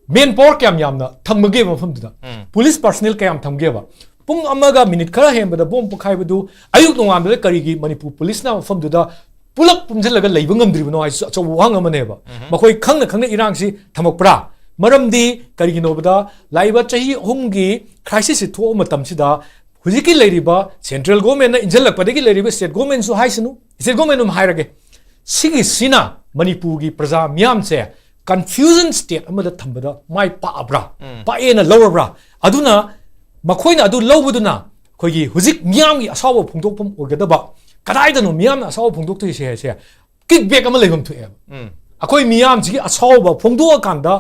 manpower ꯀꯌꯥꯝ ꯌꯥꯝꯅ ꯊꯝꯃꯒꯦꯕ ꯃꯐꯝꯗꯨꯗ? Police personnel ꯀꯌꯥꯝ ꯊꯝꯒꯦꯕ? ꯄꯨꯡ ꯑꯃꯒ minute ꯈꯔ ꯍꯦꯟꯕꯗ ꯕꯣꯝ ꯄꯣꯈꯥꯏꯕꯗꯨ, ꯑꯌꯨꯛ ꯅꯣꯡꯉꯥꯟꯕꯗ ꯀꯔꯤꯒꯤ ꯃꯅꯤꯄꯨꯔ police ꯅ ꯃꯐꯝꯗꯨꯗ ꯄꯨꯂꯞ ꯄꯨꯟꯁꯤꯜꯂꯒ ꯂꯩꯕ ꯉꯝꯗ꯭ꯔꯤꯕꯅꯣ ꯍꯥꯏꯁꯤꯁꯨ ꯑꯆꯧꯕ ꯋꯥꯍꯪ ꯑꯃꯅꯦꯕ꯫ ꯃꯈꯣꯏ ꯈꯪꯅ ꯈꯪꯅ ꯏꯔꯥꯡꯁꯤ ꯊꯝꯃꯛꯄ꯭ꯔꯥ? ꯃꯔꯝꯗꯤ ꯀꯔꯤꯒꯤꯅꯣꯕꯗ ꯂꯥꯛꯏꯕ ꯆꯍꯤ ꯑꯍꯨꯝꯒꯤ crisis ꯁꯤ ꯊꯣꯛꯄ ꯃꯇꯝꯁꯤꯗ ꯍꯧꯖꯤꯛꯀꯤ ꯂꯩꯔꯤꯕ central government ꯅ ꯏꯟꯁꯤꯜꯂꯛꯄꯗꯒꯤ ꯂꯩꯔꯤꯕ state government ꯁꯨ ꯍꯥꯏꯁꯅꯨ, state government ꯑꯗꯨꯝ ꯍꯥꯏꯔꯒꯦ, ꯁꯤꯒꯤꯁꯤꯅ ꯃꯅꯤꯄꯨꯔꯒꯤ ꯄ꯭ꯔꯖꯥ ꯃꯤꯌꯥꯝꯁꯦ confusion state ꯑꯃꯗ ꯊꯝꯕꯗ ꯃꯥꯏ ꯄꯥꯛꯑꯕ꯭ꯔꯥ? ꯄꯥꯛꯑꯦꯅ ꯂꯧꯔꯕ꯭ꯔꯥ? ꯑꯗꯨꯅ ꯃꯈꯣꯏꯅ ꯑꯗꯨ ꯂꯧꯕꯗꯨꯅ ꯑꯩꯈꯣꯏꯒꯤ ꯍꯧꯖꯤꯛ ꯃꯤꯌꯥꯝꯒꯤ ꯑꯁꯥꯎꯕ ꯐꯣꯡꯗꯣꯛꯐꯝ ꯑꯣꯏꯒꯗꯕ, ꯀꯗꯥꯏꯗꯅꯣ ꯃꯤꯌꯥꯝꯅ ꯑꯁꯥꯎꯕ ꯐꯣꯡꯗꯣꯛꯇꯣꯏꯁꯦ ꯍꯥꯏꯁꯦ, kick back ꯑꯃ ꯂꯩꯐꯝ ꯊꯣꯛꯑꯦꯕ꯫ ꯑꯩꯈꯣꯏ ꯃꯤꯌꯥꯝꯁꯤꯒꯤ ꯑꯁꯥꯎꯕ ꯐꯣꯡꯗꯣꯛꯑꯀꯥꯟꯗ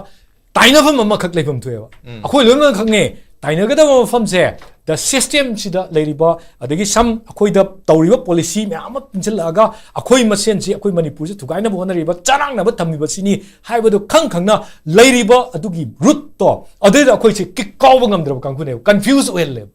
ꯇꯥꯏꯅꯐꯝ ꯑꯃꯈꯛ ꯂꯩꯐꯝ ꯊꯣꯛꯑꯦꯕ꯫ ꯑꯩꯈꯣꯏ ꯂꯣꯏꯅꯃꯛ ꯈꯪꯉꯦ, ꯇꯥꯏꯅꯒꯗꯕ ꯃꯐꯝꯁꯦ the system ꯁꯤꯗ ꯂꯩꯔꯤꯕ, ꯑꯗꯒꯤ some ꯑꯩꯈꯣꯏꯗ ꯇꯧꯔꯤꯕ policy ꯃꯌꯥꯝ ꯑꯃ ꯄꯨꯟꯁꯤꯜꯂꯛꯑꯒ ꯑꯩꯈꯣꯏ ꯃꯁꯦꯟꯁꯤ, ꯑꯩꯈꯣꯏ ꯃꯅꯤꯄꯨꯔꯁꯤ ꯊꯨꯒꯥꯏꯅꯕ ꯍꯣꯠꯅꯔꯤꯕ, ꯆꯔꯥꯡꯅꯕ ꯊꯝꯃꯤꯕꯁꯤꯅꯤ ꯍꯥꯏꯕꯗꯨ ꯈꯪ ꯈꯪꯅ ꯂꯩꯔꯤꯕ ꯑꯗꯨꯒꯤ root ꯇꯣ, ꯑꯗꯨꯏꯗ ꯑꯩꯈꯣꯏꯁꯦ kick ꯀꯥꯎꯕ ꯉꯝꯗ꯭ꯔꯕ ꯀꯥꯡꯕꯨꯅꯦꯕ, confuse ꯑꯣꯏꯍꯜꯂꯦꯕ꯫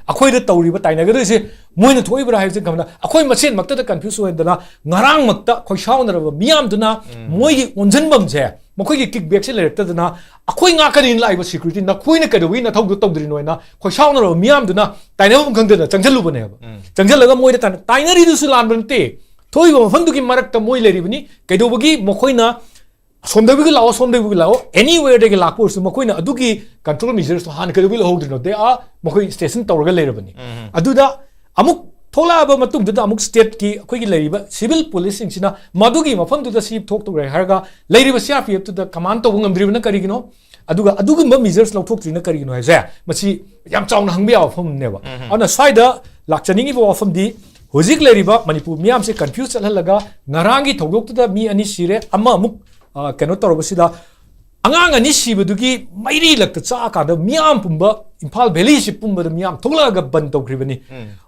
ꯑꯩꯈꯣꯏꯗ ꯇꯧꯔꯤꯕ ꯇꯥꯏꯅꯒꯗꯣꯏꯁꯦ ꯃꯣꯏꯅ ꯊꯣꯛꯏꯕ꯭ꯔꯥ ꯍꯥꯏꯕꯁꯤ ꯈꯪꯕꯗ ꯑꯩꯈꯣꯏ ꯃꯁꯦꯟ ꯃꯛꯇꯗ confuse ꯑꯣꯏꯍꯟꯗꯅ ꯉꯔꯥꯡꯃꯛꯇ ꯈꯣꯏꯁꯥꯎꯅꯔꯕ ꯃꯤꯌꯥꯝꯗꯨꯅ ꯃꯣꯏꯒꯤ ꯑꯣꯟꯁꯤꯟꯐꯝꯁꯦ, ꯃꯈꯣꯏꯒꯤ kick back ꯁꯦ ꯂꯩꯔꯛꯇꯗꯅ ꯑꯩꯈꯣꯏ ꯉꯥꯛꯀꯅꯤꯅ ꯂꯥꯛꯏꯕ security, ꯅꯈꯣꯏꯅ ꯀꯩꯗꯧꯕꯒꯤ ꯅꯊꯧꯗꯣ ꯇꯧꯗ꯭ꯔꯤꯅꯣ ꯍꯥꯏꯅ ꯈꯣꯏꯁꯥꯎꯅꯔꯕ ꯃꯤꯌꯥꯝꯗꯨꯅ ꯇꯥꯏꯅꯐꯝ ꯈꯪꯗꯅ ꯆꯪꯁꯤꯜꯂꯨꯕꯅꯦꯕ꯫ ꯆꯪꯁꯤꯜꯂꯒ ꯃꯣꯏꯗ ꯇꯥꯏꯅ-, ꯇꯥꯏꯅꯔꯤꯗꯨꯁꯨ ꯂꯥꯟꯕ ꯅꯠꯇꯦ, ꯊꯣꯛꯏꯕ ꯃꯐꯝꯗꯨꯒꯤ ꯃꯔꯛꯇ ꯃꯣꯏ ꯂꯩꯔꯤꯕꯅꯤ꯫ ꯀꯩꯗꯧꯕꯒꯤ ꯃꯈꯣꯏꯅ ꯑꯁꯣꯝꯗꯒꯤ ꯂꯥꯛꯑꯣ, ꯑꯁꯣꯝꯗꯒꯤ ꯂꯥꯛꯑꯣ, anywhere ꯗꯒꯤ ꯂꯥꯛꯄ ꯑꯣꯏꯔꯁꯨ ꯃꯈꯣꯏꯅ ꯑꯗꯨꯒꯤ control measures ꯇꯣ ꯍꯥꯟꯅ ꯀꯩꯗꯧꯕꯒꯤ ꯂꯧꯍꯧꯗ꯭ꯔꯤꯅꯣ? They are, ꯃꯈꯣꯏ station ꯇꯧꯔꯒ ꯂꯩꯔꯕꯅꯤ꯫ ꯑꯗꯨꯗ ꯑꯃꯨꯛ ꯊꯣꯛꯂꯛꯑꯕ ꯃꯇꯨꯡꯗꯨꯗ ꯑꯃꯨꯛ state ꯀꯤ ꯑꯩꯈꯣꯏꯒꯤ ꯂꯩꯔꯤꯕ civil police ꯁꯤꯡꯁꯤꯅ ꯃꯗꯨꯒꯤ ꯃꯐꯝꯗꯨꯗ ꯁꯤ ꯊꯣꯛꯇꯧꯔꯦ ꯍꯥꯏꯔꯒ ꯂꯩꯔꯤꯕ C R P F ꯇꯨꯗ command ꯇꯧꯕ ꯉꯝꯗ꯭ꯔꯤꯕꯅ ꯀꯔꯤꯒꯤꯅꯣ? ꯑꯗꯨꯒ ꯑꯗꯨꯒꯨꯝꯕ measures ꯂꯧꯊꯣꯛꯇ꯭ꯔꯤꯅ ꯀꯔꯤꯒꯤꯅꯣ ꯍꯥꯏꯁꯦ, ꯃꯁꯤ ꯌꯥꯝ ꯆꯥꯎꯅ ꯍꯪꯕ ꯌꯥꯕ ꯋꯥꯐꯝ ꯑꯃꯅꯦꯕ꯫ ꯑꯗꯨꯅ ꯁ꯭ꯋꯥꯏꯗ ꯂꯥꯛꯆꯅꯤꯡꯉꯤꯕ ꯋꯥꯐꯝꯗꯤ, ꯍꯧꯖꯤꯛ ꯂꯩꯔꯤꯕ ꯃꯅꯤꯄꯨꯔ ꯃꯤꯌꯥꯝꯁꯦ confuse ꯆꯠꯍꯜꯂꯒ ꯉꯔꯥꯡꯒꯤ ꯊꯧꯗꯣꯛꯇꯨꯗ ꯃꯤ ꯑꯅꯤ ꯁꯤꯔꯦ, ꯑꯃ ꯑꯃꯨꯛ, ꯑ, ꯀꯩꯅꯣ ꯇꯧꯔꯕꯁꯤꯗ, ꯑꯉꯥꯡ ꯑꯅꯤ ꯁꯤꯕꯗꯨꯒꯤ ꯃꯩꯔꯤ ꯂꯛꯇ ꯆꯥꯛꯑꯀꯥꯟꯗ ꯃꯤꯌꯥꯝ ꯄꯨꯝꯕ, ꯏꯝꯐꯥꯜ valley ꯁꯤ ꯄꯨꯝꯕꯗ ꯃꯤꯌꯥꯝ ꯊꯣꯛꯂꯛꯑꯒ ꯕꯟ ꯇꯧꯈ꯭ꯔꯤꯕꯅꯤ꯫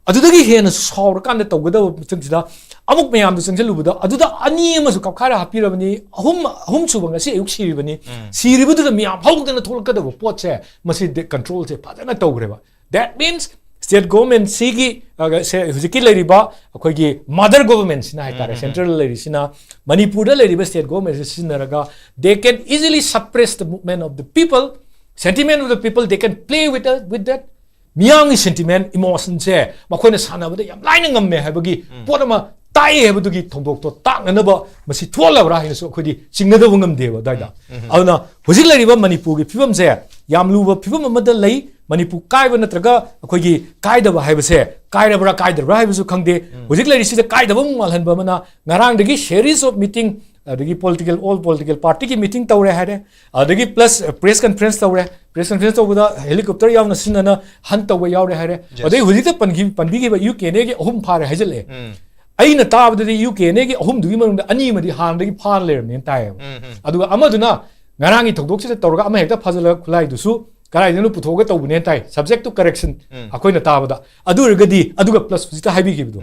ꯑꯗꯨꯗꯒꯤ ꯍꯦꯟꯅ ꯁꯥꯎꯔꯀꯥꯟꯗ ꯇꯧꯒꯗꯕ ꯃꯇꯝꯁꯤꯗ ꯑꯃꯨꯛ ꯃꯌꯥꯝꯗꯨ ꯆꯪꯁꯤꯜꯂꯨꯕꯗ ꯑꯗꯨꯗ ꯑꯅꯤ ꯑꯃꯁꯨ ꯀꯞꯈꯥꯏꯔ ꯍꯥꯞꯄꯤꯔꯕꯅꯤ, ꯑꯍꯨꯝ, ꯑꯍꯨꯝ ꯁꯨꯕ ꯉꯁꯤ ꯑꯌꯨꯛ ꯁꯤꯔꯤꯕꯅꯤ꯫ ꯁꯤꯔꯤꯕꯗꯨꯗ ꯃꯤꯌꯥꯝ ꯍꯧꯗꯅ ꯊꯣꯛꯂꯛꯀꯗꯕ ꯄꯣꯠꯁꯦ, ꯃꯁꯤ control ꯁꯦ ꯐꯖꯅ ꯇꯧꯈ꯭ꯔꯦꯕ꯫ That means state government ꯁꯤꯒꯤ, ꯑ, ꯁꯦ, ꯍꯧꯖꯤꯛꯀꯤ ꯂꯩꯔꯤꯕ ꯑꯩꯈꯣꯏꯒꯤ mother government ꯁꯤꯅ ꯍꯥꯏꯇꯥꯔꯦ, central ꯗ ꯂꯩꯔꯤꯁꯤꯅ ꯃꯅꯤꯄꯨꯔꯗ ꯂꯩꯔꯤꯕ state government ꯁꯤ ꯁꯤꯖꯤꯟꯅꯔꯒ they can easily suppress the movement of the people, sentiment of the people, they can play with, with that. ꯃꯤꯌꯥꯝꯒꯤ sentiment, emotion ꯁꯦ ꯃꯈꯣꯏꯅ ꯁꯥꯟꯅꯕꯗ ꯌꯥꯝ ꯂꯥꯏꯅ ꯉꯝꯃꯦ ꯍꯥꯏꯕꯒꯤ ꯄꯣꯠ ꯑꯃ ꯇꯥꯛꯑꯦ ꯍꯥꯏꯕꯗꯨꯒꯤ ꯊꯧꯗꯣꯛꯇꯣ ꯇꯥꯛꯅꯅꯕ ꯃꯁꯤ ꯊꯣꯛꯍꯜꯂꯕ꯭ꯔꯥ ꯍꯥꯏꯅꯁꯨ ꯑꯩꯈꯣꯏꯗꯤ ꯆꯤꯡꯅꯗꯕ ꯉꯝꯗꯦꯕ ꯑꯗꯨꯋꯥꯏꯗ꯫ ꯑꯗꯨꯅ ꯍꯧꯖꯤꯛ ꯂꯩꯔꯤꯕ ꯃꯅꯤꯄꯨꯔꯒꯤ ꯐꯤꯕꯝꯁꯦ ꯌꯥꯝ ꯂꯨꯕ ꯐꯤꯕꯝ ꯑꯃꯗ ꯂꯩ꯫ ꯃꯅꯤꯄꯨꯔ ꯀꯥꯏꯕ ꯅꯠꯇ꯭ꯔꯒ ꯑꯩꯈꯣꯏꯒꯤ ꯀꯥꯏꯗꯕ ꯍꯥꯏꯕꯁꯦ ꯀꯥꯏꯔꯕ꯭ꯔꯥ ꯀꯥꯏꯗ꯭ꯔꯕ꯭ꯔꯥ ꯍꯥꯏꯕꯁꯨ ꯈꯪꯗꯦ꯫ ꯍꯧꯖꯤꯛ ꯂꯩꯔꯤꯁꯤꯗ ꯀꯥꯏꯗꯕ ꯑꯃꯨꯛ ꯃꯥꯜꯍꯟꯕ ꯑꯃꯅ ꯉꯔꯥꯡꯗꯒꯤ series of meeting, ꯑꯗꯒꯤ political, all political party ꯒꯤ meeting ꯇꯧꯔꯦ ꯍꯥꯏꯔꯦ, ꯑꯗꯒꯤ plus press conference ꯇꯧꯔꯦ, press conference ꯇꯧꯕꯗ helicopter ꯌꯥꯎꯅ ꯁꯤꯖꯤꯟꯅꯅ hunt ꯇꯧꯕ ꯌꯥꯎꯔꯦ ꯍꯥꯏꯔꯦ꯫ ꯑꯗꯩ ꯍꯧꯖꯤꯛꯇ ꯄꯟꯈꯤ-, ꯄꯟꯕꯤꯈꯤꯕ U K N A ꯒꯤ ꯑꯍꯨꯝ ꯐꯥꯔꯦ ꯍꯥꯏꯖꯜꯂꯛꯑꯦ꯫ ꯑꯩꯅ ꯇꯥꯕꯗꯗꯤ U K N A ꯒꯤ ꯑꯍꯨꯝꯗꯨꯒꯤ ꯃꯅꯨꯡꯗ ꯑꯅꯤꯃꯗꯤ ꯍꯥꯟꯅꯗꯒꯤ ꯐꯥꯔ ꯂꯩꯔꯝꯅꯦꯅ ꯇꯥꯏꯌꯦꯕ꯫ ꯑꯗꯨꯒ ꯑꯃꯗꯨꯅ ꯉꯔꯥꯡꯒꯤ ꯊꯧꯗꯣꯛꯁꯤꯗ ꯇꯧꯔꯒ ꯑꯃ ꯍꯦꯛꯇ ꯐꯥꯖꯤꯜꯂꯒ ꯈꯨꯠꯂꯥꯏꯗꯨꯁꯨ ꯀꯗꯥꯏꯗꯅꯣ ꯄꯨꯊꯣꯛꯑꯒ ꯇꯧꯕꯅꯦꯅ ꯇꯥꯏ, subject to correction꯫ ꯑꯩꯈꯣꯏꯅ ꯇꯥꯕꯗ꯫ ꯑꯗꯨ ꯑꯣꯏꯔꯒꯗꯤ ꯑꯗꯨꯒ plus ꯍꯧꯖꯤꯛꯇ ꯍꯥꯏꯕꯤꯈꯤꯕꯗꯣ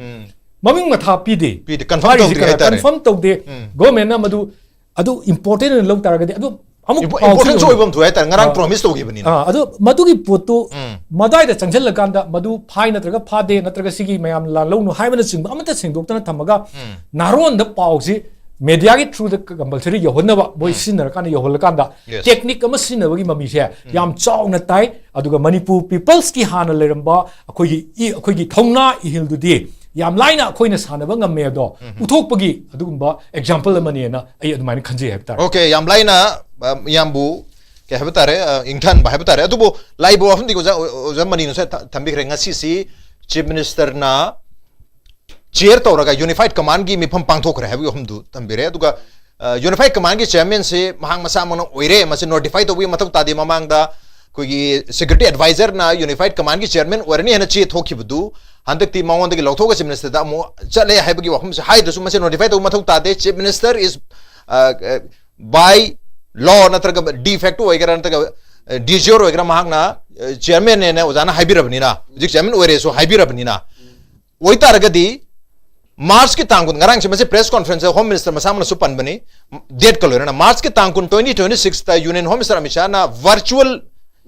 ꯃꯃꯤꯡ ꯃꯊꯥ ꯄꯤꯗꯦ꯫ ꯄꯤꯗꯦ, confirm ꯇꯧꯗ꯭ꯔꯤ ꯍꯥꯏꯇꯥꯔꯦ꯫ Confirm ꯇꯧꯗꯦ꯫ Government ꯅ ꯃꯗꯨ ꯑꯗꯨ important ꯑꯣꯏꯅ ꯂꯧ ꯇꯥꯔꯒꯗꯤ ꯑꯗꯨ ꯑꯃꯨꯛ ꯄꯥꯎꯁꯨ Important ꯁꯨ ꯌꯧꯗꯦ꯫ ꯑꯣꯏꯕ ꯑꯃ ꯊꯣꯛꯑꯦ ꯍꯥꯏꯇꯥꯔꯦ, ꯉꯔꯥꯡ ꯑꯥ꯫ Promise ꯇꯧꯈꯤꯕꯅꯤꯅ꯫ ꯑꯥ, ꯑꯗꯨ ꯃꯗꯨꯒꯤ ꯄꯣꯠꯇꯨ ꯃꯗꯥꯏꯗ ꯆꯪꯁꯤꯜꯂꯀꯥꯟꯗ ꯃꯗꯨ ꯐꯥꯏ ꯅꯠꯇ꯭ꯔꯒ ꯐꯥꯗꯦ ꯅꯠꯇ꯭ꯔꯒ ꯁꯤꯒꯤ ꯃꯌꯥꯝ ꯂꯥꯜꯍꯧꯅꯨ ꯍꯥꯏꯕꯅꯆꯤꯡꯕ ꯑꯃꯠꯇ ꯁꯦꯡꯗꯣꯛꯇꯅ ꯊꯝꯃꯒ ꯅꯥꯔꯣꯟꯗ ꯄꯥꯎꯁꯤ media ꯒꯤ through ꯗ compulsory ꯌꯧꯍꯟꯅꯕ ꯃꯣꯏ ꯁꯤꯖꯤꯟꯅꯔꯀꯥꯟꯗ ꯌꯧꯍꯜꯂꯀꯥꯟꯗ Yes. technique ꯑꯃ ꯁꯤꯖꯤꯟꯅꯕꯒꯤ ꯃꯃꯤꯁꯦ ꯌꯥꯝ ꯆꯥꯎꯅ ꯇꯥꯏ꯫ ꯑꯗꯨꯒ ꯃꯅꯤꯄꯨꯔ peoples ꯀꯤ ꯍꯥꯟꯅ ꯂꯩꯔꯝꯕ ꯑꯩꯈꯣꯏꯒꯤ ꯏ-, ꯑꯩꯈꯣꯏꯒꯤ ꯊꯧꯅꯥ ꯏꯍꯤꯜꯗꯨꯗꯤ ꯌꯥꯝ ꯂꯥꯏꯅ ꯑꯩꯈꯣꯏꯅ ꯁꯥꯟꯅꯕ ꯉꯝꯃꯦ ꯑꯗꯣ ꯎꯠꯊꯣꯛꯄꯒꯤ ꯑꯗꯨꯒꯨꯝꯕ example ꯑꯃꯅꯦꯅ ꯑꯩ ꯑꯗꯨꯃꯥꯏꯅ ꯈꯟꯖꯩ ꯍꯥꯏꯕ ꯇꯥꯔꯦ꯫ Okay, ꯌꯥꯝ ꯂꯥꯏꯅ, ꯑ, ꯏꯌꯥꯝꯕꯨ ꯀꯩ ꯍꯥꯏꯕ ꯇꯥꯔꯦ, ꯑ, ꯏꯪꯊꯍꯟꯕ ꯍꯥꯏꯕ ꯇꯥꯔꯦ꯫ ꯑꯗꯨꯕꯨ ꯂꯥꯛꯏꯕ ꯋꯥꯐꯝꯗꯤ ꯑꯣꯖꯥ, ꯑꯣꯖꯥ ꯃꯅꯤꯅꯁꯨ ꯊ-, ꯊꯝꯕꯤꯈ꯭ꯔꯦ꯫ ꯉꯁꯤꯁꯤ Chief Minister ꯅ chair ꯇꯧꯔꯒ Unified Command ꯒꯤ ꯃꯤꯐꯝ ꯄꯥꯡꯊꯣꯛꯈ꯭ꯔꯦ ꯍꯥꯏꯕꯒꯤ ꯋꯥꯐꯝꯗꯨ ꯊꯝꯕꯤꯔꯦ꯫ ꯑꯗꯨꯒ, ꯑ, Unified Command ꯒꯤ chairman ꯁꯤ ꯃꯍꯥꯛ ꯃꯁꯥꯃꯛꯅ ꯑꯣꯏꯔꯦ, ꯃꯁꯤ notify ꯇꯧꯕꯒꯤ ꯃꯊꯧ ꯇꯥꯗꯦ꯫ ꯃꯃꯥꯡꯗ ꯑꯩꯈꯣꯏꯒꯤ security advisor ꯅ Unified Command ꯒꯤ chairman ꯑꯣꯏꯔꯅꯤ ꯍꯥꯏꯅ ꯆꯦ ꯊꯣꯛꯈꯤꯕꯗꯨ ꯍꯟꯗꯛꯇꯤ ꯃꯉꯣꯟꯗꯒꯤ ꯂꯧꯊꯣꯛꯑꯒ Chief Minister ꯗ ꯑꯃꯨꯛ ꯆꯠꯂꯦ ꯍꯥꯏꯕꯒꯤ ꯋꯥꯐꯝꯁꯦ ꯍꯥꯏꯗ꯭ꯔꯁꯨ ꯃꯁꯤ notify ꯇꯧꯕ ꯃꯊꯧ ꯇꯥꯗꯦ꯫ Chief Minister is, ꯑ, ꯑ, by law ꯅꯠꯇ꯭ꯔꯒ de facto ꯑꯣꯏꯒꯦꯔꯥ ꯅꯠꯇ꯭ꯔꯒ, ꯑ, de jure ꯑꯣꯏꯒꯦꯔꯥ ꯃꯍꯥꯛꯅ, ꯑ, chairman ꯅꯦꯅ ꯑꯣꯖꯥꯅ ꯍꯥꯏꯕꯤꯔꯕꯅꯤꯅ, ꯍꯧꯖꯤꯛ chairman ꯑꯣꯏꯔꯦꯁꯨ ꯍꯥꯏꯕꯤꯔꯕꯅꯤꯅ, ꯑꯣꯏꯇꯥꯔꯒꯗꯤ March ꯀꯤ ꯇꯥꯡ ꯀꯨꯟ, ꯉꯔꯥꯡꯁꯦ ꯃꯁꯤ press conference Home Minister ꯃꯁꯥꯃꯛꯅꯁꯨ ꯄꯟꯕꯅꯤ, date ꯀ ꯂꯣꯏꯅꯅ March ꯀꯤ ꯇꯥꯡ ꯀꯨꯟ, twenty twenty six ꯇ Union Home Minister Amit ꯁꯥꯍꯅ virtual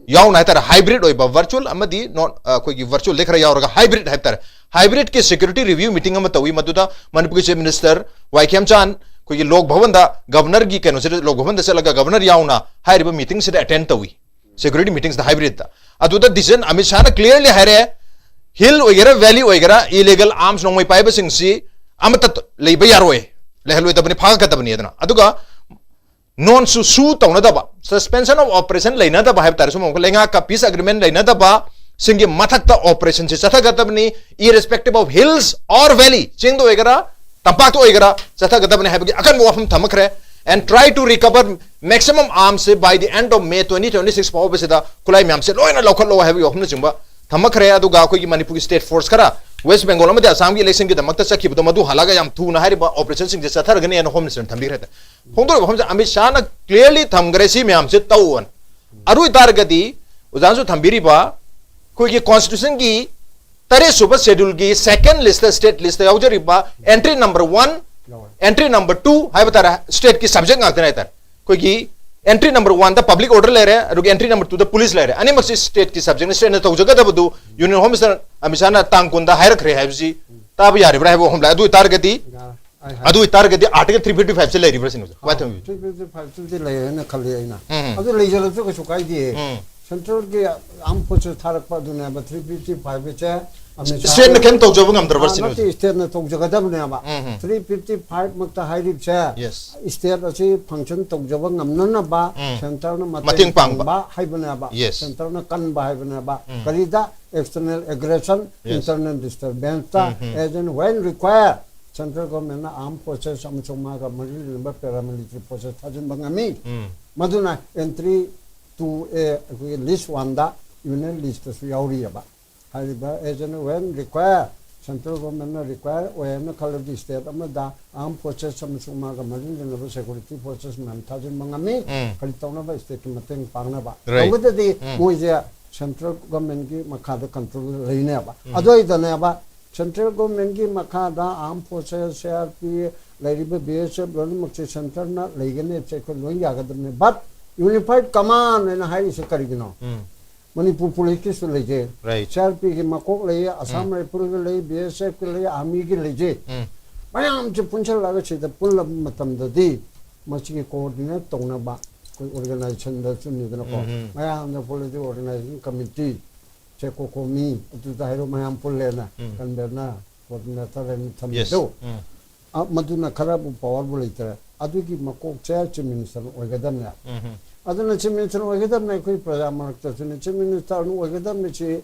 ꯌꯥꯎꯅ ꯍꯥꯏꯇꯥꯔꯦ, hybrid ꯑꯣꯏꯕ virtual ꯑꯃꯗꯤ non, ꯑ, ꯑꯩꯈꯣꯏꯒꯤ virtual ꯗꯩ ꯈꯔ ꯌꯥꯎꯔꯒ hybrid ꯍꯥꯏꯕ ꯇꯥꯔꯦ, hybrid ꯀꯤ security review meeting ꯑꯃ ꯇꯧꯏ꯫ ꯃꯗꯨꯗ ꯃꯅꯤꯄꯨꯔꯒꯤ Chief Minister ꯋꯥꯏ ꯈꯦꯝꯆꯥꯟ ꯑꯩꯈꯣꯏꯒꯤ ꯂꯣꯛ ꯚꯕꯟꯗ, Governor ꯒꯤ ꯀꯩꯅꯣꯁꯤꯗ, ꯂꯣꯛ ꯚꯕꯟꯗ ꯆꯠꯂꯒ Governor ꯌꯥꯎꯅ ꯍꯥꯏꯔꯤꯕ meeting ꯁꯤꯗ attend ꯇꯧꯏ꯫ Security meeting ꯁꯤꯗ hybrid ꯇ꯫ ꯑꯗꯨꯗ decision ꯑꯃꯤꯠ ꯁꯥꯍꯅ clearly ꯍꯥꯏꯔꯦ, hill ꯑꯣꯏꯒꯦꯔꯥ valley ꯑꯣꯏꯒꯦꯔꯥ illegal arms ꯅꯣꯡꯃꯩ ꯄꯥꯏꯕꯁꯤꯡꯁꯤ ꯑꯃꯠꯇ ꯂꯩꯕ ꯌꯥꯔꯣꯏ, ꯂꯩꯍꯜꯂꯣꯏꯗꯕꯅꯤ, ꯐꯥꯒꯠꯀꯗꯕꯅꯤ꯫ ꯑꯗꯨꯅ ꯑꯗꯨꯒ ꯅꯣꯟ ꯁꯨ ꯁꯨ ꯇꯧꯅꯗꯕ, suspension of operation ꯂꯩꯅꯗꯕ ꯍꯥꯏꯕ ꯇꯥꯔꯦ, ꯁꯨꯝ ꯂꯩꯉꯥꯛꯀ peace agreement ꯂꯩꯅꯗꯕ ꯁꯤꯡꯒꯤ ꯃꯊꯛꯇ operationꯁꯦ ꯆꯠꯊꯒꯗꯕꯅꯤ, irrespective of hills or valley, ꯆꯤꯡꯗ ꯑꯣꯏꯒꯦꯔꯥ ꯇꯝꯄꯥꯛꯇ ꯑꯣꯏꯒꯦꯔꯥ ꯆꯠꯊꯒꯗꯕꯅꯤ ꯍꯥꯏꯕꯒꯤ ꯑꯀꯟꯕ ꯋꯥꯐꯝ ꯊꯝꯃꯛꯈ꯭ꯔꯦ꯫ And try to recover maximum armsꯁꯦ by the end of May twenty twenty six ꯐꯥꯎꯕꯁꯤꯗ ꯈꯨꯠꯂꯥꯏ ꯃꯌꯥꯝꯁꯦ ꯂꯣꯏꯅ ꯂꯧꯈꯠꯂꯣ ꯍꯥꯏꯕꯒꯤ ꯋꯥꯐꯝꯅꯆꯤꯡꯕ ꯊꯝꯃꯛꯈ꯭ꯔꯦ꯫ ꯑꯗꯨꯒ ꯑꯩꯈꯣꯏꯒꯤ ꯃꯅꯤꯄꯨꯔꯒꯤ state force ꯈꯔ West Bengal ꯑꯃꯗꯤ ꯑꯁꯥꯝꯒꯤ electionꯒꯤꯗꯃꯛꯇ ꯆꯠꯈꯤꯕꯗꯣ ꯃꯗꯨ ꯍꯜꯂꯛꯑꯒ ꯌꯥꯝ ꯊꯨꯅ ꯍꯥꯏꯔꯤꯕ operationꯁꯤꯡꯁꯦ ꯆꯠꯊꯔꯒꯅꯤꯅ Home Ministerꯅ ꯊꯝꯕꯤꯈ꯭ꯔꯦ꯫ ꯐꯣꯡꯗꯣꯔꯤꯕ ꯋꯥꯐꯝꯁꯦ ꯑꯃꯤꯠ ꯁꯥꯍꯅ clearly ꯊꯝꯈ꯭ꯔꯦ, ꯁꯤ ꯃꯌꯥꯝꯁꯦ ꯇꯧꯑꯣꯅ꯫ ꯑꯗꯨ ꯑꯣꯏꯇꯥꯔꯒꯗꯤ ꯑꯣꯖꯥꯅꯁꯨ ꯊꯝꯕꯤꯔꯤꯕ ꯑꯩꯈꯣꯏꯒꯤ constitutionꯒꯤ ꯇꯔꯦꯠ ꯁꯨꯕ scheduleꯒꯤ second listꯇ, state listꯇ ꯌꯥꯎꯖꯔꯤꯕ entry number one, entry number two ꯍꯥꯏꯕ ꯇꯥꯔꯦ, stateꯀꯤ subject ꯉꯥꯛꯇꯅꯦ ꯍꯥꯏ ꯇꯥꯔꯦ꯫ ꯑꯩꯈꯣꯏꯒꯤ entry number oneꯗ public order ꯂꯩꯔꯦ, ꯑꯗꯨꯒ entry number twoꯗ police ꯂꯩꯔꯦ꯫ ꯑꯅꯤꯃꯛꯁꯤ stateꯀꯤ subjectꯅꯤ, stateꯅ ꯇꯧꯖꯒꯗꯕꯗꯨ Union Home Minister ꯑꯃꯤꯠ ꯁꯥꯍꯅ ꯇꯥꯡ ꯀꯨꯟꯗ ꯍꯥꯏꯔꯛꯈ꯭ꯔꯦ ꯍꯥꯏꯕꯁꯤ ꯇꯥꯕ ꯌꯥꯔꯤꯕ꯭ꯔꯥ ꯍꯥꯏꯕ ꯋꯥꯐꯝ ꯂꯥꯛꯑꯦ꯫ ꯑꯗꯨ ꯑꯣꯏꯇꯥꯔꯒꯗꯤ, ꯑꯗꯨ ꯑꯣꯏꯇꯥꯔꯒꯗꯤ Article three fifty fiveꯁꯦ ꯂꯩꯔꯤꯕ꯭ꯔꯥ ꯁꯤꯅꯤ, ꯋꯥꯏ ꯊꯝꯕꯤꯌꯨ꯫ Three fifty fiveꯇꯨꯗꯤ ꯂꯩꯔꯦꯅ ꯈꯜꯂꯤ ꯑꯩꯅ꯫ ꯎꯝ꯫ ꯑꯗꯨ ꯂꯩꯖꯔꯁꯨ ꯀꯩꯁꯨ ꯀꯥꯏꯗꯦ꯫ ꯎꯝ꯫ Centralꯒꯤ armed forces ꯊꯥꯔꯛꯄ ꯑꯗꯨꯅꯦꯕ three fifty fiveꯁꯦ ꯑꯃꯤꯠ ꯁꯥꯍ stateꯅ ꯀꯩꯝ ꯇꯧꯖꯕ ꯉꯝꯗ꯭ꯔꯕ꯭ꯔꯥ ꯑꯥ, ꯁꯤꯅꯤ ꯅꯠꯇꯦ, ꯍꯧꯖꯤꯛ? Stateꯅ ꯇꯧꯖꯒꯗꯕꯅꯦꯕ꯫ ꯎꯝ, ꯎꯝ꯫ Three fifty five ꯃꯛꯇ ꯍꯥꯏꯔꯤꯕꯁꯦ, yes, state ꯑꯁꯤ function ꯇꯧꯖꯕ ꯉꯝꯅꯅꯕ ꯎꯝ꯫ Centreꯅ ꯃꯇꯦꯡ ꯃꯇꯦꯡ ꯄꯥꯡꯕ꯫ ꯄꯥꯡꯕ ꯍꯥꯏꯕꯅꯦꯕ꯫ Yes꯫ Centreꯅ ꯀꯟꯕ ꯍꯥꯏꯕꯅꯦꯕ꯫ ꯎꯝ꯫ ꯀꯔꯤꯗ? External aggression, yes, internal disturbanceꯇ, um, um. As and when required, Central Governmentꯅ armed forces ꯑꯃꯁꯨꯡ ꯃꯥꯒ ꯃꯔꯤ ꯂꯩꯅꯕ paramilitary forces ꯊꯥꯖꯤꯟꯕ ꯉꯝꯃꯤ꯫ ꯎꯝ꯫ ꯃꯗꯨꯅ entry two A ꯑꯩꯈꯣꯏꯒꯤ list oneꯗ Union listꯇꯁꯨ ꯌꯥꯎꯔꯤꯑꯕ꯫ ꯍꯥꯏꯔꯤꯕ as and when required, Central Governmentꯅ require ꯑꯣꯏ ꯍꯥꯏꯅ ꯈꯜꯂꯕꯗꯤ state ꯑꯃꯗ armed forces ꯑꯃꯁꯨꯡ ꯃꯥꯒ ꯃꯔꯤ ꯂꯩꯅꯕ security forces ꯃꯌꯥꯝ ꯊꯥꯖꯤꯟꯕ ꯉꯝꯃꯤ꯫ ꯎꯝ꯫ ꯀꯔꯤ ꯇꯧꯅꯕ? Stateꯀꯤ ꯃꯇꯦꯡ ꯄꯥꯡꯅꯕ꯫ Right꯫ ꯇꯧꯕꯗꯗꯤ ꯎꯝ꯫ ꯃꯣꯏꯁꯦ Central Governmentꯀꯤ ꯃꯈꯥꯗ control ꯂꯩꯅꯦꯕ꯫ ꯎꯝ꯫ ꯑꯗꯨ ꯑꯣꯏꯗꯅꯦꯕ Central Governmentꯀꯤ ꯃꯈꯥꯗ armed forces, C R P, ꯂꯩꯔꯤꯕ B S F ꯂꯣꯏꯅꯃꯛꯁꯦ Centreꯅ ꯂꯩꯒꯅꯤ ꯍꯥꯏꯕꯁꯦ ꯑꯩꯈꯣꯏ ꯂꯣꯏ ꯌꯥꯒꯗꯕꯅꯤ꯫ But unified command ꯍꯥꯏꯅ ꯍꯥꯏꯔꯤꯁꯦ ꯀꯔꯤꯒꯤꯅꯣ? ꯎꯝ꯫ ꯃꯅꯤꯄꯨꯔ policeꯀꯤꯁꯨ ꯂꯩꯖꯩ꯫ Right꯫ C R Pꯒꯤ ꯃꯀꯣꯛ ꯂꯩ, Assam ꯎꯝ꯫ Riflesꯀꯤ ꯂꯩ, B S Fꯀꯤ ꯂꯩ, Armyꯒꯤ ꯂꯩꯖꯩ꯫ ꯎꯝ꯫ ꯃꯌꯥꯝꯁꯦ ꯄꯨꯟꯁꯤꯜꯂꯒ ꯁꯤꯗ ꯄꯨꯜꯂꯕ ꯃꯇꯝꯗꯗꯤ ꯃꯁꯤꯒꯤ coordinate ꯇꯧꯅꯕ ꯑꯩꯈꯣꯏ organizationꯗ ꯆꯨꯝꯃꯤꯗꯅꯀꯣ꯫ ꯎꯝ, ꯎꯝ꯫ ꯃꯌꯥꯝꯅ ꯄꯨꯜꯂꯗꯤ organizing committee, ꯁꯦ COCOMI, ꯑꯗꯨꯗ ꯍꯥꯏꯔꯣ ꯃꯌꯥꯝ ꯄꯨꯜꯂꯦꯅ, ꯎꯝ꯫ Convener, ꯀꯣꯑꯣꯔꯗꯤꯅꯦꯇꯔ ꯍꯥꯏꯅ ꯊꯝꯕꯗꯣ, ꯎꯝ꯫ ꯑ, ꯃꯗꯨꯅ ꯈꯔꯕꯨ ꯄꯋꯥꯔꯕꯨ ꯂꯩꯇ꯭ꯔꯦ꯫ ꯑꯗꯨꯒꯤ ꯃꯀꯣꯛꯁꯦ ꯆꯤꯐ ꯃꯤꯅꯤꯁꯇꯔ ꯑꯣꯏꯒꯗꯕꯅꯦ꯫ ꯎꯝ꯫ ꯑꯗꯨꯅ ꯆꯤꯐ ꯃꯤꯅꯤꯁꯇꯔ ꯑꯣꯏꯒꯗꯕꯅꯦ꯫ ꯑꯩꯈꯣꯏ ꯄ꯭ꯔꯖꯥ ꯃꯔꯛꯇꯁꯨꯅꯦ ꯆꯤꯐ ꯃꯤꯅꯤꯁꯇꯔ ꯑꯣꯏꯒꯗꯕꯅꯦ꯫ ꯁꯤ,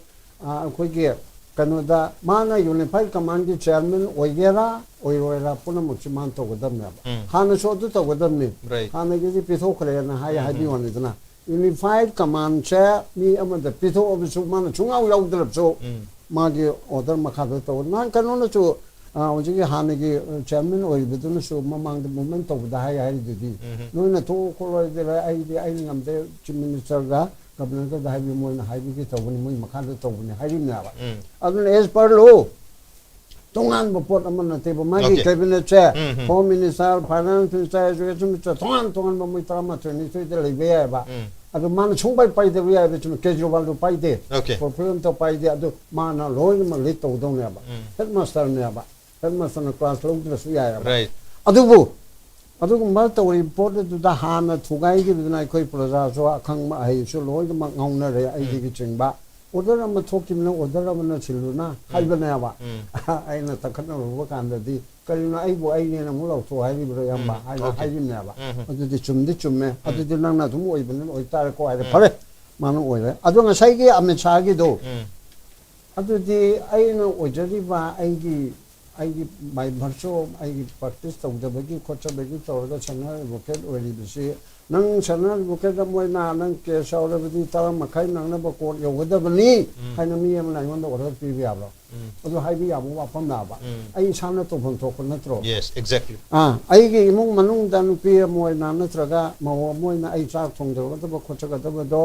ꯑ, ꯑꯩꯈꯣꯏꯒꯤ ꯀꯩꯅꯣꯗ ꯃꯥꯅ ꯌꯨꯅꯤꯐꯥꯏꯠ ꯀꯃꯥꯟꯒꯤ ꯆꯤꯌꯔꯃꯦꯟ ꯑꯣꯏꯒꯦꯔꯥ ꯑꯣꯏꯔꯣꯏꯔꯥ ꯄꯨꯝꯅꯃꯛꯁꯤ ꯃꯥꯅ ꯇꯧꯒꯗꯕꯅꯦꯕ꯫ ꯎꯝ꯫ ꯍꯥꯟꯅꯁꯨ ꯑꯗꯨ ꯇꯧꯒꯗꯕꯅꯤ꯫ Right. ꯍꯥꯟꯅꯒꯤꯗꯤ ꯄꯤꯊꯣꯛꯈ꯭ꯔꯦꯅ ꯍꯥꯏ, ꯎꯝ, ꯍꯥꯏꯕꯤ ꯎꯝ꯫ ꯋꯥꯅꯤꯗꯅ꯫ ꯌꯨꯅꯤꯐꯥꯏꯠ ꯀꯃꯥꯟꯁꯦ ꯃꯤ ꯑꯃꯗ ꯄꯤꯊꯣꯛꯑꯕꯁꯨ ꯃꯥꯅ ꯁꯨꯡꯌꯥꯎ ꯌꯥꯎꯗ꯭ꯔꯕꯁꯨ ꯎꯝ꯫ ꯃꯥꯒꯤ ꯑꯣꯔꯗꯔ ꯃꯈꯥꯗ ꯇꯧ꯫ ꯅꯍꯥꯟ ꯀꯩꯅꯣꯅꯁꯨ, ꯑ, ꯍꯧꯖꯤꯛꯀꯤ ꯍꯥꯟꯅꯒꯤ, ꯑ, ꯆꯤꯌꯔꯃꯦꯟ ꯑꯣꯏꯔꯤꯕꯗꯨꯅꯁꯨ ꯃꯃꯥꯡꯗ ꯃꯨꯚꯃꯦꯟ ꯇꯧꯕꯗ ꯍꯥꯏ ꯍꯥꯏꯔꯤꯗꯨꯗꯤ, ꯎꯝ꯫ ꯅꯣꯏꯅ ꯊꯣꯛꯑꯣ ꯈꯣꯠꯂꯣ ꯍꯥꯏꯗꯤ ꯑꯩꯗꯤ ꯑꯩꯅ ꯉꯝꯗꯦ, ꯆꯤꯐ ꯃꯤꯅꯤꯁꯇꯔꯒ ꯒꯕꯔꯅꯔꯒꯗ ꯍꯥꯏꯕꯤꯌꯨ, ꯃꯣꯏꯅ ꯍꯥꯏꯕꯤꯒꯦ ꯇꯧꯕꯅꯤ, ꯃꯣꯏ ꯃꯈꯥꯗ ꯇꯧꯕꯅꯤ ꯍꯥꯏꯔꯤꯕꯅꯦꯕ꯫ ꯎꯝ꯫ ꯑꯗꯨꯅ as per law ꯇꯣꯉꯥꯟꯕ ꯄꯣꯠ ꯑꯃ ꯅꯠꯇꯦꯕ꯫ ꯃꯥꯒꯤ Okay. ꯀꯦꯕꯤꯅꯦꯠꯁꯦ, um, um. Home minister, finance minister, education minister, ꯇꯣꯉꯥꯟ ꯇꯣꯉꯥꯟꯕ ꯃꯣꯏ ꯇꯔꯥꯃꯥꯊꯣꯏ ꯅꯤꯊꯣꯏꯗ ꯂꯩꯕ ꯌꯥꯏꯑꯕ꯫ ꯎꯝ꯫ ꯑꯗꯨ ꯃꯥꯅ ꯁꯨꯡꯄꯥꯏ ꯄꯥꯏꯗꯕ ꯌꯥꯏꯑꯕ꯫ ꯆꯨꯝꯃꯤ, ꯀꯦꯖ꯭ꯔꯤꯋꯥꯜꯗꯨ ꯄꯥꯏꯗꯦ꯫ Okay. ꯄꯣꯔꯠꯐꯣꯂꯤꯑꯣ ꯑꯝꯇ ꯄꯥꯏꯗꯦ꯫ ꯑꯗꯨ ꯃꯥꯅ ꯂꯣꯏꯅꯃꯛ ꯂꯤꯗ ꯇꯧꯗꯧꯅꯦꯕ꯫ ꯎꯝ꯫ ꯍꯦꯗ ꯃꯥꯁꯇꯔꯅꯦꯕ꯫ ꯍꯦꯗ ꯃꯥꯁꯇꯔꯅ ꯀ꯭ꯂꯥꯁ ꯂꯧꯗ꯭ꯔꯁꯨ ꯌꯥꯏꯑꯕ꯫ Right. ꯑꯗꯨꯕꯨ ꯑꯗꯨꯒꯨꯝꯕ ꯇꯧꯔꯤꯕ ꯄꯣꯠ ꯑꯗꯨꯗ ꯍꯥꯟꯅ ꯊꯨꯒꯥꯏꯈꯤꯕꯗꯨꯅ ꯑꯩꯈꯣꯏ ꯄ꯭ꯔꯖꯥꯁꯨ ꯑꯈꯪꯕ ꯑꯍꯩꯁꯨ ꯂꯣꯏꯅꯃꯛ ꯉꯥꯎꯅꯔꯦ, ꯑꯩꯗꯒꯤ ꯎꯝ꯫ ꯆꯤꯡꯕ꯫ ꯑꯣꯔꯗꯔ ꯑꯃ ꯊꯣꯛꯈꯤꯕꯅ ꯑꯣꯔꯗꯔ ꯑꯃꯅ ꯁꯤꯜꯂꯨꯅ ꯎꯝ꯫ ꯍꯥꯏꯕꯅꯦꯕ꯫ ꯎꯝ꯫ ꯑꯩꯅ ꯇꯛꯈꯠꯅꯔꯨꯕ ꯀꯥꯟꯗꯗꯤ, "ꯀꯔꯤꯅꯣ ꯑꯩꯕꯨ ꯑꯩꯅꯦꯅ ꯑꯃꯨꯛ ꯂꯥꯎꯊꯣꯛ ꯍꯥꯏꯔꯤꯕ꯭ꯔꯣ, ꯏꯌꯥꯝꯕ?" ꯎꯝ꯫ ꯍꯥꯏꯅ Okay. ꯍꯥꯏꯔꯤꯕꯅꯦꯕ꯫ ꯎꯝ꯫ ꯑꯗꯨꯗꯤ ꯆꯨꯝꯗꯤ ꯆꯨꯝꯃꯦ꯫ ꯎꯝ꯫ ꯑꯗꯨꯗꯤ ꯅꯪꯅ ꯑꯗꯨꯝ ꯑꯣꯏꯕꯅꯤꯅ ꯑꯣꯏꯇꯥꯔꯦꯀꯣ ꯍꯥꯏꯔꯦ꯫ ꯎꯝ꯫ ꯐꯔꯦ, ꯃꯥꯅ ꯑꯣꯏꯔꯦ꯫ ꯑꯗꯣ ꯉꯁꯥꯏꯒꯤ ꯑꯃꯤꯠ ꯁꯥꯍꯒꯤꯗꯣ, ꯎꯝ꯫ ꯑꯗꯨꯗꯤ ꯑꯩꯅ ꯑꯣꯏꯖꯔꯤꯕ ꯑꯩꯒꯤ, ꯑꯩꯒꯤ by virtue of ꯑꯩꯒꯤ ꯄ꯭ꯔꯦꯛꯇꯤꯁ ꯇꯧꯖꯕꯒꯤ ꯈꯣꯠꯆꯕꯒꯤ ꯇꯧꯔꯒ ꯁꯦꯅꯤꯌꯔ ꯑꯦꯗꯚꯣꯀꯦꯠ ꯑꯣꯏꯔꯤꯕꯁꯤ, ꯅꯪ ꯁꯦꯅꯤꯌꯔ ꯑꯦꯗꯚꯣꯀꯦꯠ ꯑꯃ ꯑꯣꯏꯅ ꯅꯪ ꯀꯦꯁ ꯌꯥꯎꯔꯕꯗꯤ ꯇꯔꯥ ꯃꯈꯥꯏ ꯅꯪꯅꯕ ꯀꯣꯔꯠ ꯌꯧꯒꯗꯕꯅꯤ ꯎꯝ꯫ ꯍꯥꯏꯅ ꯃꯤ ꯑꯃꯅ ꯑꯩꯉꯣꯟꯗ ꯑꯣꯔꯗꯔ ꯄꯤꯕ ꯌꯥꯕ꯭ꯔꯣ? ꯎꯝ꯫ ꯑꯗꯨ ꯍꯥꯏꯕ ꯌꯥꯕ ꯋꯥꯐꯝꯂꯕ? ꯎꯝ꯫ ꯑꯩ ꯏꯁꯥꯅ ꯇꯧꯐꯝ ꯊꯣꯛꯄ ꯅꯠꯇ꯭ꯔꯣ? Yes, exactly. ꯑꯥ, ꯑꯩꯒꯤ ꯏꯃꯨꯡ ꯃꯅꯨꯡꯗ ꯅꯨꯄꯤ ꯑꯃ ꯑꯣꯏꯅ ꯅꯠꯇ꯭ꯔꯒ ꯃꯧ ꯑꯃ ꯑꯣꯏꯅ ꯑꯩ ꯆꯥꯛ ꯊꯣꯡꯖꯒꯗꯕ ꯈꯣꯠꯆꯒꯗꯕꯗꯣ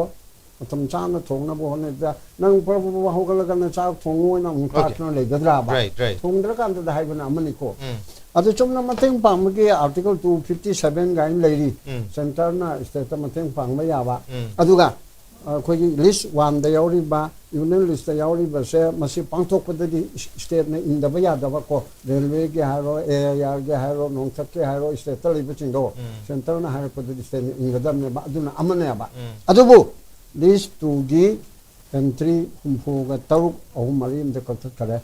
ꯃꯇꯝ ꯆꯥꯅ ꯊꯣꯡꯅꯕ ꯍꯣꯠꯅꯕꯗ ꯅꯪ ꯄ꯭ꯔꯞ ꯄ꯭ꯔꯞ ꯍꯧꯒꯠꯂꯒ ꯅꯪ ꯆꯥꯛ ꯊꯣꯡꯉꯨ ꯍꯥꯏꯅ ꯑꯃꯨꯛ Okay. ꯇꯥꯛꯇꯅ ꯂꯩꯒꯗ꯭ꯔꯥꯕ? Right, right. ꯊꯣꯡꯗ꯭ꯔꯀꯥꯟꯗꯗ ꯍꯥꯏꯕꯅ ꯑꯃꯅꯤꯀꯣ꯫ ꯎꯝ꯫ ꯑꯗꯨ ꯆꯨꯝꯅ ꯃꯇꯦꯡ ꯄꯥꯡꯕꯒꯤ ꯑꯥꯔꯇꯤꯀꯜ two fifty seven ꯀꯥꯏꯅ ꯂꯩꯔꯤ꯫ ꯎꯝ꯫ ꯁꯦꯟꯇꯔꯅ ꯁ꯭ꯇꯦꯠꯇ ꯃꯇꯦꯡ ꯄꯥꯡꯕ ꯌꯥꯕ꯫ ꯎꯝ꯫ ꯑꯗꯨꯒ, ꯑ, ꯑꯩꯈꯣꯏꯒꯤ ꯂꯤꯁ ꯋꯥꯟꯗ ꯌꯥꯎꯔꯤꯕ, ꯌꯨꯅꯤꯌꯟ ꯂꯤꯁꯇ ꯌꯥꯎꯔꯤꯕꯁꯦ ꯃꯁꯤ ꯄꯥꯡꯊꯣꯛꯄꯗꯗꯤ ꯁ꯭ꯇꯦꯠꯅ ꯏꯟꯗꯕ ꯌꯥꯗꯕꯀꯣ꯫ ꯔꯦꯜꯋꯦꯒꯤ ꯍꯥꯏꯔꯣ, ꯑꯦ ꯑꯥꯏ ꯑꯥꯔꯒꯤ ꯍꯥꯏꯔꯣ, ꯅꯣꯡꯊꯛꯀꯤ ꯍꯥꯏꯔꯣ, ꯁ꯭ꯇꯦꯠꯇ ꯂꯩꯕꯁꯤꯡꯗꯣ ꯎꯝ꯫ ꯁꯦꯟꯇꯔꯅ ꯍꯥꯏꯔꯛꯄꯗꯗꯤ ꯁ꯭ꯇꯦꯠꯅ ꯏꯟꯒꯗꯕꯅꯦꯕ꯫ ꯑꯗꯨꯅ ꯑꯃꯅꯦꯕ꯫ ꯎꯝ꯫ ꯑꯗꯨꯕꯨ ꯂꯤꯁ ꯇꯨꯒꯤ ꯑꯦꯟꯇ꯭ꯔꯤ ꯍꯨꯝꯐꯨꯒ ꯇꯔꯨꯛ, ꯑꯍꯨꯝ ꯃꯔꯤ ꯑꯃꯗ ꯀꯛꯊꯠꯈꯔꯦ꯫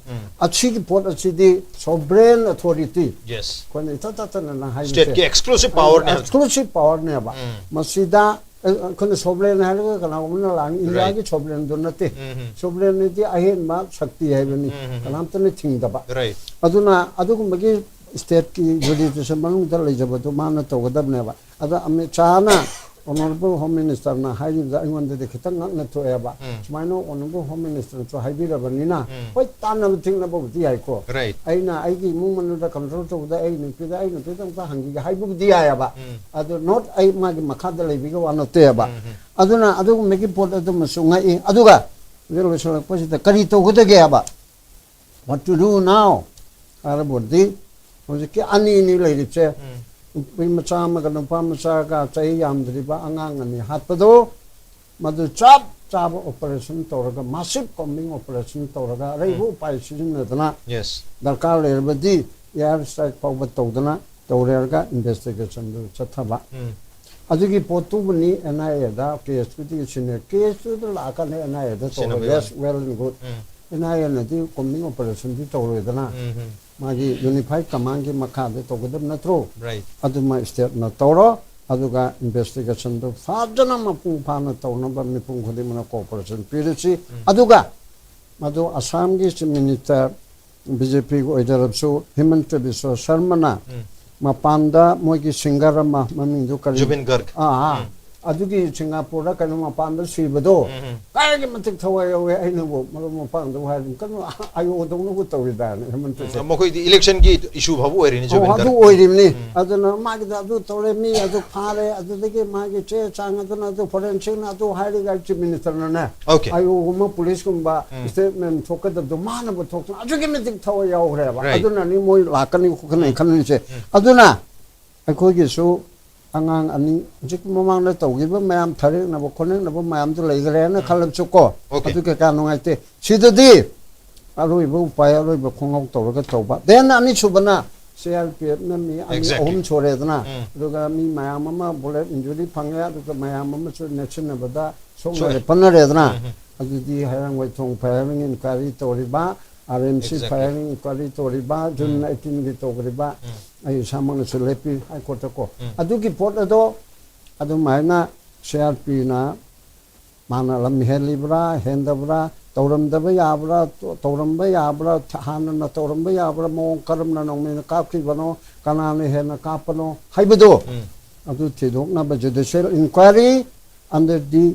ꯑꯁꯤꯒꯤ ꯄꯣꯠ ꯑꯁꯤꯗꯤ sovereign authority, ꯌꯦꯁ꯫ ꯑꯩꯈꯣꯏꯅ ꯏꯊꯠ ꯊꯠꯇꯅ ꯅꯪ ꯍꯥꯏꯕꯁꯦ ꯁ꯭ꯇꯦꯠꯀꯤ ꯑꯦꯛꯁꯀ꯭ꯂꯨꯁꯤꯞ ꯄꯥꯋꯔꯅꯦ ꯍꯥꯏꯕ꯫ ꯑꯦꯛꯁꯀ꯭ꯂꯨꯁꯤꯞ ꯄꯥꯋꯔꯅꯦꯕ꯫ ꯎꯝ꯫ ꯃꯁꯤꯗ ꯑꯩꯈꯣꯏꯅ ꯁꯣꯕ꯭ꯔꯦꯟ ꯍꯥꯏꯔꯒ ꯀꯅꯥꯒꯨꯝꯕꯅ ꯂꯥꯛꯅꯤ, ꯏꯟꯗꯤꯌꯥꯒꯤ ꯁꯣꯕ꯭ꯔꯦꯟꯗꯨ ꯅꯠꯇꯦ꯫ ꯎꯝ, ꯎꯝ꯫ ꯁꯣꯕ꯭ꯔꯦꯟꯗꯤ ꯑꯍꯦꯟꯕ ꯁꯛꯇꯤ ꯍꯥꯏꯕꯅꯤ, ꯎꯝ, ꯎꯝ꯫ ꯀꯅꯥꯝꯇꯅ ꯊꯤꯡꯗꯕ꯫ ꯔꯥꯏꯠ꯫ ꯑꯗꯨꯅ ꯑꯗꯨꯒꯨꯝꯕꯒꯤ ꯁ꯭ꯇꯦꯠꯀꯤ ꯖꯨꯔꯤꯗꯤꯛꯁꯟ ꯃꯅꯨꯡꯗ ꯂꯩꯖꯕꯗꯨ ꯃꯥꯅ ꯇꯧꯒꯗꯕꯅꯦꯕ꯫ ꯑꯗ ꯑꯃꯤꯠ ꯁꯥꯍꯅ, ꯑꯣꯅꯔꯦꯕꯜ ꯍꯣꯝ ꯃꯤꯅꯤꯁꯇꯔꯅ ꯍꯥꯏꯈꯤꯕꯗ ꯑꯩꯉꯣꯟꯗꯗꯤ ꯈꯤꯇꯪ ꯉꯛꯅ ꯊꯣꯛꯑꯦꯕ꯫ ꯎꯝ꯫ ꯁꯨꯃꯥꯏꯅ ꯑꯣꯅꯔꯦꯕꯜ ꯍꯣꯝ ꯃꯤꯅꯤꯁꯇꯔꯅꯁꯨ ꯍꯥꯏꯕꯤꯔꯕꯅꯤꯅ, ꯎꯝ꯫ ꯍꯣꯏ, ꯇꯥꯟꯅꯕ ꯊꯤꯡꯅꯕꯕꯨꯗꯤ ꯌꯥꯏꯀꯣ꯫ ꯔꯥꯏꯠ꯫ ꯑꯩꯅ ꯑꯩꯒꯤ ꯏꯃꯨꯡ ꯃꯅꯨꯡꯗ ꯀꯟꯇ꯭ꯔꯣꯜ ꯇꯧꯕꯗ ꯑꯩ ꯅꯨꯄꯤꯗ, ꯑꯩ ꯅꯨꯄꯤꯗ ꯑꯝꯇ ꯍꯪꯈꯤꯒꯦ ꯍꯥꯏꯕꯕꯨꯗꯤ ꯌꯥꯏꯑꯕ꯫ ꯎꯝ꯫ ꯑꯗꯨ ꯅꯣꯠ ꯑꯩ ꯃꯥꯒꯤ ꯃꯈꯥꯗ ꯂꯩꯕꯒꯤ ꯋꯥ ꯅꯠꯇꯦꯕ꯫ ꯎꯝ, ꯎꯝ꯫ ꯑꯗꯨꯅ ꯑꯗꯨꯒꯨꯝꯕꯒꯤ ꯄꯣꯠ ꯑꯗꯨꯃꯁꯨ ꯉꯛꯏ꯫ ꯑꯗꯨꯒ ꯍꯧꯖꯤꯛ ꯂꯣꯏꯁꯤꯜꯂꯛꯄꯁꯤꯗ ꯀꯔꯤ ꯇꯧꯒꯗꯒꯦ ꯍꯥꯏꯕ? What to do now? ꯍꯥꯏꯔꯕꯗꯤ ꯍꯧꯖꯤꯛꯀꯤ ꯑꯅꯤ ꯑꯅꯤ ꯂꯩꯔꯤꯕꯁꯦ, ꯎꯝ꯫ ꯅꯨꯄꯤ ꯃꯆꯥ ꯑꯃꯒ ꯅꯨꯄꯥ ꯃꯆꯥꯒ ꯆꯍꯤ ꯌꯥꯝꯗ꯭ꯔꯤꯕ ꯑꯉꯥꯡ ꯑꯅꯤ ꯍꯥꯠꯄꯗꯣ, ꯃꯗꯨ ꯆꯞ ꯆꯥꯕ ꯑꯣꯄꯔꯦꯁꯟ ꯇꯧꯔꯒ, ꯃꯥꯁꯤꯞ ꯀꯣꯝꯕꯤꯡ ꯑꯣꯄꯔꯦꯁꯟ ꯇꯧꯔꯒ, ꯑꯔꯩꯕ ꯎꯝ꯫ ꯎꯄꯥꯏ ꯁꯤꯖꯤꯟꯅꯗꯅ, ꯌꯦꯁ꯫ ꯗꯔꯀꯥꯔ ꯂꯩꯔꯕꯗꯤ ꯑꯦꯌꯔ ꯁ꯭ꯇ꯭ꯔꯥꯏꯛ ꯐꯥꯎꯕ ꯇꯧꯗꯅ ꯇꯧꯔꯦꯔꯒ ꯏꯟꯚꯦꯁꯇꯤꯒꯦꯁꯟꯗꯨ ꯆꯠꯊꯕ꯫ ꯎꯝ꯫ ꯑꯗꯨꯒꯤ ꯄꯣꯠꯇꯨꯕꯨꯅꯤ ꯑꯦꯟ ꯑꯥꯏ ꯑꯦꯗ ꯀꯦꯁꯇꯨꯗꯤ ꯁꯤꯟꯅ, ꯀꯦꯁꯇꯨꯗ ꯂꯥꯛꯀꯅꯤ ꯑꯦꯟ ꯑꯥꯏ ꯑꯦꯗ ꯇꯧꯔꯣ꯫ ꯁꯤꯟꯅꯕꯩ Yes, ꯋꯥꯅꯤ꯫ well and good. ꯎꯝ꯫ ꯑꯦꯟ ꯑꯥꯏ ꯑꯦꯅꯗꯤ ꯀꯣꯝꯕꯤꯡ ꯑꯣꯄꯔꯦꯁꯟꯗꯤ ꯇꯧꯔꯣꯏꯗꯅ, ꯎꯝ, ꯎꯝ꯫ ꯃꯥꯒꯤ ꯌꯨꯅꯤꯐꯥꯏꯠ ꯀꯃꯥꯟꯒꯤ ꯃꯈꯥꯗ ꯇꯧꯒꯗꯕ ꯅꯠꯇ꯭ꯔꯣ? ꯔꯥꯏꯠ꯫ ꯑꯗꯨꯃ ꯁ꯭ꯇꯦꯠꯅ ꯇꯧꯔꯣ꯫ ꯑꯗꯨꯒ ꯏꯟꯚꯦꯁꯇꯤꯒꯦꯁꯟꯗꯨ ꯐꯖꯅ ꯃꯄꯨꯡ ꯐꯥꯅ ꯇꯧꯅꯕ ꯃꯤꯄꯨꯝ ꯈꯨꯗꯤꯡꯃꯛꯅ ꯀꯣꯑꯣꯄꯔꯦꯁꯟ ꯄꯤꯔꯁꯤ꯫ ꯑꯗꯨꯒ ꯃꯗꯨ ꯑꯁꯥꯝꯒꯤ ꯆꯤꯐ ꯃꯤꯅꯤꯁꯇꯔ ꯕꯤ ꯖꯦ ꯄꯤꯒꯤ ꯑꯣꯏꯖꯔꯕꯁꯨ ꯍꯤꯃꯟꯇ ꯕꯤꯁ꯭ꯋ ꯁꯔꯃꯅ ꯎꯝ꯫ ꯃꯄꯥꯟꯗ ꯃꯣꯏꯒꯤ ꯁꯤꯡꯒꯔ ꯑꯃ, ꯃꯃꯤꯡꯗꯨ ꯀꯔꯤ? ꯖꯨꯕꯤꯟ ꯒꯔꯒ꯫ ꯑꯥ, ꯑꯥ꯫ ꯎꯝ꯫ ꯑꯗꯨꯒꯤ ꯁꯤꯡꯒꯥꯄꯨꯔꯗ ꯀꯩꯅꯣ ꯃꯄꯥꯟꯗ ꯁꯤꯕꯗꯣ ꯎꯝ, ꯎꯝ꯫ ꯀꯥꯏꯒꯤ ꯃꯇꯤꯛ ꯊꯋꯥꯏ ꯌꯥꯎꯋꯦ꯫ ꯑꯩꯅꯕꯨ ꯃꯔꯨꯞ ꯃꯄꯥꯡꯗꯕꯨ ꯍꯥꯏꯔꯗꯤ ꯀꯩꯅꯣ ꯑꯥꯏ ꯑꯣꯗꯧꯅꯕꯨ ꯇꯧꯔꯤꯗꯥꯅ ꯍꯤꯃꯟꯇꯁꯦ꯫ ꯎꯝ, ꯃꯈꯣꯏꯗꯤ ꯏꯂꯦꯛꯁꯟꯒꯤ ꯏꯁꯨ ꯐꯥꯎꯕ ꯑꯣꯏꯔꯤꯅꯤ ꯑꯣ, ꯖꯨꯕꯤꯟ ꯑꯗꯨ ꯒꯔꯒ꯫ ꯑꯣꯏꯔꯤꯕꯅꯤ꯫ ꯎꯝ꯫ ꯑꯗꯨꯅ ꯃꯥꯒꯤꯗ ꯑꯗꯨ ꯇꯧꯔꯦ, ꯃꯤ ꯑꯗꯨ ꯐꯥꯔꯦ, ꯑꯗꯨꯗꯒꯤ ꯃꯥꯒꯤ ꯆꯦ ꯆꯥꯡ ꯑꯗꯨꯅ ꯑꯗꯨ ꯐꯣꯔꯦꯟꯁꯤꯛꯅ ꯑꯗꯨ ꯍꯥꯏꯔꯒ ꯆꯤꯐ ꯃꯤꯅꯤꯁꯇꯔꯅꯅꯦ ꯑꯣꯀꯦ꯫ ꯑꯥꯏ ꯑꯣꯒꯨꯝꯕ ꯄꯨꯂꯤꯁꯀꯨꯝꯕ ꯎꯝ꯫ ꯁ꯭ꯇꯦꯠꯃꯦꯟ ꯊꯣꯛꯀꯗꯕꯗꯣ ꯃꯥꯅꯕꯨ ꯊꯣꯛꯇꯅ ꯑꯗꯨꯛꯀꯤ ꯃꯇꯤꯛ ꯊꯋꯥꯏ ꯌꯥꯎꯈ꯭ꯔꯦꯕ꯫ ꯔꯥꯏꯠ꯫ ꯑꯗꯨꯅꯅꯤ ꯃꯣꯏ ꯂꯥꯛꯀꯅꯤ ꯈꯣꯠꯀꯅꯤ ꯎꯝ꯫ ꯈꯟꯂꯤꯁꯦ꯫ ꯎꯝ꯫ ꯑꯗꯨꯅ ꯑꯩꯈꯣꯏꯒꯤꯁꯨ ꯑꯉꯥꯡ ꯑꯅꯤ ꯍꯧꯖꯤꯛ ꯃꯃꯥꯡꯗ ꯇꯧꯈꯤꯕ ꯃꯌꯥꯝ ꯊꯥꯔꯦꯛꯅꯕ ꯈꯣꯠꯅꯦꯛꯅꯕ ꯃꯌꯥꯝꯗꯨ ꯂꯩꯈ꯭ꯔꯦꯅ ꯈꯜꯂꯕꯁꯨ ꯀꯣ, ꯑꯣꯀꯦ꯫ ꯑꯗꯨ ꯀꯩꯀꯥ ꯅꯨꯡꯉꯥꯏꯇꯦ꯫ ꯁꯤꯗꯗꯤ ꯑꯔꯣꯏꯕ ꯎꯄꯥꯏ, ꯑꯔꯣꯏꯕ ꯈꯣꯡꯍꯥꯎ ꯇꯧꯔꯒ ꯇꯧꯕ꯫ ꯗꯦꯟ ꯑꯅꯤꯁꯨꯕꯅ ꯁꯤ ꯑꯥꯔ ꯄꯤ ꯑꯦꯐꯅ ꯃꯤ ꯑꯅꯤ Exactly. ꯑꯍꯨꯝ ꯁꯣꯔꯦꯗꯅ, ꯎꯝ. ꯑꯗꯨꯒ ꯃꯤ ꯃꯌꯥꯝ ꯑꯃ ꯕꯨꯂꯦꯠ ꯏꯟꯖꯨꯔꯤ ꯐꯪꯉꯦ, ꯑꯗꯨꯒ ꯃꯌꯥꯝ ꯑꯃꯁꯨ ꯅꯦꯠꯁꯤꯟꯅꯕꯗ ꯁꯣꯛꯅꯔꯦ ꯁꯣꯛꯑꯦ. ꯄꯟꯅꯔꯦꯗꯅ, ꯎꯝ. ꯑꯗꯨꯗꯤ ꯍꯩꯔꯥꯡꯒꯣꯏꯊꯣꯡ ꯐꯥꯌꯔꯤꯡ ꯏꯟꯀ꯭ꯋꯥꯏꯔꯤ ꯇꯧꯔꯤꯕ, R M C Exactly. Firing enquiry ꯇꯧꯔꯤꯕ, ꯖꯨꯟ ꯎꯝ. ꯑꯩꯠꯇꯤꯟꯒꯤ ꯇꯧꯔꯤꯕ, ꯎꯝ. ꯑꯩ ꯏꯁꯥꯃꯛꯅꯁꯨ ꯂꯦꯞꯄꯤ ꯍꯥꯏ ꯀꯣꯔꯠꯇꯀꯣ. ꯎꯝ. ꯑꯗꯨꯒꯤ ꯄꯣꯠ ꯑꯗꯣ ꯑꯗꯨꯃꯥꯏꯅ ꯁꯤ ꯑꯥꯔ ꯄꯤꯅ ꯃꯥꯅ ꯂꯝ ꯍꯦꯜꯂꯤꯕ꯭ꯔꯥ, ꯍꯦꯟꯗꯕ꯭ꯔꯥ, ꯇꯧꯔꯝꯗꯕ ꯌꯥꯕ꯭ꯔꯥ, ꯇꯧꯔꯝꯕ ꯌꯥꯕ꯭ꯔꯥ, ꯍꯥꯟꯅꯅ ꯇꯧꯔꯝꯕ ꯌꯥꯕ꯭ꯔꯥ, ꯃꯑꯣꯡ ꯀꯔꯝꯅ ꯅꯣꯡꯃꯩꯅ ꯀꯥꯞꯈꯤꯕꯅꯣ, ꯀꯅꯥꯅ ꯍꯦꯟꯅ ꯀꯥꯞꯄꯅꯣ ꯍꯥꯏꯕꯗꯣ, ꯎꯝ. ꯑꯗꯨ ꯊꯤꯗꯣꯛꯅꯕ judicial inquiry under the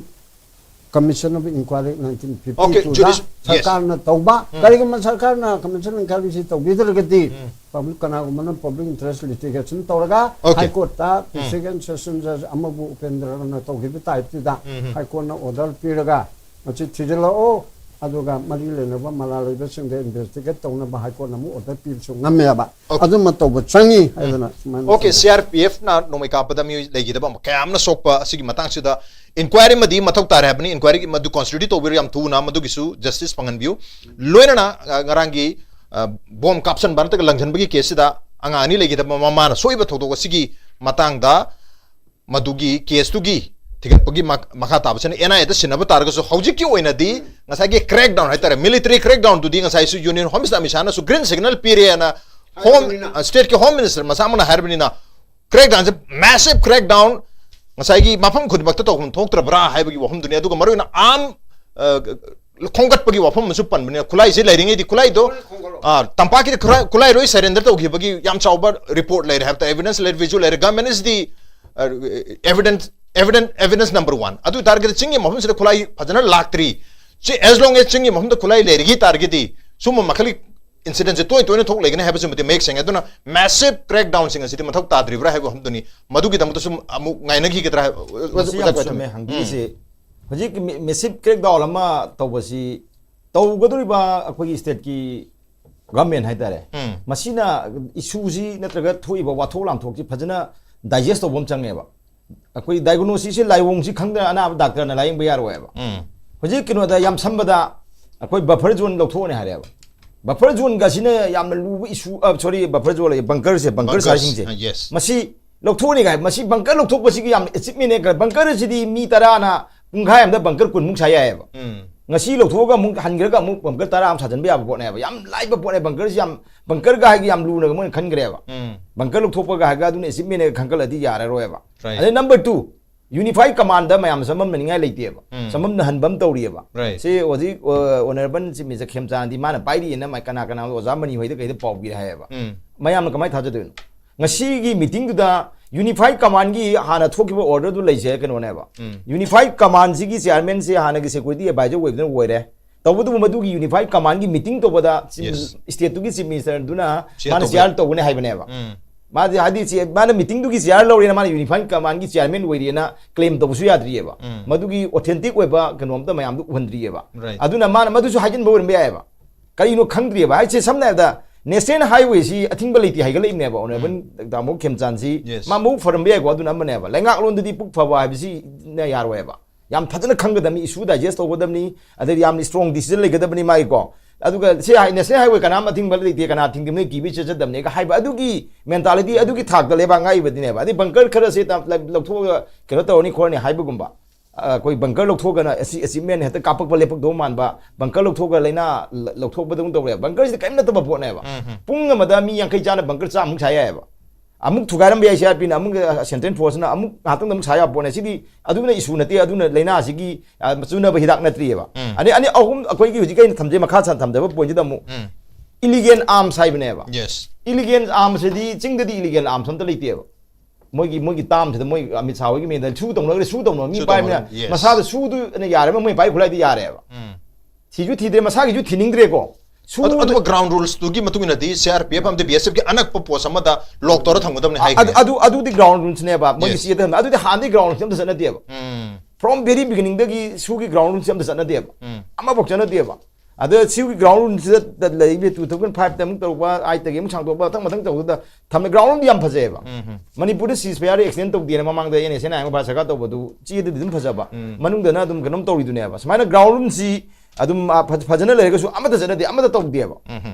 Commission of Inquiry nineteen fifty Okay, two judici-, yes. ꯁꯔꯀꯥꯔꯅ ꯇꯧꯕ. ꯎꯝ. ꯀꯔꯤꯒꯨꯝꯕ ꯁꯔꯀꯥꯔꯅ commission inquiry ꯁꯤ ꯇꯧꯕꯤꯗ꯭ꯔꯒꯗꯤ, ꯎꯝ. public ꯀꯅꯥꯒꯨꯝꯕꯅ public interest litigation ꯇꯧꯔꯒ Okay. High Court ꯇ presiding session judge ꯑꯃꯕꯨ ꯎꯄꯦꯟꯗ꯭ꯔꯅ ꯇꯧꯈꯤꯕ type ꯇꯨꯗ ꯎꯝ. High Court ꯅ order ꯄꯤꯔꯒ ꯃꯁꯤ ꯊꯤꯖꯤꯜꯂꯛꯑꯣ, ꯑꯗꯨꯒ ꯃꯔꯤ ꯂꯩꯅꯕ ꯃꯔꯥꯜ ꯂꯩꯕꯁꯤꯡꯗ investigate ꯇꯧꯅꯕ High Court ꯅ ꯑꯃꯨꯛ order ꯄꯤꯕꯁꯨ ꯉꯝꯃꯦꯕ. Okay. ꯑꯗꯨꯃ ꯇꯧꯕ ꯆꯪꯉꯤ ꯍꯥꯏꯗꯅ ꯁꯨꯃꯥꯏꯅ Okay, ꯇꯧꯖꯩ. C R P F ꯅ ꯅꯣꯡꯃꯩ ꯀꯥꯞꯄꯗ ꯃꯤꯑꯣꯏ ꯂꯩꯈꯤꯗꯕ ꯀꯌꯥ ꯑꯃꯅ ꯁꯣꯛꯄ ꯑꯁꯤꯒꯤ ꯃꯇꯥꯡꯁꯤꯗ inquiry ꯑꯃꯗꯤ ꯃꯊꯧ ꯇꯥꯔꯦ ꯍꯥꯏꯕꯅꯤ. Inquiry ꯑꯃꯗꯨ constitute ꯇꯧꯕꯤꯔꯣ ꯌꯥꯝ ꯊꯨꯅ, ꯃꯗꯨꯒꯤꯁꯨ justice ꯐꯪꯍꯟꯕꯤꯌꯨ. ꯂꯣꯏꯅꯅ, ꯑ, ꯉꯔꯥꯡꯒꯤ, ꯑ, ꯕꯣꯝ ꯀꯥꯞꯁꯟꯕ ꯅꯠꯇ꯭ꯔꯒ ꯂꯪꯁꯤꯟꯕꯒꯤ case ꯁꯤꯗ ꯑꯉꯥꯡ ꯑꯅꯤ ꯂꯩꯈꯤꯗꯕ ꯃꯃꯥꯅ ꯁꯣꯛꯏꯕ ꯊꯧꯗꯣꯛ ꯑꯁꯤꯒꯤ ꯃꯇꯥꯡꯗ ꯃꯗꯨꯒꯤ case ꯇꯨꯒꯤ ꯊꯤꯒꯠꯄꯒꯤ ꯃ-, ꯃꯈꯥ ꯇꯥꯕꯁꯤꯅ N I A ꯗ ꯁꯤꯟꯅꯕ ꯇꯥꯔꯒꯁꯨ, ꯍꯧꯖꯤꯛꯀꯤ ꯑꯣꯏꯅꯗꯤ ꯉꯁꯥꯏꯒꯤ crackdown ꯍꯥꯏꯇꯥꯔꯦ, military crackdown ꯗꯨꯗꯤ ꯉꯁꯥꯏꯁꯨ Union Home Minister Amit ꯁꯥꯍꯅꯁꯨ green signal ꯄꯤꯔꯦꯅ Home, ꯍꯥꯏꯕꯅꯤꯅ. state ꯀꯤ Home Minister ꯃꯁꯥꯃꯛꯅ ꯍꯥꯏꯔꯕꯅꯤꯅ, crackdown ꯁꯦ, massive crackdown ꯉꯁꯥꯏꯒꯤ ꯃꯐꯝ ꯈꯨꯗꯤꯡꯃꯛꯇ ꯇꯧꯐꯝ ꯊꯣꯛꯇ꯭ꯔꯕ꯭ꯔꯥ ꯍꯥꯏꯕꯒꯤ ꯋꯥꯐꯝꯗꯨꯅꯤ꯫ ꯑꯗꯨꯒ ꯃꯔꯨꯑꯣꯏꯅ arm, ꯑ, ꯈꯣꯝꯒꯠꯄꯒꯤ ꯋꯥꯐꯝ ꯑꯃꯁꯨ ꯄꯟꯕꯅꯤꯅ, ꯈꯨꯠꯂꯥꯏꯁꯦ ꯂꯩꯔꯤꯉꯩꯗꯤ, ꯈꯨꯠꯂꯥꯏꯗꯣ, ꯑ, ꯇꯝꯄꯥꯛꯀꯤꯗ ꯈꯨꯠꯂꯥꯏ, ꯈꯨꯠꯂꯥꯏ ꯂꯣꯏ surrender ꯇꯧꯈꯤꯕꯒꯤ ꯌꯥꯝ ꯆꯥꯎꯕ report ꯂꯩꯔꯦ ꯍꯥꯏꯕ ꯇꯥꯔꯦ, evidence ꯂꯩꯔꯦ, visual ꯂꯩꯔꯦ, government is the, uh, evidence, evidence, evidence number one. ꯑꯗꯨ ꯑꯣꯏ ꯇꯥꯔꯒꯗꯤ ꯆꯤꯡꯒꯤ ꯃꯐꯝꯁꯤꯗ ꯈꯨꯠꯂꯥꯏ ꯐꯖꯅ ꯂꯥꯛꯇ꯭ꯔꯤ, ꯆꯤ-, as long as ꯆꯤꯡꯒꯤ ꯃꯐꯝꯗ ꯈꯨꯠꯂꯥꯏ ꯂꯩꯔꯤꯒꯤ ꯇꯥꯔꯒꯗꯤ ꯁꯨꯝꯕ ꯃꯈꯜꯒꯤ incident ꯁꯦ ꯇꯣꯏ ꯇꯣꯏꯅ ꯊꯣꯛ ꯂꯩꯒꯅꯤ ꯍꯥꯏꯕꯁꯤꯃꯗꯤ ꯃꯌꯦꯛ ꯁꯦꯡꯉꯦ꯫ ꯑꯗꯨꯅ massive crackdown ꯁꯤꯡ ꯑꯁꯤꯗꯤ ꯃꯊꯧ ꯇꯥꯗ꯭ꯔꯤꯕ꯭ꯔꯥ ꯍꯥꯏꯕ ꯋꯥꯐꯝꯗꯨꯅꯤ꯫ ꯃꯗꯨꯒꯤꯗꯃꯛꯇꯁꯨ ꯑꯃꯨꯛ ꯉꯥꯏꯅꯈꯤꯒꯗ꯭ꯔꯥ ꯍꯥꯏꯕ, ꯃꯁꯤ ꯌꯥꯝ ꯆꯨꯝꯃꯦ ꯍꯪꯕꯤꯔꯤꯁꯤ꯫ ꯍꯧꯖꯤꯛ massive crackdown ꯑꯃ ꯇꯧꯕꯁꯤ ꯇꯧꯒꯗꯧꯔꯤꯕ ꯑꯩꯈꯣꯏꯒꯤ state ꯀꯤ government ꯍꯥꯏꯇꯥꯔꯦ, ꯎꯝ. ꯃꯁꯤꯅ issue ꯁꯤ ꯅꯠꯇ꯭ꯔꯒ ꯊꯣꯛꯏꯕ ꯋꯥꯊꯣꯛ ꯂꯥꯟꯊꯣꯛꯁꯤ ꯐꯖꯅ digest ꯇꯧꯕ ꯑꯃ ꯆꯪꯉꯦꯕ꯫ ꯑꯩꯈꯣꯏ diagnosis ꯁꯤ, ꯂꯥꯏꯑꯣꯡꯁꯤ ꯈꯪꯗꯅ ꯑꯅꯥꯕ doctor ꯅ ꯂꯥꯏꯌꯦꯡꯕ ꯌꯥꯔꯣꯏꯕ꯫ ꯎꯝ. ꯍꯧꯖꯤꯛ ꯀꯩꯅꯣꯗ, ꯌꯥꯝ ꯁꯝꯕꯗ, ꯑꯩꯈꯣꯏ buffer zone ꯂꯧꯊꯣꯛꯑꯅꯤ ꯍꯥꯏꯔꯦꯕ꯫ Buffer zoneꯒꯁꯤꯅ ꯌꯥꯝꯅ ꯂꯨꯕ issue, sorry, buffer zone ꯂꯩ, bunkerꯁꯦ, bunker Bunkers, ꯁꯥꯔꯤꯁꯤꯡꯁꯦ, uh, yes. ꯃꯁꯤ ꯂꯧꯊꯣꯛꯑꯅꯤ ꯀꯥꯏ, ꯃꯁꯤ bunker ꯂꯧꯊꯣꯛꯄꯁꯤꯒꯤ ꯌꯥꯝꯅ achievementꯅꯦ꯫ Bunkerꯁꯤꯗꯤ ꯃꯤ ꯇꯔꯥꯅ ꯄꯨꯡꯈꯥꯏ ꯑꯃꯗ bunker ꯀꯨꯟꯃꯨꯛ ꯁꯥ ꯌꯥꯏꯑꯕ꯫ ꯎꯝ. ꯉꯁꯤ ꯂꯧꯊꯣꯛꯑꯒ ꯑꯃꯨꯛ ꯍꯟꯈ꯭ꯔꯒ ꯑꯃꯨꯛ bunker ꯇꯔꯥ ꯑꯃ ꯁꯥꯖꯟꯕ ꯌꯥꯕ ꯄꯣꯠꯅꯦꯕ꯫ ꯌꯥꯝ ꯂꯥꯏꯕ ꯄꯣꯠꯅꯦ꯫ Bunkerꯁꯤ ꯌꯥꯝ, bunkerꯒ ꯍꯥꯏꯒ ꯌꯥꯝ ꯂꯨꯅꯒ ꯃꯣꯏꯅ ꯈꯟꯈ꯭ꯔꯦꯕ꯫ ꯎꯝ. Bunker ꯂꯧꯊꯣꯛꯄꯒ ꯍꯥꯏꯒ ꯑꯗꯨꯅ achievementꯅꯦ ꯈꯟꯒꯠꯂꯗꯤ ꯌꯥꯔꯔꯣꯏꯕ꯫ Right. ꯑꯗꯩ number two, unified commandꯗ ꯃꯌꯥꯝ ꯆꯃꯝꯅꯅꯤꯡꯉꯥꯏ ꯂꯩꯇꯦꯕ꯫ ꯎꯝ. ꯆꯃꯝꯅꯍꯟꯕ ꯑꯃ ꯇꯧꯔꯤꯑꯕ꯫ Right. ꯁꯤ ꯍꯧꯖꯤꯛ, ꯑ, honourable Chief Minister ꯈꯦꯝꯆꯥꯟꯗꯤ ꯃꯥꯅ ꯄꯥꯏꯔꯤꯑꯅ ꯃꯥ ꯀꯅꯥ ꯀꯅꯥ ꯑꯣꯖꯥ ꯃꯅꯤ ꯍꯣꯏꯗ ꯀꯩꯗ ꯄꯥꯎ ꯄꯤꯔꯦ ꯍꯥꯏꯌꯦꯕ꯫ ꯎꯝ. ꯃꯌꯥꯝꯅ ꯀꯃꯥꯏꯅ ꯊꯥꯖꯗꯣꯏꯅꯣ? ꯉꯁꯤꯒꯤ meetingꯗꯨꯗ unified commandꯒꯤ ꯍꯥꯟꯅ ꯊꯣꯛꯈꯤꯕ orderꯗꯨ ꯂꯩꯁꯦ ꯀꯩꯅꯣꯅꯦꯕ꯫ ꯎꯝ. Unified commandꯁꯤꯒꯤ chairmanꯁꯦ ꯍꯥꯟꯅꯒꯤ security advisor ꯑꯣꯏꯕꯗꯨꯅ ꯑꯣꯏꯔꯦ꯫ ꯇꯧꯕꯇꯕꯨ ꯃꯗꯨꯒꯤ unified commandꯒꯤ meeting ꯇꯧꯕꯗ Yes. stateꯇꯨꯒꯤ Chief Ministerꯗꯨꯅ Chair ꯃꯥꯅ ꯇꯧꯒꯦ. Chair ꯇꯧꯒꯅꯤ ꯍꯥꯏꯕꯅꯦꯕ꯫ ꯎꯝ. ꯃꯥꯗꯤ ꯍꯥꯏꯗꯤ ꯆꯦ-, ꯃꯥꯅ meetingꯗꯨꯒꯤ chair ꯂꯧꯔꯦꯅ ꯃꯥꯅ unified commandꯒꯤ chairman ꯑꯣꯏꯔꯦꯅ claim ꯇꯧꯕꯁꯨ ꯌꯥꯗ꯭ꯔꯤꯑꯕ꯫ ꯎꯝ. ꯃꯗꯨꯒꯤ authentic ꯑꯣꯏꯕ ꯀꯩꯅꯣꯝꯇ ꯃꯌꯥꯝꯗꯨ ꯎꯍꯟꯗ꯭ꯔꯤꯑꯕ꯫ Right. ꯑꯗꯨꯅ ꯃꯥꯅ ꯃꯗꯨꯁꯨ ꯍꯥꯏꯖꯤꯟꯕ ꯑꯣꯏꯔꯝꯕ ꯌꯥꯏꯑꯕ꯫ ꯀꯔꯤꯅꯣ ꯈꯪꯗ꯭ꯔꯤꯑꯕ꯫ ꯍꯥꯏꯁꯦ ꯁꯝꯅ ꯍꯥꯏꯔꯕꯗ national highwayꯁꯤ ꯑꯊꯤꯡꯕ ꯂꯩꯇꯦ ꯍꯥꯏꯒꯠꯂꯛꯏꯕꯅꯦꯕ honourable ꯇꯥꯃꯣ ꯈꯦꯝꯆꯥꯟꯁꯤ꯫ Yes. ꯃꯥ ꯃꯕꯨꯛ ꯐꯔꯝꯕ ꯌꯥꯏꯀꯣ, ꯑꯗꯨꯅ ꯑꯃꯅꯦꯕ꯫ ꯂꯩꯉꯥꯛꯂꯣꯟꯗꯗꯤ ꯄꯨꯛ ꯐꯕ ꯍꯥꯏꯕꯁꯤꯅ ꯌꯥꯔꯣꯏꯕ꯫ ꯌꯥꯝ ꯐꯖꯅ ꯈꯪꯒꯗꯕꯅꯤ, issue digest ꯇꯧꯒꯗꯕꯅꯤ, ꯑꯗꯩ ꯌꯥꯝꯅ strong decision ꯂꯩꯒꯗꯕꯅꯤ ꯃꯥꯒꯤꯀꯣ꯫ ꯑꯗꯨꯒ ꯁꯤ ꯍꯥꯏ, national highway ꯀꯅꯥꯝ ꯑꯊꯤꯡꯕ ꯂꯩꯇꯦ, ꯀꯅꯥ ꯊꯤꯡꯗꯕꯅꯤ, ꯀꯤꯕꯩ ꯆꯠꯆꯗꯕꯅꯦꯒ ꯍꯥꯏꯕ ꯑꯗꯨꯒꯤ mentality, ꯑꯗꯨꯒꯤ ꯊꯥꯛꯇ ꯂꯩꯕꯥꯛ ꯉꯥꯛꯏꯕꯗꯤꯅꯦꯕ꯫ ꯑꯗꯩ bunker ꯈꯔꯁꯦ ꯇ-, ꯂ-, ꯂꯧꯊꯣꯛꯑꯒ ꯀꯩꯅꯣ ꯇꯧꯔꯅꯤ ꯈꯣꯠꯂꯅꯤ ꯍꯥꯏꯕꯒꯨꯝꯕ꯫ ꯑ, ꯑꯩꯈꯣꯏ bunker ꯂꯧꯊꯣꯛꯑꯒꯅ ꯑꯁꯤ achievement ꯍꯦꯛꯇ ꯀꯥꯞꯄꯛꯄ ꯂꯦꯞꯄꯛꯇꯧ ꯃꯥꯟꯕ, bunker ꯂꯧꯊꯣꯛꯑꯒ ꯂꯥꯏꯅꯥ ꯂ-, ꯂꯧꯊꯣꯛꯄꯗꯧꯅ ꯇꯧꯔꯦꯕ꯫ Bunkerꯁꯤꯗꯤ ꯀꯔꯤꯝ ꯅꯠꯇꯕ ꯄꯣꯠꯅꯦꯕ꯫ ꯎꯝ. ꯄꯨꯡ ꯑꯃꯗ ꯃꯤ ꯌꯥꯡꯈꯩ ꯆꯥꯅ bunker ꯆꯥꯃꯨꯛ ꯁꯥ ꯌꯥꯏꯑꯕ꯫ ꯑꯃꯨꯛ ꯊꯨꯒꯥꯏꯔꯝꯕ ꯌꯥꯏ CRPꯅ, ꯑꯃꯨꯛ, ꯑ, Central Forceꯅ ꯑꯃꯨꯛ ꯉꯥꯏꯍꯥꯛꯇꯪꯗ ꯑꯃꯨꯛ ꯁꯥ ꯌꯥꯕ ꯄꯣꯠꯅꯦ꯫ ꯁꯤꯗꯤ ꯑꯗꯨꯅ issue ꯅꯠꯇꯦ, ꯑꯗꯨꯅ ꯂꯥꯏꯅꯥꯁꯤꯒꯤ, ꯑ, ꯆꯨꯅꯕ ꯍꯤꯗꯥꯛ ꯅꯠꯇ꯭ꯔꯤꯑꯕ꯫ ꯎꯝ. ꯑꯗꯩ ꯑꯅꯤ ꯑꯍꯨꯝ ꯑꯩꯈꯣꯏꯒꯤ ꯍꯧꯖꯤꯛ ꯑꯩꯅ ꯊꯝꯖꯩ, ꯃꯈꯥ ꯁꯥ-, ꯊꯝꯖꯕ pointꯁꯤꯗ ꯑꯃꯨꯛ ꯎꯝ. illegal arms ꯍꯥꯏꯕꯅꯦꯕ꯫ Yes. Illegal armsꯁꯤꯗꯤ ꯆꯤꯡꯗꯗꯤ illegal arms ꯑꯝꯇ ꯂꯩꯇꯦꯕ꯫ ꯃꯣꯏꯒꯤ, ꯃꯣꯏꯒꯤ termꯁꯤꯗ ꯃꯣꯏ ꯑꯃꯤꯠ ꯁꯥ ꯍꯣꯏꯒꯤ ꯃꯤꯗ ꯁꯨ ꯇꯧꯅꯈ꯭ꯔꯦ, ꯁꯨ ꯇꯧꯅꯕ ꯃꯤ ꯁꯨ ꯄꯥꯏꯕꯅ ꯇꯧꯅꯕ, yes. ꯃꯁꯥꯗ ꯁꯨꯗꯨꯅ ꯌꯥꯔꯦꯕ, ꯃꯣꯏ ꯄꯥꯏ ꯈꯨꯠꯂꯥꯏꯗꯤ ꯌꯥꯔꯦꯕ꯫ ꯎꯝ. ꯊꯤꯁꯨ ꯊꯤꯗ꯭ꯔꯦ, ꯃꯁꯥꯒꯤꯁꯨ ꯊꯤꯅꯤꯡꯗ꯭ꯔꯦꯀꯣ꯫ ꯁꯨ ꯑꯗꯨ, ꯑꯗꯨꯒ ground rulesꯇꯨꯒꯤ ꯃꯇꯨꯡ ꯏꯟꯅꯗꯤ CRPF ꯑꯃꯗꯤ BSFꯀꯤ ꯑꯅꯛꯄ post ꯑꯃꯗ lock ꯇꯧꯔ ꯊꯝꯒꯗꯕꯅꯤ ꯑ-, ꯑꯗꯨ, ꯍꯥꯏꯈ꯭ꯔꯦ꯫ ꯑꯗꯨ, ꯑꯗꯨꯗꯤ ground rulesꯅꯦꯕ, ꯃꯣꯏꯒꯤ Yes. ꯆꯦꯗ ꯊꯝꯕ꯫ ꯑꯗꯨꯗꯤ ꯍꯥꯟꯅꯗꯤ ground rules ꯑꯝꯇ ꯆꯠꯅꯗꯦꯕ꯫ ꯎꯝ. From very beginningꯗꯒꯤ ꯁꯨꯒꯤ ground rulesꯁꯦ ꯑꯝꯇ ꯆꯠꯅꯗꯦꯕ꯫ ꯎꯝ. ꯑꯃꯐꯥꯎ ꯆꯠꯅꯗꯦꯕ꯫ ꯑꯗ ꯁꯤꯒꯤ ground rulesꯁꯤꯗ ꯂꯩꯕ two thousand fiveꯇ ꯑꯃꯨꯛ ꯇꯧꯔꯛꯄ, eightꯇꯒꯤ ꯑꯃꯨꯛ ꯁꯥꯡꯗꯣꯛꯄ, ꯃꯊꯪ ꯃꯊꯪ ꯇꯧꯕꯗ ꯊꯝꯃꯦ꯫ Ground ruleꯗꯤ ꯌꯥꯝ ꯐꯖꯩꯑꯕ꯫ ꯎꯝ. ꯃꯅꯤꯄꯨꯔꯗ ceasefire extend ꯇꯧꯗꯦꯅ ꯃꯃꯥꯡꯗ NSCN-IM ꯚꯥꯔꯠ ꯁꯔꯀꯥꯔ ꯇꯧꯕꯗꯨ ꯆꯦꯗꯗꯤ ꯑꯗꯨꯝ ꯐꯖꯕ꯫ ꯎꯝ. ꯃꯅꯨꯡꯗꯅ ꯑꯗꯨꯝ ꯀꯩꯅꯣꯝ ꯇꯧꯔꯤꯗꯨꯅꯦꯕ꯫ ꯁꯨꯃꯥꯏꯅ ground ruleꯁꯤ ꯑꯗꯨꯝ ꯐꯖꯅ ꯂꯩꯔꯒꯁꯨ ꯑꯃꯠꯇ ꯆꯠꯅꯗꯦ, ꯑꯃꯠꯇ ꯇꯧꯗꯦꯕ꯫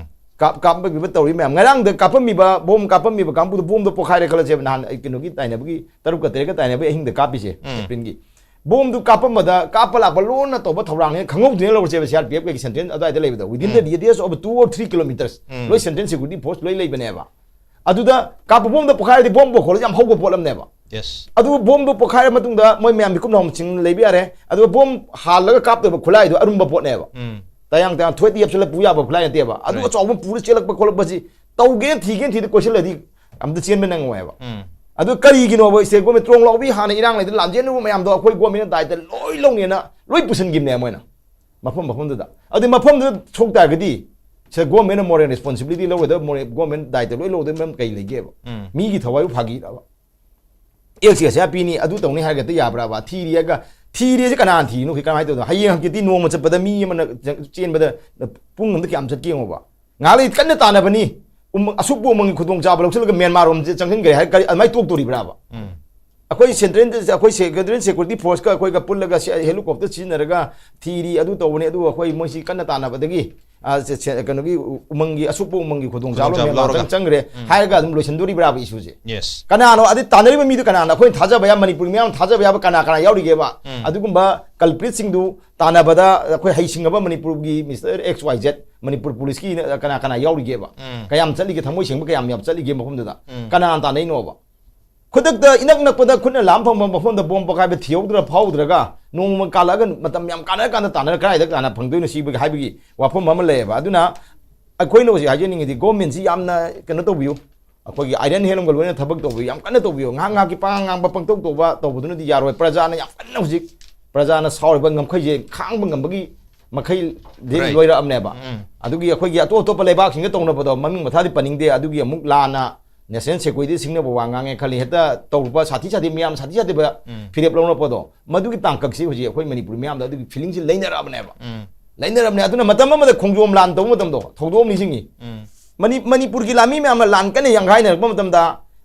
ꯀꯥꯞ ꯀꯥꯞꯄꯤꯕ ꯇꯧꯔꯤ ꯃꯌꯥꯝ, ꯉꯔꯥꯡꯗ ꯀꯥꯞꯄꯝꯃꯤꯕ ꯕꯣꯝ ꯀꯥꯞꯄꯝꯃꯤꯕ ꯀꯥꯡꯕꯨꯗꯣ ꯕꯣꯝꯗꯣ ꯄꯣꯈꯥꯏꯔꯦ ꯈꯜꯂꯁꯦꯕ, ꯅꯍꯥꯟ ꯑꯩ ꯀꯩꯅꯣꯒꯤ ꯇꯥꯏꯅꯕꯒꯤ, ꯇꯔꯨꯛꯀ ꯇꯔꯦꯠꯀ ꯇꯥꯏꯅꯕꯒꯤ ꯑꯍꯤꯡꯗ ꯀꯥꯞꯄꯤꯁꯦ, ꯑꯦꯄ꯭ꯔꯤꯜꯒꯤ꯫ ꯕꯣꯝꯗꯨ ꯀꯥꯞꯄꯝꯕꯗ, ꯀꯥꯞꯄ ꯂꯥꯛꯄ ꯂꯣꯟꯅ ꯇꯧꯕ ꯊꯧꯔꯥꯡꯅꯦꯅ ꯈꯪꯍꯧꯗꯦꯅ ꯂꯧꯔꯁꯦꯕ, ꯁꯤ ꯑꯥꯔ ꯄꯤ ꯑꯦꯐ ꯀꯩꯒꯤ ꯁꯦꯟꯇ꯭ꯔꯦꯜ ꯑꯗꯨꯋꯥꯏꯗ ꯂꯩꯕꯗꯣ, within the radius of two or three kilometers ꯂꯣꯏ ꯁꯦꯟꯇ꯭ꯔꯦꯜ ꯁꯦꯀ꯭ꯌꯨꯔꯤꯇꯤ ꯐꯣꯔꯁ ꯂꯣꯏ ꯂꯩꯕꯅꯦꯕ꯫ ꯑꯗꯨꯗ ꯀꯥꯞꯄ ꯕꯣꯝꯗ ꯄꯣꯈꯥꯏꯔꯗꯤ ꯕꯣꯝ ꯄꯣꯈꯣꯜꯂꯁꯨ ꯌꯥꯝ ꯍꯧꯕ ꯄꯣꯠ ꯑꯃꯅꯦꯕ꯫ ꯑꯗꯨ ꯕꯣꯝꯗꯨ ꯄꯣꯈꯥꯏꯔ ꯃꯇꯨꯡꯗ ꯃꯣꯏ ꯃꯌꯥꯝ ꯃꯤꯀꯨꯞ ꯅꯥꯍꯨꯝꯁꯤꯡ ꯂꯩꯕ ꯌꯥꯔꯦ꯫ ꯑꯗꯨꯒ ꯕꯣꯝ ꯍꯥꯜꯂꯒ ꯀꯥꯞꯇꯣꯏꯕ ꯈꯨꯠꯂꯥꯏꯗꯣ ꯑꯔꯨꯝꯕ ꯄꯣꯠꯅꯦꯕ꯫ ꯇꯌꯥꯡ ꯇꯌꯥꯡ ꯊꯣꯏꯗ ꯌꯦꯞꯁꯤꯜꯂ ꯄꯨ ꯌꯥꯕ ꯈꯨꯠꯂꯥꯏ ꯅꯠꯇꯦꯕ꯫ ꯑꯗꯨ ꯑꯆꯧꯕ ꯄꯨꯔ ꯆꯦꯜꯂꯛꯄ ꯈꯣꯠꯂꯛꯄꯁꯤ ꯇꯧꯒꯦꯅ ꯊꯤꯒꯦꯅ ꯊꯤꯗ ꯀꯣꯏꯁꯤꯜꯂꯗꯤ ꯑꯝꯇ ꯆꯦꯟꯕ ꯅꯪꯉꯣꯏꯕ꯫ ꯑꯗꯨ ꯀꯔꯤꯒꯤꯅꯣꯕ ꯏꯁꯇꯦꯠ ꯒꯣꯔꯃꯦꯟ ꯇ꯭ꯔꯣꯡ ꯂꯥꯎꯕꯤ ꯍꯥꯟꯅ ꯏꯔꯥꯡ ꯂꯩꯗꯅ ꯂꯥꯟꯖꯦꯟꯅꯔꯨꯕ ꯃꯌꯥꯝꯗꯣ ꯑꯩꯈꯣꯏ ꯒꯣꯔꯃꯦꯟꯅ ꯗꯥꯏꯇ ꯂꯣꯏ ꯂꯧꯅꯦꯅ ꯂꯣꯏ ꯄꯨꯁꯤꯟꯈꯤꯕꯅꯦ ꯃꯣꯏꯅ ꯃꯐꯝ ꯃꯐꯝꯗꯨꯗ꯫ ꯑꯗꯨ ꯃꯐꯝꯗꯨꯗ ꯁꯣꯛ ꯇꯥꯔꯒꯗꯤ ꯁꯤꯗ ꯒꯣꯔꯃꯦꯟꯅ ꯃꯣꯔꯦꯜ ꯔꯦꯁꯄꯣꯟꯁꯤꯕꯤꯂꯤꯇꯤ ꯂꯧꯔꯣꯏꯗꯕ, ꯃꯣꯔꯦꯜ ꯒꯣꯔꯃꯦꯟ ꯗꯥꯏꯇ ꯂꯣꯏ ꯂꯧꯗꯕ ꯃꯔꯝ ꯀꯩ ꯂꯩꯒꯦꯕ? ꯃꯤꯒꯤ ꯊꯋꯥꯏꯕꯨ ꯐꯥꯒꯤꯔꯕ? ꯑꯦꯛꯁ ꯑꯦꯁ ꯄꯤꯅꯤ, ꯑꯗꯨ ꯇꯧꯅꯤ ꯍꯥꯏꯔꯒ ꯍꯦꯛꯇ ꯌꯥꯕ꯭ꯔꯕ? ꯊꯤꯔꯦꯒ, ꯊꯤꯔꯦꯁꯦ ꯀꯅꯥꯅ ꯊꯤꯔꯤꯅꯣ? ꯀꯃꯥꯏꯅ ꯇꯧꯗꯣꯏꯅꯣ? ꯍꯌꯦꯡ ꯍꯪꯆꯤꯠꯇꯤ ꯅꯣꯡꯃ ꯆꯠꯄꯗ ꯃꯤ ꯑꯃꯅ ꯆꯦꯟꯕꯗ ꯄꯨꯡ ꯑꯃꯗ ꯀꯌꯥꯝ ꯆꯠꯀꯦ ꯌꯦꯡꯉꯣꯕ꯫ ꯉꯥꯏꯍꯥꯛ ꯂꯩ ꯀꯟꯅ ꯇꯥꯟꯅꯕꯅꯤ, ꯎꯝ, ꯑꯁꯨꯛꯄ ꯎꯃꯪꯒꯤ ꯈꯨꯗꯣꯡꯆꯥꯕ ꯂꯧꯁꯤꯜꯂꯒ ꯃ꯭ꯌꯥꯟꯃꯥꯔ ꯔꯣꯝꯁꯦ ꯆꯪꯁꯤꯟꯈ꯭ꯔꯦ ꯍꯥꯏ, ꯀꯔꯤ ꯑꯗꯨꯃꯥꯏꯅ ꯇꯣꯛꯇꯣꯔꯤꯕ꯭ꯔꯥꯕ? ꯑꯩꯈꯣꯏ ꯁꯦꯟꯇ꯭ꯔꯦꯜ, ꯑꯩꯈꯣꯏ ꯁꯦ-, ꯐꯦꯗꯔꯦꯜ ꯁꯦꯀ꯭ꯌꯨꯔꯤꯇꯤ ꯐꯣꯔꯁꯀ ꯑꯩꯈꯣꯏꯒ ꯄꯨꯜꯂꯒ ꯁꯦ-, ꯍꯦꯂꯤꯀꯣꯞꯇꯔ ꯁꯤꯖꯤꯟꯅꯔꯒ ꯊꯤꯔꯤ, ꯑꯗꯨ ꯇꯧꯕꯅꯤ, ꯑꯗꯨ ꯑꯩꯈꯣꯏ ꯃꯣꯏꯁꯤ ꯀꯟꯅ ꯇꯥꯟꯅꯕꯗꯒꯤ, ꯑ, ꯁꯦ-, ꯁꯦ-, ꯀꯩꯅꯣꯒꯤ ꯎ-, ꯎꯃꯪꯒꯤ, ꯑꯁꯨꯛꯄ ꯎꯃꯪꯒꯤ ꯈꯨꯗꯣꯡꯆꯥꯕ ꯈꯨꯗꯣꯡꯆꯥꯕ ꯃꯌꯥꯝ ꯂꯧꯔꯒ꯫ ꯉꯥꯛꯇꯪ ꯆꯪꯈ꯭ꯔꯦ ꯎꯝ꯫ ꯍꯥꯏꯔꯒ ꯑꯗꯨꯝ ꯂꯣꯏꯁꯤꯟꯗꯣꯔꯤꯕ꯭ꯔꯥꯕ ꯏꯁꯨꯁꯦ? ꯌꯦꯁ꯫ ꯀꯅꯥꯅꯣ ꯑꯗꯨ ꯇꯥꯟꯅꯔꯤꯕ ꯃꯤꯗꯨ ꯀꯅꯥꯅꯣ? ꯑꯩꯈꯣꯏꯅ ꯊꯥꯖꯕ ꯌꯥꯕ, ꯃꯅꯤꯄꯨꯔ ꯃꯤꯌꯥꯝ ꯊꯥꯖꯕ ꯌꯥꯕ ꯀꯅꯥ ꯀꯅꯥ ꯌꯥꯎꯔꯤꯒꯦꯕ? ꯎꯝ꯫ ꯑꯗꯨꯒꯨꯝꯕ ꯀꯜꯄ꯭ꯔꯤꯠꯁꯤꯡꯗꯨ ꯇꯥꯟꯅꯕꯗ ꯑꯩꯈꯣꯏ ꯍꯩꯁꯤꯡꯉꯕ ꯃꯅꯤꯄꯨꯔꯒꯤ mister X Y Z, Manipur ꯄꯨꯂꯤꯁꯀꯤ ꯀꯅꯥ ꯀꯅꯥ ꯌꯥꯎꯔꯤꯒꯦꯕ? ꯎꯝ꯫ ꯀꯌꯥꯝ ꯆꯠꯂꯤꯒꯦ? ꯊꯃꯣꯏ ꯁꯦꯡꯕ ꯀꯌꯥꯝ ꯌꯥꯝ ꯆꯠꯂꯤꯒꯦ ꯃꯐꯝꯗꯨꯗ? ꯎꯝ꯫ ꯀꯅꯥꯅ ꯇꯥꯟꯅꯩꯅꯣꯕ? ꯈꯨꯗꯛꯇ ꯏꯅꯛ ꯅꯛꯄꯗ ꯈꯨꯠꯅ ꯂꯥꯝ ꯐꯪꯕ ꯃꯐꯝꯗ ꯕꯣꯝ ꯄꯣꯈꯥꯏꯕ ꯊꯤꯍꯧꯗ꯭ꯔ ꯐꯥꯎꯗ꯭ꯔꯒ ꯅꯣꯡꯃ ꯀꯥꯜꯂꯛꯑꯒ ꯃꯇꯝ ꯌꯥꯝ ꯀꯥꯟꯅꯔꯀꯥꯟꯗ ꯇꯥꯟꯅꯔ ꯀꯗꯥꯏꯗ ꯀꯥꯟꯅ ꯐꯪꯗꯣꯏꯅꯣ ꯁꯤꯕꯒꯤ ꯍꯥꯏꯕꯒꯤ ꯋꯥꯐꯝ ꯑꯃ ꯂꯩꯌꯦꯕ꯫ ꯑꯗꯨꯅ ꯑꯩꯈꯣꯏꯅ ꯍꯧꯖꯤꯛ ꯍꯥꯏꯖꯅꯤꯡꯉꯤꯗꯤ ꯒꯣꯔꯃꯦꯟꯁꯤ ꯌꯥꯝꯅ ꯀꯩꯅꯣ ꯇꯧꯕꯤꯌꯨ, ꯑꯩꯈꯣꯏꯒꯤ ꯑꯥꯏꯔꯟ ꯍꯦꯟꯂꯝꯒ ꯂꯣꯏꯅ ꯊꯕꯛ ꯇꯧꯕꯤꯌꯨ, ꯌꯥꯝ ꯀꯟꯅ ꯇꯧꯕꯤꯌꯨ꯫ ꯉꯥꯏꯍꯥꯛ ꯉꯥꯏꯍꯥꯛꯀꯤ ꯄꯉꯥꯡ ꯉꯥꯡꯕ ꯄꯪꯇꯧ ꯇꯧꯕ ꯇꯧꯕꯗꯨꯅꯗꯤ ꯌꯥꯔꯣꯏ꯫ ꯄ꯭ꯔꯖꯥꯅ ꯌꯥꯝ ꯀꯟꯅ ꯍꯧꯖꯤꯛ ꯄ꯭ꯔꯖꯥꯅ ꯁꯥꯎꯔꯤꯕ ꯉꯝꯈꯩꯁꯦ ꯈꯥꯡꯕ ꯉꯝꯕꯒꯤ ꯃꯈꯩ ꯗꯤ ꯂꯣꯏꯔꯛꯑꯕꯅꯦꯕ꯫ ꯎꯝ꯫ ꯑꯗꯨꯒꯤ ꯑꯩꯈꯣꯏꯒꯤ ꯑꯇꯣꯞ ꯑꯇꯣꯞꯄ ꯂꯩꯕꯥꯛꯁꯤꯡꯒ ꯇꯧꯅꯕꯗꯣ ꯃꯃꯤꯡ ꯃꯊꯥꯗꯤ ꯄꯟꯅꯤꯡꯗꯦ꯫ ꯑꯗꯨꯒꯤ ꯑꯃꯨꯛ ꯂꯥꯟꯅ ꯅꯦꯁꯅꯦꯜ ꯁꯦꯀ꯭ꯌꯨꯔꯤꯇꯤ ꯁꯤꯡꯅꯕ ꯋꯥ ꯉꯥꯡꯉꯦ ꯈꯜꯂꯤ, ꯍꯦꯛꯇ ꯇꯧꯔꯨꯕ ꯁꯥꯊꯤ ꯁꯥꯊꯤ ꯃꯌꯥꯝ ꯁꯥꯊꯤ ꯁꯥꯊꯤꯕ ꯎꯝ꯫ ꯐꯤꯔꯦꯞ ꯂꯧꯅꯔꯛꯄꯗꯣ, ꯃꯗꯨꯒꯤ ꯇꯥꯡꯀꯛꯁꯤ ꯍꯧꯖꯤꯛ ꯑꯩꯈꯣꯏ ꯃꯅꯤꯄꯨꯔ ꯃꯤꯌꯥꯝꯗ ꯑꯗꯨꯒꯤ ꯐꯤꯂꯤꯡꯁꯤ ꯂꯩꯅꯔꯛꯑꯕꯅꯦꯕ꯫ ꯎꯝ꯫ ꯂꯩꯅꯔꯕꯅꯦ꯫ ꯑꯗꯨꯅ ꯃꯇꯝ ꯑꯃꯗ ꯈꯣꯡꯖꯣꯝ ꯂꯥꯟ ꯇꯧꯕ ꯃꯇꯝꯗꯣ ꯊꯧꯗꯣꯛ ꯑꯃ ꯅꯤꯡꯁꯤꯡꯉꯤ꯫ ꯎꯝ꯫ ꯃꯅꯤ-, ꯃꯅꯤꯄꯨꯔꯒꯤ ꯂꯥꯟꯃꯤ ꯃꯌꯥꯝꯅ ꯂꯥꯟ ꯀꯟꯅ ꯌꯥꯡꯈꯥꯏꯅꯔꯛꯄ ꯃꯇꯝꯗ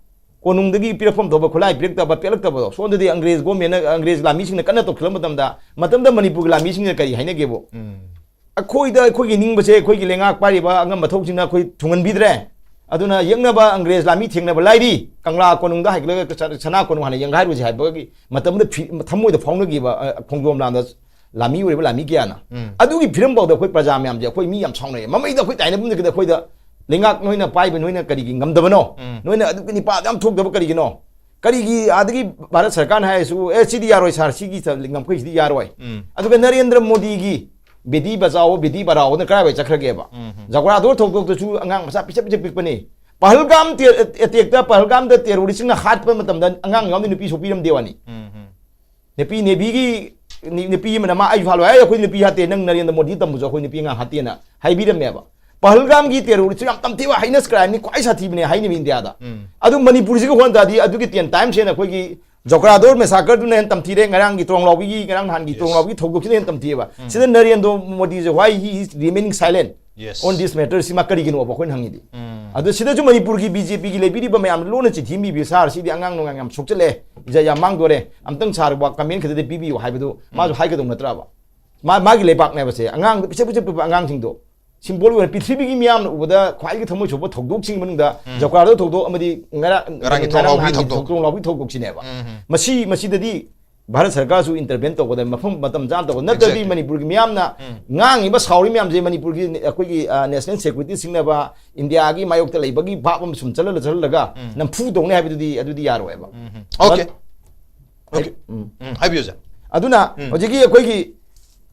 ꯀꯣꯅꯨꯡꯗꯒꯤ ꯄꯤꯔꯛꯐꯝ ꯊꯣꯛꯄ ꯈꯨꯠꯂꯥꯏ ꯄꯤꯔꯛꯇꯕ, ꯄꯦꯜꯂꯛꯇꯕꯗꯣ, ꯁꯣꯝꯗꯗꯤ ꯑꯪꯒ꯭ꯔꯦꯖ ꯒꯣꯔꯃꯦꯟꯅ, ꯑꯪꯒ꯭ꯔꯦꯖ ꯂꯥꯟꯃꯤꯁꯤꯡꯅ ꯀꯟꯅ ꯇꯧꯈꯠꯂꯛꯄ ꯃꯇꯝꯗ, ꯃꯇꯝꯗ ꯃꯅꯤꯄꯨꯔꯒꯤ ꯂꯥꯟꯃꯤꯁꯤꯡꯅ ꯀꯔꯤ ꯍꯥꯏꯅꯒꯦꯕꯨ? ꯑꯩꯈꯣꯏꯗ ꯑꯩꯈꯣꯏꯒꯤ ꯅꯤꯡꯕꯁꯦ ꯑꯩꯈꯣꯏꯒꯤ ꯂꯩꯉꯥꯛ ꯄꯥꯏꯔꯤꯕ ꯑꯉꯝꯕ ꯊꯧꯁꯤꯡꯅ ꯑꯩꯈꯣꯏ ꯊꯨꯡꯍꯟꯕꯤꯗ꯭ꯔꯦ꯫ ꯑꯗꯨꯅ ꯌꯦꯛꯅꯕ ꯑꯪꯒ꯭ꯔꯦꯖ ꯂꯥꯟꯃꯤ ꯊꯦꯡꯅꯕ ꯂꯥꯏꯔꯤ, ꯀꯪꯂꯥ ꯀꯣꯅꯨꯡꯗ ꯍꯥꯏꯒꯠꯂꯒ ꯁ-, ꯁꯅꯥ ꯀꯣꯅꯨꯡ ꯍꯥꯟꯅ ꯌꯦꯡꯒꯥꯏꯔꯨꯁꯤ ꯍꯥꯏꯕꯒꯤ ꯃꯇꯝꯗ ꯐꯤ-, ꯊꯃꯣꯏꯗ ꯐꯥꯎꯅꯈꯤꯕ, ꯑ, ꯈꯣꯡꯖꯣꯝ ꯂꯥꯟꯗ ꯂꯥꯟꯃꯤ ꯑꯣꯏꯔꯤꯕ ꯂꯥꯟꯃꯤ ꯀꯌꯥꯅ꯫ ꯎꯝ꯫ ꯑꯗꯨꯒꯤ ꯐꯤꯔꯝ ꯐꯥꯎꯗ ꯑꯩꯈꯣꯏ ꯄ꯭ꯔꯖꯥ ꯃꯌꯥꯝꯁꯦ, ꯑꯩꯈꯣꯏ ꯃꯤ ꯌꯥꯝ ꯁꯥꯎꯅꯩꯌꯦ꯫ ꯃꯃꯩꯗ ꯑꯩꯈꯣꯏ ꯇꯥꯏꯅꯐꯝꯗ ꯑꯩꯈꯣꯏꯗ, "ꯂꯩꯉꯥꯛ ꯅꯣꯏꯅ ꯄꯥꯏꯕ ꯅꯣꯏꯅ ꯀꯔꯤꯒꯤ ꯉꯝꯗꯕꯅꯣ? ꯎꯝ꯫ ꯅꯣꯏꯅ ꯑꯗꯨꯒꯤ ꯅꯤꯄꯥꯗ ꯌꯥꯝ ꯊꯣꯛꯇꯕ ꯀꯔꯤꯒꯤꯅꯣ? ꯀꯔꯤꯒꯤ ꯑꯥꯗꯒꯤ ꯚꯥꯔꯠ ꯁꯔꯀꯥꯔꯅ ꯍꯥꯏꯔꯁꯨ, 'ꯑꯦ, ꯁꯤꯗꯤ ꯌꯥꯔꯣꯏ ꯁꯥꯔ, ꯁꯤꯒꯤ ꯆ-, ꯉꯝꯈꯩꯁꯤꯗꯤ ꯌꯥꯔꯣꯏ'?" ꯎꯝ꯫ ꯑꯗꯨꯒ ꯅꯔꯦꯟꯗ꯭ꯔ ꯃꯣꯗꯤꯒꯤ "ꯕꯦꯇꯤ ꯕꯆꯥꯑꯣ, ꯕꯦꯇꯤ ꯄꯔꯥꯑꯣꯅ" ꯀꯗꯥꯏꯋꯥꯏ ꯆꯠꯈ꯭ꯔꯒꯦꯕ? ꯎꯝ, ꯎꯝ꯫ ꯖꯒ꯭ꯔꯥꯗꯣ ꯊꯧꯗꯣꯛꯇꯁꯨ ꯑꯉꯥꯡ ꯃꯆꯥ ꯄꯤꯁꯛ ꯄꯤꯁꯛ ꯄꯤꯛꯄꯅꯤ꯫ ꯄꯍꯜꯒꯥꯝ ꯇꯦ-, ꯑꯦꯇꯦꯛꯇ, ꯄꯍꯜꯒꯥꯝꯗ ꯇꯦꯔꯣꯔꯤꯁꯁꯤꯡꯅ ꯍꯥꯠꯄ ꯃꯇꯝꯗ ꯑꯉꯥꯡ ꯌꯥꯎꯗꯦ, ꯅꯨꯄꯤ ꯁꯣꯛꯄꯤꯔꯝꯗꯦ ꯋꯥꯅꯤ꯫ ꯎꯝ, ꯎꯝ꯫ ꯅꯨꯄꯤ ꯅꯦꯚꯤꯒꯤ, ꯅꯤ-, ꯅꯨꯄꯤ ꯑꯃꯅ ꯃꯥ ꯑꯩ ꯐꯥꯂꯣ ꯍꯥꯏ, "ꯑꯩꯈꯣꯏ ꯅꯨꯄꯤ ꯍꯥꯠꯇꯦ, ꯅꯪ ꯅꯔꯦꯟꯗ꯭ꯔ ꯃꯣꯗꯤ ꯇꯝꯕꯁꯨ ꯑꯩꯈꯣꯏ ꯅꯨꯄꯤ ꯑꯉꯥꯡ ꯍꯥꯠꯇꯦꯅ" ꯍꯥꯏꯕꯤꯔꯝꯃꯦꯕ꯫ ꯄꯍꯜꯒꯥꯝꯒꯤ ꯇꯦꯔꯣꯔꯤꯁꯁꯨ ꯌꯥꯝ ꯇꯝꯊꯤꯕ ꯍꯥꯏꯅꯁ ꯀ꯭ꯔꯥꯏꯝꯅꯤ, ꯈ꯭ꯋꯥꯏ ꯁꯥꯊꯤꯕꯅꯦ ꯍꯥꯏꯅꯕ ꯏꯟꯗꯤꯌꯥꯗ꯫ ꯎꯝ꯫ ꯑꯗꯨ ꯃꯅꯤꯄꯨꯔꯁꯤꯒ ꯍꯣꯟ ꯇꯥꯔꯗꯤ ꯑꯗꯨꯒꯤ ꯇꯦꯟ ꯇꯥꯏꯝꯁ ꯍꯦꯟꯅ ꯑꯩꯈꯣꯏꯒꯤ ꯖꯣꯀ꯭ꯔꯥꯗꯣꯔ ꯃꯦꯁꯥꯀꯔꯗꯨꯅ ꯍꯦꯟꯅ ꯇꯝꯊꯤꯔꯦ, ꯉꯔꯥꯡꯒꯤ ꯇ꯭ꯔꯣꯡꯂꯥꯎꯕꯤꯒꯤ, ꯉꯔꯥꯡ ꯅꯍꯥꯟꯒꯤ Yes. ꯇ꯭ꯔꯣꯡꯂꯥꯎꯕꯤꯒꯤ ꯊꯧꯗꯣꯛꯁꯤꯅ ꯍꯦꯟꯅ ꯇꯝꯊꯤꯑꯕ꯫ ꯎꯝ꯫ ꯁꯤꯗ Narendra ꯃꯣꯗꯤꯁꯦ, why he is remaining silent Yes. on this matter, ꯁꯤ ꯃꯥ ꯀꯔꯤꯒꯤꯅꯣꯕ ꯑꯩꯈꯣꯏꯅ ꯍꯪꯉꯤꯗꯤ? ꯎꯝ꯫ ꯑꯗꯨ ꯁꯤꯗꯁꯨ ꯃꯅꯤꯄꯨꯔꯒꯤ ꯕꯤ ꯖꯦ ꯄꯤꯒꯤ ꯂꯩꯕꯤꯔꯤꯕ ꯃꯌꯥꯝ ꯂꯣꯟꯅ ꯆꯤꯊꯤ ꯑꯃ ꯏꯕꯤꯌꯨ, "ꯁꯥꯔ, ꯁꯤꯗꯤ ꯑꯉꯥꯡ ꯅꯨꯡꯉꯥꯡ ꯌꯥꯝ ꯁꯣꯛꯆꯜꯂꯛꯑꯦ, ꯏꯖꯠ ꯌꯥꯝ ꯃꯥꯡꯗꯣꯔꯦ, ꯑꯝꯇꯪ ꯁꯥꯔ ꯋꯥ ꯀꯃꯦꯟ ꯈꯛꯇꯗꯤ ꯄꯤꯕꯤꯌꯨ" ꯍꯥꯏꯕꯗꯨ ꯃꯥꯁꯨ ꯎꯝ꯫ ꯍꯥꯏꯒꯗꯧ ꯅꯠꯇ꯭ꯔꯕ? ꯃꯥ-, ꯃꯥꯒꯤ ꯂꯩꯕꯥꯛꯅꯦꯕꯁꯦ, ꯑꯉꯥꯡ ꯄꯤꯁꯛ ꯄꯤꯁꯛ ꯄꯤꯛꯄ ꯑꯉꯥꯡꯁꯤꯡꯗꯣ꯫ ꯁꯤꯝꯕꯣꯜ ꯑꯣꯏꯅ ꯄ꯭ꯔꯤꯊꯤꯕꯤꯒꯤ ꯃꯤꯌꯥꯝꯅ ꯎꯕꯗ ꯈ꯭ꯋꯥꯏꯗꯒꯤ ꯊꯃꯣꯏ ꯁꯣꯛꯄ ꯊꯧꯗꯣꯛꯁꯤꯡꯒꯤ ꯃꯅꯨꯡꯗ ꯎꯝ꯫ ꯖꯣꯀꯥꯔꯗ ꯊꯧꯗꯣꯛ ꯑꯃꯗꯤ ꯉꯔꯥꯡ, ꯉꯔꯥꯡꯒꯤ ꯉꯔꯥꯡ ꯇ꯭ꯔꯣꯡꯂꯥꯎꯕꯤ ꯅꯍꯥꯟꯒꯤ ꯊꯧꯗꯣꯛ꯫ ꯊꯧ-, ꯇ꯭ꯔꯣꯡꯂꯥꯎꯕꯤ ꯊꯧꯗꯣꯛꯁꯤꯅꯦꯕ꯫ ꯎꯝ, ꯎꯝ꯫ ꯃꯁꯤ, ꯃꯁꯤꯗꯗꯤ ꯚꯥꯔꯠ ꯁꯔꯀꯥꯔꯁꯨ ꯏꯟꯇꯔꯚꯦꯟ ꯇꯧꯒꯗꯕ ꯃꯐꯝ ꯃꯇꯝ ꯆꯥꯅ ꯇꯧꯒꯗꯕ꯫ ꯅꯠꯇ꯭ꯔꯗꯤ Exactly. ꯃꯅꯤꯄꯨꯔꯒꯤ ꯃꯤꯌꯥꯝꯅ ꯎꯝ꯫ ꯉꯥꯡꯉꯤꯕ ꯁꯥꯎꯔꯤ ꯃꯌꯥꯝꯁꯦ ꯃꯅꯤꯄꯨꯔꯒꯤ ꯑꯩꯈꯣꯏꯒꯤ, ꯑ, ꯅꯦꯁꯅꯦꯜ ꯁꯦꯀ꯭ꯌꯨꯔꯤꯇꯤ ꯁꯤꯡꯅꯕ ꯏꯟꯗꯤꯌꯥꯒꯤ ꯃꯥꯌꯣꯛꯇ ꯂꯩꯕꯒꯤ ꯚꯥꯞ ꯑꯃ ꯁꯨꯝ ꯆꯠꯍꯜꯂ ꯆꯠꯍꯜꯂꯒ ꯎꯝ꯫ ꯅꯝꯐꯨ ꯇꯧꯅꯤ ꯍꯥꯏꯕꯗꯨꯗꯤ, ꯑꯗꯨꯗꯤ ꯌꯥꯔꯣꯏꯕ꯫ ꯎꯝ, ꯎꯝ꯫ Okay. Okay. ꯎꯝ꯫ ꯎꯝ, ꯍꯥꯏꯕꯤꯌꯨ, ꯁꯥꯔ꯫ ꯑꯗꯨꯅ ꯎꯝ꯫ ꯍꯧꯖꯤꯛꯀꯤ ꯑꯩꯈꯣꯏꯒꯤ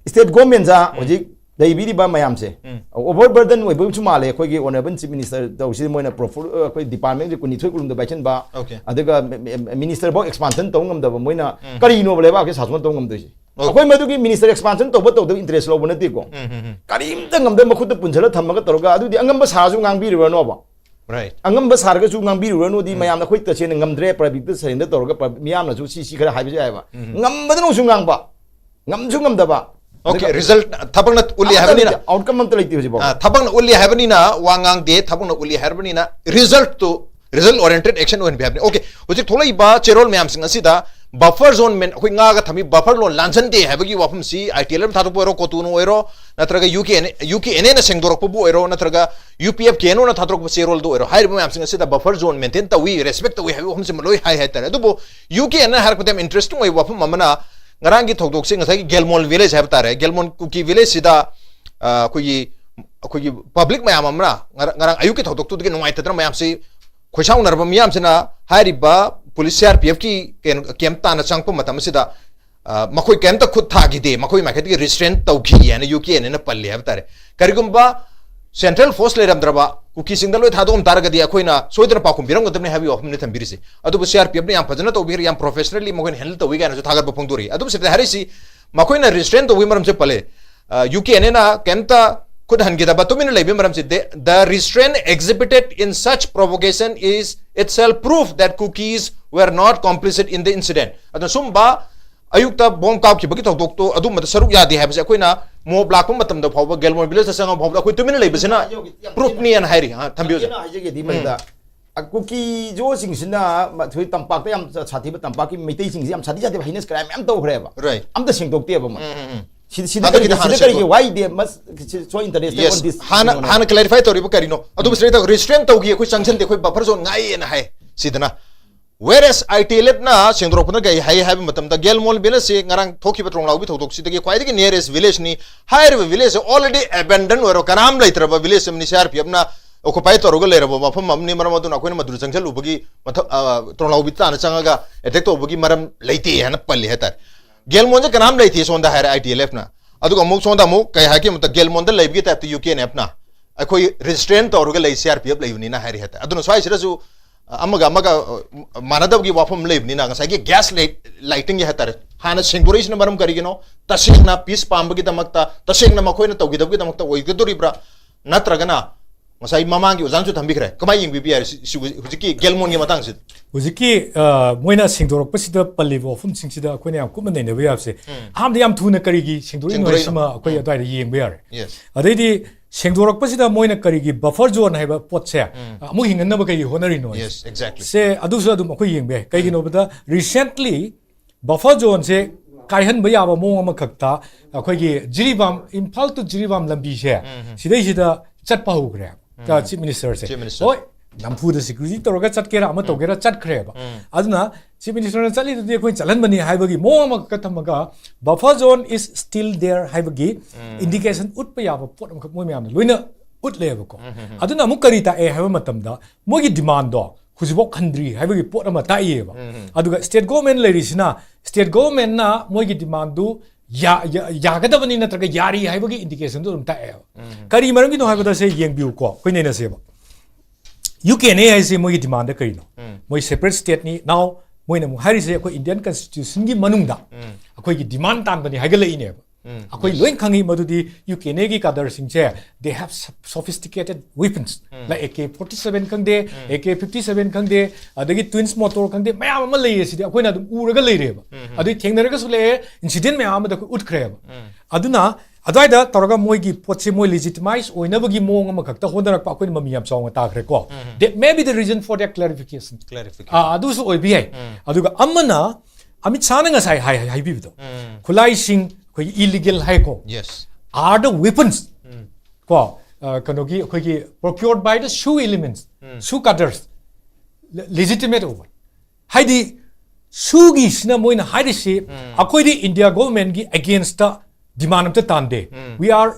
ꯁ꯭ꯇꯦꯠ ꯒꯣꯔꯃꯦꯟꯁ ꯎꯝ꯫ ꯍꯧꯖꯤꯛ ꯂꯩꯕꯤꯔꯤꯕ ꯃꯌꯥꯝꯁꯦ ꯎꯝ꯫ ꯑꯣꯚꯔ ꯕꯔꯗꯟ ꯑꯣꯏꯕ ꯑꯃꯁꯨ ꯃꯥꯜꯂꯦ꯫ ꯑꯩꯈꯣꯏꯒꯤ ꯑꯣꯅꯔꯦꯕꯜ ꯆꯤꯐ ꯃꯤꯅꯤꯁꯇꯔ ꯇꯧꯔꯤꯁꯤꯗ ꯃꯣꯏꯅ ꯄ꯭ꯔꯣꯐꯣ-, ꯑꯩꯈꯣꯏ ꯗꯤꯄꯥꯔꯠꯃꯦꯟꯁꯦ ꯀꯨꯟꯅꯤꯊꯣꯏ ꯀꯨꯟꯍꯨꯝꯗꯣꯏ ꯄꯥꯏꯁꯤꯟꯕ, Okay. ꯑꯗꯨꯒ ꯃꯤ-, ꯃꯤ-, ꯃꯤꯅꯤꯁꯇꯔꯐꯥꯎ ꯑꯦꯛꯁꯄꯥꯟꯁꯟ ꯇꯧꯕ ꯉꯝꯗꯕ ꯃꯣꯏꯅ ꯎꯝ꯫ ꯀꯔꯤꯅꯣꯕ ꯂꯩꯕꯥꯛꯀꯤ ꯁꯥꯁꯣꯟ ꯇꯧꯕ ꯉꯝꯗꯣꯏꯁꯦ? Okay. ꯑꯩꯈꯣꯏ ꯃꯗꯨꯒꯤ ꯃꯤꯅꯤꯁꯇꯔ ꯑꯦꯛꯁꯄꯥꯟꯁꯟ ꯇꯧꯕ ꯇꯧꯗꯕ ꯏꯟꯇꯔꯦꯁ ꯂꯧꯕ ꯅꯠꯇꯦꯀꯣ꯫ ꯎꯝ, ꯎꯝ, ꯎꯝ꯫ ꯀꯔꯤꯝꯇ ꯉꯝꯗꯕ ꯃꯈꯨꯠꯇ ꯄꯨꯟꯁꯤꯜꯂ ꯊꯝꯃꯒ ꯇꯧꯔꯒ ꯑꯗꯨꯗꯤ ꯑꯉꯝꯕ ꯁꯥꯔꯁꯨ ꯉꯥꯡꯕꯤꯔꯨꯔꯅꯣꯕ꯫ Right. ꯑꯉꯝꯕ ꯁꯥꯔꯒꯁꯨ ꯉꯥꯡꯕꯤꯔꯨꯔꯅꯨꯗꯤ ꯎꯝ꯫ ꯃꯌꯥꯝꯅ ꯑꯩꯈꯣꯏ ꯇꯁꯦꯡꯅ ꯉꯝꯗ꯭ꯔꯦ, ꯄꯕ꯭ꯂꯤꯛꯇ ꯁꯔꯦꯟꯗꯔ ꯇꯧꯔꯒ ꯄ-, ꯃꯤꯌꯥꯝꯅꯁꯨ ꯁꯤ, ꯁꯤ ꯈꯔ ꯍꯥꯏꯕꯁꯨ ꯌꯥꯏꯑꯕ꯫ ꯎꯝ꯫ ꯉꯝꯕꯗꯅꯁꯨ ꯉꯥꯡꯕ, ꯉꯝꯁꯨ ꯉꯝꯗꯕ꯫ Okay, ꯑꯗꯨꯒ result ꯊꯕꯛꯅ ꯎꯠꯂꯤ ꯑꯃꯠꯇ ꯍꯥꯏꯕꯅꯤꯅ꯫ ꯂꯩꯇꯦ, outcome ꯑꯝꯇ ꯂꯩꯇꯦ ꯍꯧꯖꯤꯛꯐꯥꯎ꯫ ꯑꯥ, ꯊꯕꯛꯅ ꯎꯠꯂꯤ ꯍꯥꯏꯕꯅꯤꯅ ꯋꯥ ꯉꯥꯡꯗꯦ, ꯊꯕꯛꯅ ꯎꯠꯂꯤ ꯍꯥꯏꯔꯕꯅꯤꯅ resultꯇꯨ Result oriented action ꯑꯣꯏꯍꯟꯕ ꯍꯥꯏꯕꯅꯤ꯫ Okay, ꯍꯧꯖꯤꯛ ꯊꯣꯛꯂꯛꯏꯕ ꯆꯦꯔꯣꯜ ꯃꯌꯥꯝꯁꯤꯡ ꯑꯁꯤꯗ buffer zone, ꯑꯩꯈꯣꯏ ꯉꯥꯒ ꯊꯝꯃꯤ buffer zone ꯂꯥꯟꯖꯟꯗꯦ ꯍꯥꯏꯕꯒꯤ ꯋꯥꯐꯝꯁꯤ I T L F ꯊꯥꯗꯣꯛꯄ ꯑꯣꯏꯔꯣ, ꯀꯣꯇꯨꯅ ꯑꯣꯏꯔꯣ, ꯅꯠꯇ꯭ꯔꯒ U K N A, U K N A ꯅ ꯁꯦꯡꯗꯣꯔꯛꯄꯕꯨ ꯑꯣꯏꯔꯣ, ꯅꯠꯇ꯭ꯔꯒ U P F K N O ꯅ ꯊꯥꯗꯣꯔꯛꯄ ꯆꯦꯔꯣꯜꯗ ꯑꯣꯏꯔꯣ, ꯍꯥꯏꯔꯤꯕ ꯃꯌꯥꯝꯁꯤꯡ ꯑꯁꯤꯗ buffer zone maintain ꯇꯧꯏ, respect ꯇꯧꯏ ꯍꯥꯏꯕ ꯋꯥꯐꯝꯁꯤꯃ ꯂꯣꯏ ꯍꯥꯏ ꯍꯥꯏꯇꯥꯔꯦ꯫ ꯑꯗꯨꯕꯨ U K N A ꯅ ꯍꯥꯏꯔꯛꯄꯗ ꯌꯥꯝ interesting ꯑꯣꯏꯕ ꯋꯥꯐꯝ ꯑꯃꯅ, ꯉꯔꯥꯡꯒꯤ ꯊꯧꯗꯣꯛꯁꯤ ꯉꯁꯥꯏꯒꯤ ꯒꯦꯜꯃꯣꯟ village ꯍꯥꯏꯕ ꯇꯥꯔꯦ, ꯒꯦꯜꯃꯣꯟ ꯀꯨꯀꯤ village ꯁꯤꯗ, ꯑ, ꯑꯩꯈꯣꯏꯒꯤ, ꯑꯩꯈꯣꯏꯒꯤ public ꯃꯌꯥꯝ ꯑꯃꯅ ꯉꯔꯥꯡ, ꯉꯔꯥꯡ ꯑꯌꯨꯛꯀꯤ ꯊꯧꯗꯣꯛꯇꯨꯗꯒꯤ ꯅꯨꯡꯉꯥꯏꯇꯗꯅ ꯃꯌꯥꯝꯁꯤ ꯈꯣꯏꯁꯥꯎꯅꯔꯕ ꯃꯤꯌꯥꯝꯁꯤꯅ ꯍꯥꯏꯔꯤꯕ police C R P F ꯀꯤ ꯀꯩꯅꯣ camp ꯇꯥꯟꯅ ꯆꯪꯉꯛꯄ ꯃꯇꯝ ꯑꯁꯤꯗ, ꯑ, ꯃꯈꯣꯏ ꯀꯩꯝꯇ ꯈꯨꯠ ꯊꯥꯈꯤꯗꯦ, ꯃꯈꯣꯏ ꯃꯥꯏꯀꯩꯗꯒꯤ restrain ꯇꯧꯈꯤ ꯍꯥꯏꯅ U K N A ꯅ ꯄꯜꯂꯤ ꯍꯥꯏꯕ ꯇꯥꯔꯦ꯫ ꯀꯔꯤꯒꯨꯝꯕ central force ꯂꯩꯔꯝꯗ꯭ꯔꯕ, ꯀꯨꯀꯤꯁꯤꯡꯗ ꯂꯣꯏ ꯊꯥꯗꯣꯛꯑꯝ ꯇꯥꯔꯒꯗꯤ ꯑꯩꯈꯣꯏꯅ ꯁꯣꯏꯗꯅ ꯄꯥꯎꯈꯨꯝ ꯄꯤꯔꯝꯒꯗꯕꯅꯤ ꯍꯥꯏꯕꯒꯤ ꯋꯥꯐꯝꯅꯤ ꯊꯝꯕꯤꯔꯤꯁꯦ꯫ ꯑꯗꯨꯕꯨ C R P F ꯅ ꯌꯥꯝ ꯐꯖꯅ ꯇꯧꯕꯤꯈ꯭ꯔꯦ, ꯌꯥꯝ professionally ꯃꯈꯣꯏꯅ handle ꯇꯧꯏ ꯀꯥꯏꯅꯁꯨ ꯊꯥꯒꯠꯄ ꯐꯣꯡꯗꯣꯔꯛꯏ꯫ ꯑꯗꯨꯕꯨ ꯁꯤꯗ ꯍꯥꯏꯔꯤꯁꯤ, ꯃꯈꯣꯏꯅ restrain ꯇꯧꯕꯒꯤ ꯃꯔꯝꯁꯦ ꯄꯜꯂꯦ꯫ ꯑ, U K N A ꯅ ꯀꯩꯝꯇ ꯈꯨꯠ ꯍꯟꯈꯤꯗꯕ, ꯇꯨꯃꯤꯟꯅ ꯂꯩꯕꯒꯤ ꯃꯔꯝꯁꯤ, "The, the restraint exhibited in such provocation is itself proof that Kukis were not complicit in the incident." ꯑꯗꯨꯅ ꯁꯨꯝꯕ ꯑꯌꯨꯛꯇ ꯕꯣꯝ ꯀꯥꯞꯈꯤꯕꯒꯤ ꯊꯧꯗꯣꯛꯇꯣ ꯑꯗꯨꯝꯕꯗ ꯁꯔꯨꯛ ꯌꯥꯗꯦ ꯍꯥꯏꯕꯁꯦ ꯑꯩꯈꯣꯏꯅ mob ꯂꯥꯛꯄ ꯃꯇꯝꯗ ꯐꯥꯎꯕ, ꯒꯦꯜꯃꯣꯟ village ꯇ ꯆꯪꯉ ꯐꯥꯎꯕꯗ ꯑꯩꯈꯣꯏ ꯇꯨꯃꯤꯟꯅ ꯂꯩꯕꯁꯤꯅ proof ꯅꯤ ꯍꯥꯏꯅ ꯍꯥꯏꯔꯤ꯫ ꯑ, ꯊꯝꯕꯤꯌꯨ, ꯁꯥꯔ꯫ ꯑꯩꯅ ꯍꯥꯏꯖꯒꯦꯗꯤ ꯃꯗꯨꯗ, ꯑ, ꯀꯨꯀꯤꯖꯣꯁꯤꯡꯁꯤꯅ ꯃ-, ꯑꯩꯈꯣꯏ ꯇꯝꯄꯥꯛꯇ ꯌꯥꯝ ꯁꯥꯊꯤꯕ, ꯇꯝꯄꯥꯛꯀꯤ ꯃꯩꯇꯩꯁꯤꯡꯁꯤ ꯌꯥꯝ ꯁꯥꯊꯤ ꯁꯥꯊꯤꯕ heinous crime ꯃꯌꯥꯝ ꯇꯧꯈ꯭ꯔꯦꯕ꯫ Right. ꯑꯝꯇ ꯁꯦꯡꯗꯣꯛꯇꯦꯕ ꯃꯣꯏ꯫ ꯎꯝ, ꯎꯝ, ꯎꯝ꯫ ꯁꯤꯗ, ꯁꯤꯗ ꯍꯟꯗꯛꯀꯤꯗ ꯀꯔꯤꯒꯤ, ꯍꯥꯟꯅ ꯁꯤꯗ ꯀꯔꯤꯒꯤ, ꯁꯦꯡꯗꯣꯛ- why they must, so interested Yes. on this? ꯍꯥꯟꯅ, ꯀꯩꯅꯣꯅꯦ꯫ ꯍꯥꯟꯅ clarify ꯇꯧꯔꯤꯕ ꯀꯔꯤꯅꯣ? ꯑꯗꯨꯕꯨ ꯁꯤꯗꯩꯗ restrain ꯇꯧꯈꯤ, ꯑꯩꯈꯣꯏ ꯆꯪꯁꯤꯟꯗꯦ, ꯑꯩꯈꯣꯏ buffer zone ꯉꯥꯛꯑꯦꯅ ꯍꯥꯏ꯫ ꯁꯤꯗꯅ꯫ Whereas I T L F ꯅ ꯁꯦꯡꯗꯣꯔꯛꯄꯅ ꯀꯔꯤ ꯍꯥꯏ ꯍꯥꯏꯕ ꯃꯇꯝꯗ, ꯒꯦꯜꯃꯣꯟ village ꯁꯤ ꯉꯔꯥꯡ ꯊꯣꯛꯈꯤꯕ ꯇ꯭ꯔꯣꯡꯂꯥꯎꯕꯤ ꯊꯧꯗꯣꯛꯁꯤꯗꯒꯤ ꯈ꯭ꯋꯥꯏꯗꯒꯤ nearest village ꯅꯤ꯫ ꯍꯥꯏꯔꯤꯕ village ꯁꯦ already abandon ꯑꯣꯏꯔꯕ, ꯀꯅꯥꯝ ꯂꯩꯇ꯭ꯔꯕ village ꯑꯃꯅꯤ, C R P F ꯅ occupy ꯇꯧꯔꯒ ꯂꯩꯔꯕ ꯃꯐꯝ ꯑꯃꯅꯤ꯫ ꯃꯔꯝ ꯑꯗꯨꯅ ꯑꯩꯈꯣꯏꯅ ꯃꯗꯨꯗ ꯆꯪꯁꯤꯜꯂꯨꯕꯒꯤ ꯃꯊꯧ, ꯑ, ꯇ꯭ꯔꯣꯡꯂꯥꯎꯕꯤ ꯇꯥꯟꯅ ꯆꯪꯉꯒ attack ꯇꯧꯕꯒꯤ ꯃꯔꯝ ꯂꯩꯇꯦ ꯍꯥꯏꯅ ꯄꯜꯂꯤ ꯍꯥꯏꯇꯥꯔꯦ꯫ ꯒꯦꯜꯃꯣꯟꯁꯦ ꯀꯅꯥꯝ ꯂꯩꯇꯦ ꯁꯣꯝꯗ ꯍꯥꯏꯔꯦ I T L F ꯅ꯫ ꯑꯗꯨꯒ ꯑꯃꯨꯛ ꯁꯣꯝꯗ ꯑꯃꯨꯛ ꯀꯩ ꯍꯥꯏꯒꯦ ꯃꯇꯝꯗ, ꯒꯦꯜꯃꯣꯟꯗ ꯂꯩꯕꯒꯤ type ꯇ U K N F ꯅ ꯑꯩꯈꯣꯏ restrain ꯇꯧꯔꯒ ꯂꯩ, C R P F ꯂꯩꯕꯅꯤꯅ ꯍꯥꯏꯔꯤ ꯍꯥꯏꯇꯥꯔꯦ꯫ ꯑꯗꯨꯅ ꯁ꯭ꯋꯥꯏꯁꯤꯗꯁꯨ, ꯑ, ꯑꯃꯒ ꯑꯃꯒ, ꯑ, ꯃꯥꯟꯅꯗꯕꯒꯤ ꯋꯥꯐꯝ ꯑꯃ ꯂꯩꯕꯅꯤꯅ, ꯉꯁꯥꯏꯒꯤ gaslight-, lighting ꯒꯤ ꯍꯥꯏꯇꯥꯔꯦ, ꯍꯥꯟꯅ ꯁꯦꯡꯗꯣꯔꯛꯏꯁꯤꯅ ꯃꯔꯝ ꯀꯔꯤꯒꯤꯅꯣ? ꯇꯁꯦꯡꯅ peace ꯄꯥꯝꯕꯒꯤꯗꯃꯛꯇ, ꯇꯁꯦꯡꯅ ꯃꯈꯣꯏꯅ ꯇꯧꯈꯤꯗꯕꯒꯤꯗꯃꯛꯇ ꯑꯣꯏꯒꯗꯣꯔꯤꯕ꯭ꯔꯥ? ꯅꯠꯇ꯭ꯔꯒꯅ ꯉꯁꯥꯏ ꯃꯃꯥꯡꯒꯤ ꯑꯣꯖꯥꯅꯁꯨ ꯊꯝꯕꯤꯈ꯭ꯔꯦ, ꯀꯃꯥꯏꯅ ꯌꯦꯡꯕꯤꯕ ꯌꯥꯏ ꯁꯤ-, ꯁꯤ-, ꯍꯧꯖꯤꯛꯀꯤ ꯒꯦꯜꯃꯣꯟꯒꯤ ꯃꯇꯥꯡꯁꯤꯗ? ꯍꯧꯖꯤꯛꯀꯤ, ꯑ, ꯃꯣꯏꯅ ꯁꯦꯡꯗꯣꯔꯛꯄꯁꯤꯗ ꯄꯜꯂꯤꯕ ꯋꯥꯐꯝꯁꯤꯡꯁꯤꯗ ꯑꯩꯈꯣꯏꯅ ꯌꯥꯝ ꯀꯨꯞꯅ ꯅꯩꯅꯕ ꯌꯥꯕꯁꯦ, ꯎꯝ꯫ ꯑꯍꯥꯟꯕꯗ ꯌꯥꯝ ꯊꯨꯅ ꯀꯔꯤꯒꯤ ꯁꯦꯡꯗꯣꯔꯛꯏꯅꯣ ꯁꯦꯡꯗꯣꯔꯛꯏꯅꯣ? ꯍꯥꯏꯁꯤꯃ ꯑꯩꯈꯣꯏ ꯎꯝ꯫ ꯑꯗꯨꯋꯥꯏꯗ ꯌꯦꯡꯕ ꯌꯥꯔꯦ꯫ Yes. ꯑꯗꯩꯗꯤ ꯁꯦꯡꯗꯣꯔꯛꯄꯁꯤꯗ ꯃꯣꯏꯅ ꯀꯔꯤꯒꯤ buffer zone ꯍꯥꯏꯕ ꯄꯣꯠꯁꯦ ꯑꯃꯨꯛ ꯍꯤꯡꯍꯟꯅꯕ ꯀꯩꯒꯤ ꯍꯣꯠꯅꯔꯤꯅꯣ? Yes, exactly. ꯁꯦ ꯑꯗꯨꯁꯨ ꯑꯗꯨꯝ ꯑꯩꯈꯣꯏ ꯌꯦꯡꯕ ꯌꯥꯏ꯫ ꯀꯩꯒꯤꯅꯣꯕꯗ recently buffer zoneꯁꯦ ꯀꯥꯏꯍꯟꯕ ꯌꯥꯕ ꯃꯑꯣꯡ ꯑꯃꯈꯛꯇ ꯑꯩꯈꯣꯏꯒꯤ ꯖꯤꯔꯤꯕꯥꯝ, ꯏꯝꯐꯥꯜ to ꯖꯤꯔꯤꯕꯥꯝ ꯂꯝꯕꯤꯁꯦ ꯁꯤꯗꯩꯁꯤꯗ ꯆꯠꯄ ꯍꯧꯈ꯭ꯔꯦ꯫ Chief Ministerꯁꯦ꯫ Chief Minister. ꯍꯣꯏ, ꯅꯝꯐꯨꯗ security ꯇꯧꯔꯒ ꯆꯠꯀꯦꯔꯥ ꯑꯃ ꯇꯧꯒꯦꯔꯥ ꯆꯠꯈ꯭ꯔꯦꯕ꯫ ꯑꯗꯨꯅ Chief Ministerꯅ ꯆꯠꯂꯤꯗꯨꯗꯤ ꯑꯩꯈꯣꯏ ꯆꯠꯍꯟꯕꯅꯤ ꯍꯥꯏꯕꯒꯤ ꯃꯑꯣꯡ ꯑꯃꯈꯛꯇ ꯊꯝꯃꯒ buffer zone is still there ꯍꯥꯏꯕꯒꯤ indication ꯎꯠꯄ ꯌꯥꯕ ꯄꯣꯠ ꯑꯃꯈꯛ ꯃꯣꯏ ꯃꯌꯥꯝꯅ ꯂꯣꯏꯅ ꯎꯠꯂꯦꯕꯀꯣ꯫ ꯑꯗꯨꯅ ꯑꯃꯨꯛ ꯀꯔꯤ ꯇꯥꯛꯑꯦ ꯍꯥꯏꯕ ꯃꯇꯝꯗ ꯃꯣꯏꯒꯤ demandꯗꯣ ꯍꯧꯖꯤꯛꯐꯥꯎ ꯈꯟꯗ꯭ꯔꯤ ꯍꯥꯏꯕꯒꯤ ꯄꯣꯠ ꯑꯃ ꯇꯥꯛꯏꯌꯦꯕ꯫ ꯑꯗꯨꯒ state government ꯂꯩꯔꯤꯁꯤꯅ state governmentꯅ ꯃꯣꯏꯒꯤ demandꯗꯨ ꯌꯥ-, ꯌꯥ-, ꯌꯥꯒꯗꯕꯅꯤ ꯅꯠꯇ꯭ꯔꯒ ꯌꯥꯔꯤ ꯍꯥꯏꯕꯒꯤ indicationꯗꯨ ꯑꯗꯨꯝ ꯇꯥꯛꯑꯦꯕ꯫ ꯀꯔꯤ ꯃꯔꯝꯒꯤꯅꯣ ꯍꯥꯏꯕꯗ ꯁꯦ ꯌꯦꯡꯕꯤꯌꯨꯀꯣ, ꯑꯩꯈꯣꯏ ꯅꯩꯅꯁꯦꯕ꯫ UKNA ꯍꯥꯏꯁꯦ ꯃꯣꯏꯒꯤ demandꯗ ꯀꯔꯤꯅꯣ? ꯃꯣꯏ separate stateꯅꯤ꯫ Now ꯃꯣꯏꯅ ꯑꯃꯨꯛ ꯍꯥꯏꯔꯤꯁꯦ ꯑꯩꯈꯣꯏ Indian Constitutionꯒꯤ ꯃꯅꯨꯡꯗ ꯑꯩꯈꯣꯏꯒꯤ demand ꯇꯥꯟꯕꯅꯤ ꯍꯥꯏꯒꯠꯂꯛꯏꯅꯦꯕ꯫ ꯑꯩꯈꯣꯏ ꯂꯣꯏ ꯈꯪꯉꯤ ꯃꯗꯨꯗꯤ UKNAꯒꯤ cadreꯁꯤꯡꯁꯦ they have sophisticated weapons, like AK forty seven ꯈꯪꯗꯦ, AK fifty seven ꯈꯪꯗꯦ, ꯑꯗꯒꯤ twins mortar ꯈꯪꯗꯦ, ꯃꯌꯥꯝ ꯑꯃ ꯂꯩꯌꯦ꯫ ꯁꯤꯗꯤ ꯑꯩꯈꯣꯏꯅ ꯑꯗꯨꯝ ꯎꯔꯒ ꯂꯩꯔꯦꯕ꯫ ꯑꯗꯨꯏ ꯊꯦꯡꯅꯔꯒꯁꯨ ꯂꯩꯌꯦ, incident ꯃꯌꯥꯝ ꯑꯃꯗ ꯑꯩꯈꯣꯏ ꯎꯠꯈ꯭ꯔꯦꯕ꯫ ꯑꯗꯨꯅ ꯑꯗꯨꯋꯥꯏꯗ ꯇꯧꯔꯒ ꯃꯣꯏꯒꯤ ꯄꯣꯠꯁꯦ ꯃꯣꯏ legitimize ꯑꯣꯏꯅꯕꯒꯤ ꯃꯑꯣꯡ ꯑꯃꯈꯛꯇ ꯍꯣꯠꯅꯔꯛꯄ ꯑꯩꯈꯣꯏꯅ ꯃꯃꯤ ꯌꯥꯝ ꯆꯥꯎꯅ ꯇꯥꯈ꯭ꯔꯦꯀꯣ꯫ That may be the reason for their clarification. Clarification. ꯑꯥ, ꯑꯗꯨꯁꯨ ꯑꯣꯏꯕ ꯌꯥꯏ꯫ ꯑꯗꯨꯒ ꯑꯃꯅ ꯑꯃꯤꯠ ꯁꯥꯍꯅ ꯉꯁꯥꯏ ꯍꯥꯏ-, ꯍꯥꯏꯕꯤꯕꯗꯣ, ꯈꯨꯠꯂꯥꯏꯁꯤꯡ ꯑꯩꯈꯣꯏꯒꯤ illegal ꯍꯥꯏꯀꯣ, Yes. are the weapons ꯀꯣ, ꯑ, ꯀꯩꯅꯣꯒꯤ ꯑꯩꯈꯣꯏꯒꯤ procured by the SoO elements, SoO cadres, le-, legitimate over꯫ ꯍꯥꯏꯗꯤ SoOꯒꯤꯁꯤꯅ ꯃꯣꯏꯅ ꯍꯥꯏꯔꯤꯁꯤ ꯑꯩꯈꯣꯏꯗꯤ India governmentꯀꯤ againstꯇ demand ꯑꯝꯇ ꯇꯥꯟꯗꯦ꯫ We are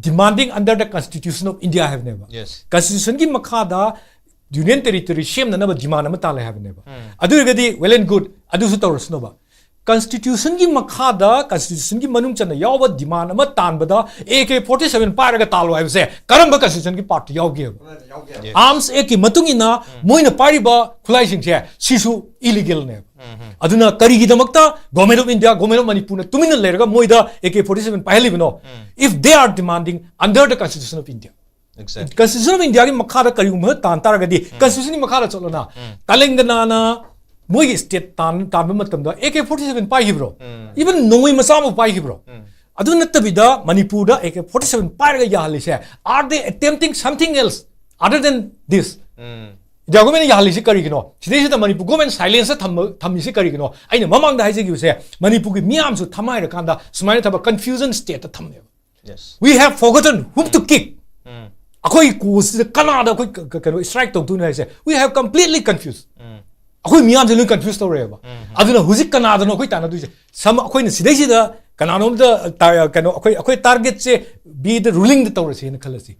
demanding under the Constitution of India ꯍꯥꯏꯕꯅꯦꯕ꯫ Yes. Constitutionꯒꯤ ꯃꯈꯥꯗ Union Territory ꯁꯦꯝꯅꯅꯕ demand ꯑꯃ ꯇꯥꯜꯂꯦ ꯍꯥꯏꯕꯅꯦꯕ꯫ ꯑꯗꯨ ꯑꯣꯏꯔꯒꯗꯤ well and good, ꯑꯗꯨꯁꯨ ꯇꯧꯔꯁꯅꯨꯕ꯫ Constitutionꯒꯤ ꯃꯈꯥꯗ Constitutionꯒꯤ ꯃꯅꯨꯡ ꯆꯟꯅ ꯌꯥꯎꯕ demand ꯑꯃ ꯇꯥꯟꯕꯗ AK forty seven ꯄꯥꯏꯔꯒ ꯇꯥꯜꯂꯣ ꯍꯥꯏꯕꯁꯦ ꯀꯔꯝꯕ Constitutionꯒꯤ partꯇ ꯌꯥꯎꯒꯦꯕ? Yes. Arms Actꯀꯤ ꯃꯇꯨꯡ ꯏꯟꯅ ꯃꯣꯏꯅ ꯄꯥꯏꯔꯤꯕ ꯈꯨꯠꯂꯥꯏꯁꯤꯡꯁꯦ ꯁꯤꯁꯨ illegalꯅꯦꯕ꯫ ꯑꯗꯨꯅ ꯀꯔꯤꯒꯤꯗꯃꯛꯇ Government of India, Government of Manipurꯅ ꯇꯨꯃꯤꯟꯅ ꯂꯩꯔꯒ ꯃꯣꯏꯗ AK forty seven ꯄꯥꯏꯍꯜꯂꯤꯕꯅꯣ? If they are demanding under the Constitution of India. Exactly. Constitution of Indiaꯒꯤ ꯃꯈꯥꯗ ꯀꯔꯤꯒꯨꯝꯕ ꯇꯥꯟ ꯇꯥꯔꯒꯗꯤ Constitutionꯒꯤ ꯃꯈꯥꯗ ꯆꯠꯂꯣꯅ꯫ ꯇꯦꯂꯪꯒꯅꯥꯅ ꯃꯣꯏꯒꯤ state ꯇꯥꯟ-, ꯇꯥꯟꯕ ꯃꯇꯝꯗ AK forty seven ꯄꯥꯏꯈꯤꯕ꯭ꯔꯣ? Even ꯅꯣꯡꯃꯩ ꯃꯆꯥ ꯑꯃ ꯄꯥꯏꯈꯤꯕ꯭ꯔꯣ? ꯑꯗꯨ ꯅꯠꯇꯕꯤꯗ ꯃꯅꯤꯄꯨꯔꯗ ꯑꯦ ꯀꯦ ꯐꯣꯔꯇꯤ ꯁꯚꯦꯟ ꯄꯥꯏꯔꯒ ꯌꯥꯍꯜꯂꯤꯁꯦ, are they attempting something else other than this? Um India ꯒꯣꯔꯃꯦꯟꯅ ꯌꯥꯍꯜꯂꯤꯁꯤ ꯀꯔꯤꯒꯤꯅꯣ? ꯁꯤꯗꯩꯁꯤꯗ ꯃꯅꯤꯄꯨꯔ ꯒꯣꯔꯃꯦꯟ ꯁꯥꯏꯂꯦꯟꯁꯇ ꯊꯝꯃ ꯊꯝꯃꯤꯁꯤ ꯀꯔꯤꯒꯤꯅꯣ? ꯑꯩꯅ ꯃꯃꯥꯡꯗ ꯍꯥꯏꯖꯈꯤꯕꯁꯦ, ꯃꯅꯤꯄꯨꯔꯒꯤ ꯃꯤꯌꯥꯝꯁꯨ ꯊꯝꯍꯥꯏꯔꯀꯥꯟꯗ ꯁꯨꯃꯥꯏꯅ ꯊꯕꯛ ꯀꯟꯐ꯭ꯌꯨꯖꯟ ꯁ꯭ꯇꯦꯠꯇ ꯊꯝꯃꯦꯕ. Yes We have forgotten whom to kick. ꯎꯝ ꯑꯩꯈꯣꯏꯒꯤ ꯀꯣꯁꯁꯤꯗ ꯀꯅꯥꯗ ꯑꯩꯈꯣꯏ ꯀ- ꯀ- ꯀꯩꯅꯣ ꯁ꯭ꯇ꯭ꯔꯥꯏꯛ ꯇꯧꯗꯣꯏꯅꯣ ꯍꯥꯏꯁꯦ, we have completely confused. ꯎꯝ ꯑꯩꯈꯣꯏ ꯃꯤꯌꯥꯝꯁꯦ ꯂꯣꯏ ꯀꯟꯐ꯭ꯌꯨꯁ ꯇꯧꯔꯦꯕ. ꯑꯗꯨꯅ ꯍꯧꯖꯤꯛ ꯀꯅꯥꯗꯅꯣ ꯑꯩꯈꯣꯏ ꯇꯥꯟꯅꯗꯣꯏꯁꯦ? ꯁꯝ ꯑꯩꯈꯣꯏꯅ ꯁꯤꯗꯩꯁꯤꯗ ꯀꯅꯥꯅꯣꯝꯗ ꯇꯥ- ꯀꯩꯅꯣ ꯑꯩꯈꯣꯏ ꯑꯩꯈꯣꯏ ꯇꯥꯔꯒꯦꯠꯁꯦ ꯕꯤ ꯗ ꯔꯨꯂꯤꯡꯗ ꯇꯧꯔꯁꯦꯅ ꯈꯜꯂꯁꯤ.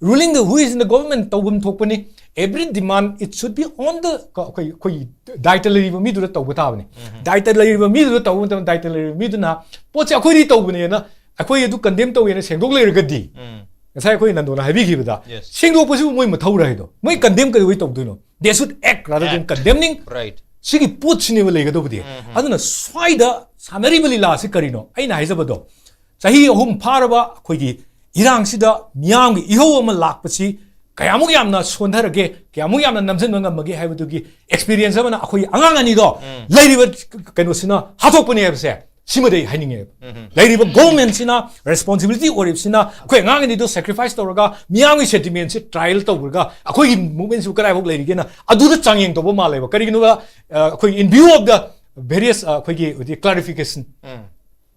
ꯔꯨꯂꯤꯡꯗ ꯍꯨ ꯏꯁ ꯏꯟ ꯗ ꯒꯣꯚꯔꯟꯃꯦꯟ ꯇꯧꯐꯝ ꯊꯣꯛꯄꯅꯤ. Every demand it should be on the ꯑꯩꯈꯣꯏ ꯑꯩꯈꯣꯏꯒꯤ ꯗꯥꯏꯇ ꯂꯩꯔꯤꯕ ꯃꯤꯗꯨꯗ ꯇꯧꯕ ꯇꯥꯕꯅꯤ. ꯗꯥꯏꯇ ꯂꯩꯔꯤꯕ ꯃꯤꯗꯨꯗ ꯇꯧꯕ ꯃꯇꯝꯗ ꯗꯥꯏꯇ ꯂꯩꯔꯤꯕ ꯃꯤꯗꯨꯅ ꯄꯣꯠꯁꯦ ꯑꯩꯈꯣꯏꯗꯤ ꯇꯧꯕꯅꯦꯅ, ꯑꯩꯈꯣꯏ ꯑꯗꯨ ꯀꯟꯗꯦꯝ ꯇꯧꯋꯦꯅ ꯁꯦꯡꯗꯣꯛ ꯂꯩꯔꯒꯗꯤ, ꯎꯝ ꯉꯁꯥꯏ ꯑꯩꯈꯣꯏ ꯅꯟꯗꯣꯅ ꯍꯥꯏꯕꯤꯈꯤꯕꯗ, Yes. ꯁꯦꯡꯗꯣꯛꯄꯁꯤꯕꯨ ꯃꯣꯏ ꯃꯊꯧꯔ ꯍꯥꯏꯗꯣ? ꯃꯣꯏ ꯀꯟꯗꯦꯝ ꯀꯩꯗꯧꯕꯩ ꯇꯧꯗꯣꯏꯅꯣ? They should act rather than Act. Condemning. Right ꯁꯤꯒꯤ ꯄꯣꯠꯁꯤꯅꯦꯕ ꯂꯩꯒꯗꯧꯕꯗꯤ. ꯑꯗꯨꯅ ꯁ꯭ꯋꯥꯏꯗ ꯁꯥꯟꯅꯔꯤꯕ ꯂꯤꯂꯥꯁꯤ ꯀꯔꯤꯅꯣ? ꯑꯩꯅ ꯍꯥꯏꯖꯕꯗꯣ, ꯆꯍꯤ ꯑꯍꯨꯝ ꯐꯥꯔꯕ ꯑꯩꯈꯣꯏꯒꯤ ꯏꯔꯥꯡꯁꯤꯗ ꯃꯤꯌꯥꯝꯒꯤ ꯏꯍꯧ ꯑꯃ ꯂꯥꯛꯄꯁꯤ ꯀꯌꯥꯃꯨꯛ ꯌꯥꯝꯅ ꯁꯣꯟꯊꯔꯒꯦ, ꯀꯌꯥꯃꯨꯛ ꯌꯥꯝꯅ ꯅꯝꯁꯤꯟꯕ ꯉꯝꯃꯒꯦ ꯍꯥꯏꯕꯗꯨꯒꯤ ꯑꯦꯛꯁꯄꯤꯔꯤꯌꯦꯟꯁ ꯑꯃꯅ ꯑꯩꯈꯣꯏ ꯑꯉꯥꯡ ꯑꯅꯤꯗꯣ ꯂꯩꯔꯤꯕ ꯀꯩꯅꯣꯁꯤꯅ ꯍꯥꯠꯇꯣꯛꯄꯅꯦ ꯍꯥꯏꯕꯁꯦ, ꯁꯤꯃꯗꯤ ꯑꯩ ꯍꯥꯏꯅꯤꯡꯉꯦꯕ. ꯂꯩꯔꯤꯕ ꯒꯣꯚꯔꯟꯃꯦꯟꯁꯤꯅ ꯔꯦꯁꯄꯣꯟꯁꯤꯕꯤꯂꯤꯇꯤ ꯑꯣꯏꯔꯤꯕꯁꯤꯅ ꯑꯩꯈꯣꯏ ꯑꯉꯥꯡ ꯑꯅꯤꯗꯣ ꯁꯦꯀ꯭ꯔꯤꯐꯥꯏꯁ ꯇꯧꯔꯒ ꯃꯤꯌꯥꯝꯒꯤ ꯁꯦꯟꯇꯤꯃꯦꯟꯁꯦ ꯇ꯭ꯔꯥꯏꯌꯦꯜ ꯇꯧꯔꯒ ꯑꯩꯈꯣꯏꯒꯤ ꯃꯨꯚꯃꯦꯟꯁꯤꯕꯨ ꯀꯗꯥꯏꯐꯥꯎ ꯂꯩꯔꯤꯒꯦꯅ ꯑꯗꯨꯗ ꯆꯥꯡꯌꯦꯡ ꯇꯧꯕ ꯃꯥꯜꯂꯦꯕ. ꯀꯔꯤꯒꯤꯅꯣꯗ ꯑ, ꯑꯩꯈꯣꯏ in view of the various ꯑ, ꯑꯩꯈꯣꯏꯒꯤ ꯍꯧꯖꯤꯛ ꯀ꯭ꯂꯥꯔꯤꯐꯤꯀꯦꯁꯟ,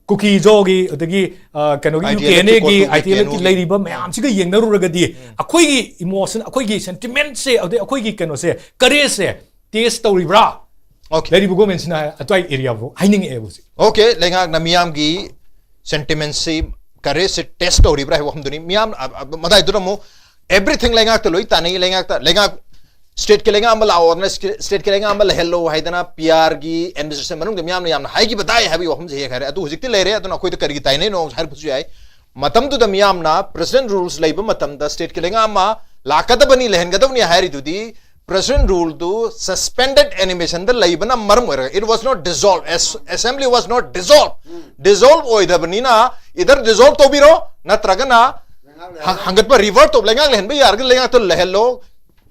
ꯀꯨꯀꯤ ꯖꯣꯒꯤ ꯑꯗꯒꯤ ꯑ, ꯀꯩꯅꯣꯒꯤ ITLF ꯌꯨ ꯀꯦ ꯑꯦꯟ ꯑꯦꯒꯤ ꯀꯣ, ꯑꯥꯏ ꯇꯤ ꯑꯦꯜ ꯑꯦꯐꯀꯤ ꯀꯦ ꯑꯦꯟ ꯑꯣꯒꯤ. ꯂꯩꯔꯤꯕ ꯃꯌꯥꯝꯁꯤꯒ ꯌꯦꯡꯅꯔꯨꯔꯒꯗꯤ ꯑꯩꯈꯣꯏꯒꯤ ꯏꯃꯣꯁꯟ, ꯑꯩꯈꯣꯏꯒꯤ ꯁꯦꯟꯇꯤꯃꯦꯟꯁꯦ, ꯑꯗꯩ ꯑꯩꯈꯣꯏꯒꯤ ꯀꯩꯅꯣꯁꯦ, ꯀꯔꯦꯖꯁꯦ ꯇꯦꯁ ꯇꯧꯔꯤꯕ꯭ꯔꯥ? Okay. ꯂꯩꯔꯤꯕ ꯒꯣꯔꯃꯦꯟꯁꯤꯅ ꯑꯗꯨꯋꯥꯏ ꯑꯦꯔꯤꯌꯥꯕꯨ ꯍꯥꯏꯅꯤꯡꯉꯛꯑꯦꯕ ꯍꯧꯖꯤꯛ. ꯑꯣꯀꯦ, ꯂꯩꯉꯥꯛꯅ ꯃꯤꯌꯥꯝꯒꯤ ꯁꯦꯟꯇꯤꯃꯦꯟꯁꯤ, ꯀꯔꯦꯖꯁꯤ ꯇꯦꯁ ꯇꯧꯔꯤꯕ꯭ꯔꯥ ꯍꯥꯏꯕ ꯋꯥꯐꯝꯗꯨꯅꯤ. ꯃꯤꯌꯥꯝ ꯑ- ꯑ- ꯃꯗꯥꯏꯗꯨꯗ ꯑꯃꯨꯛ ꯑꯦꯚ꯭ꯔꯤꯊꯤꯡ ꯂꯩꯉꯥꯛꯇ ꯂꯣꯏ ꯇꯥꯟꯅꯩ. ꯂꯩꯉꯥꯛꯇ ꯂꯩꯉꯥꯛ ꯁ꯭ꯇꯦꯠꯀꯤ ꯂꯩꯉꯥꯛ ꯑꯃ ꯂꯥꯛꯑꯣꯗꯅ ꯁ꯭ꯇꯦꯠꯀꯤ ꯂꯩꯉꯥꯛ ꯑꯃ ꯂꯩꯍꯜꯂꯣ ꯍꯥꯏꯗꯅ ꯄꯤ ꯑꯥꯔꯒꯤ ꯑꯦꯗꯃꯤꯅꯤꯁꯇ꯭ꯔꯦꯁꯟ ꯃꯅꯨꯡꯗ ꯃꯤꯌꯥꯝꯅ ꯌꯥꯝꯅ ꯍꯥꯏꯈꯤꯕ ꯇꯥꯏ ꯍꯥꯏꯕꯒꯤ ꯋꯥꯐꯝꯁꯦ ꯍꯦꯛ ꯍꯥꯏꯔꯦ. ꯑꯗꯨ ꯍꯧꯖꯤꯛꯇꯤ ꯂꯩꯔꯦ. ꯑꯗꯨꯅ ꯑꯩꯈꯣꯏꯗ ꯀꯔꯤꯒꯤ ꯇꯥꯏꯅꯩꯅꯣ ꯍꯥꯏꯔꯛꯄꯁꯨ ꯌꯥꯏ. ꯃꯇꯝꯗꯨꯗ ꯃꯤꯌꯥꯝꯅ ꯄ꯭ꯔꯦꯁꯤꯗꯦꯟ ꯔꯨꯜꯁ ꯂꯩꯕ ꯃꯇꯝꯗ ꯁ꯭ꯇꯦꯠꯀꯤ ꯂꯩꯉꯥꯛ ꯑꯃ ꯂꯥꯛꯀꯗꯕꯅꯤ, ꯂꯩꯍꯟꯒꯗꯕꯅꯤ ꯍꯥꯏꯔꯤꯗꯨꯗꯤ ꯄ꯭ꯔꯦꯁꯤꯗꯦꯟ ꯔꯨꯜꯗꯨ ꯁꯁꯄꯦꯟꯗꯦꯗ ꯑꯦꯅꯤꯃꯦꯁꯟꯗ ꯂꯩꯕꯅ ꯃꯔꯝ ꯑꯣꯏꯔꯒ, it was not dissolved, assembly was not dissolved. Dissolve ꯑꯣꯏꯗꯕꯅꯤꯅ either dissolve ꯇꯧꯕꯤꯔꯣ, ꯅꯠꯇ꯭ꯔꯒꯅ ꯍ- ꯍꯪꯒꯠꯄ, ꯔꯤꯚꯔꯠ ꯇꯧ, ꯂꯩꯉꯥꯛ ꯂꯩꯍꯟꯕ ꯌꯥꯔꯒꯗꯤ ꯂꯩꯉꯥꯛꯇꯣ ꯂꯩꯍꯜꯂꯣ,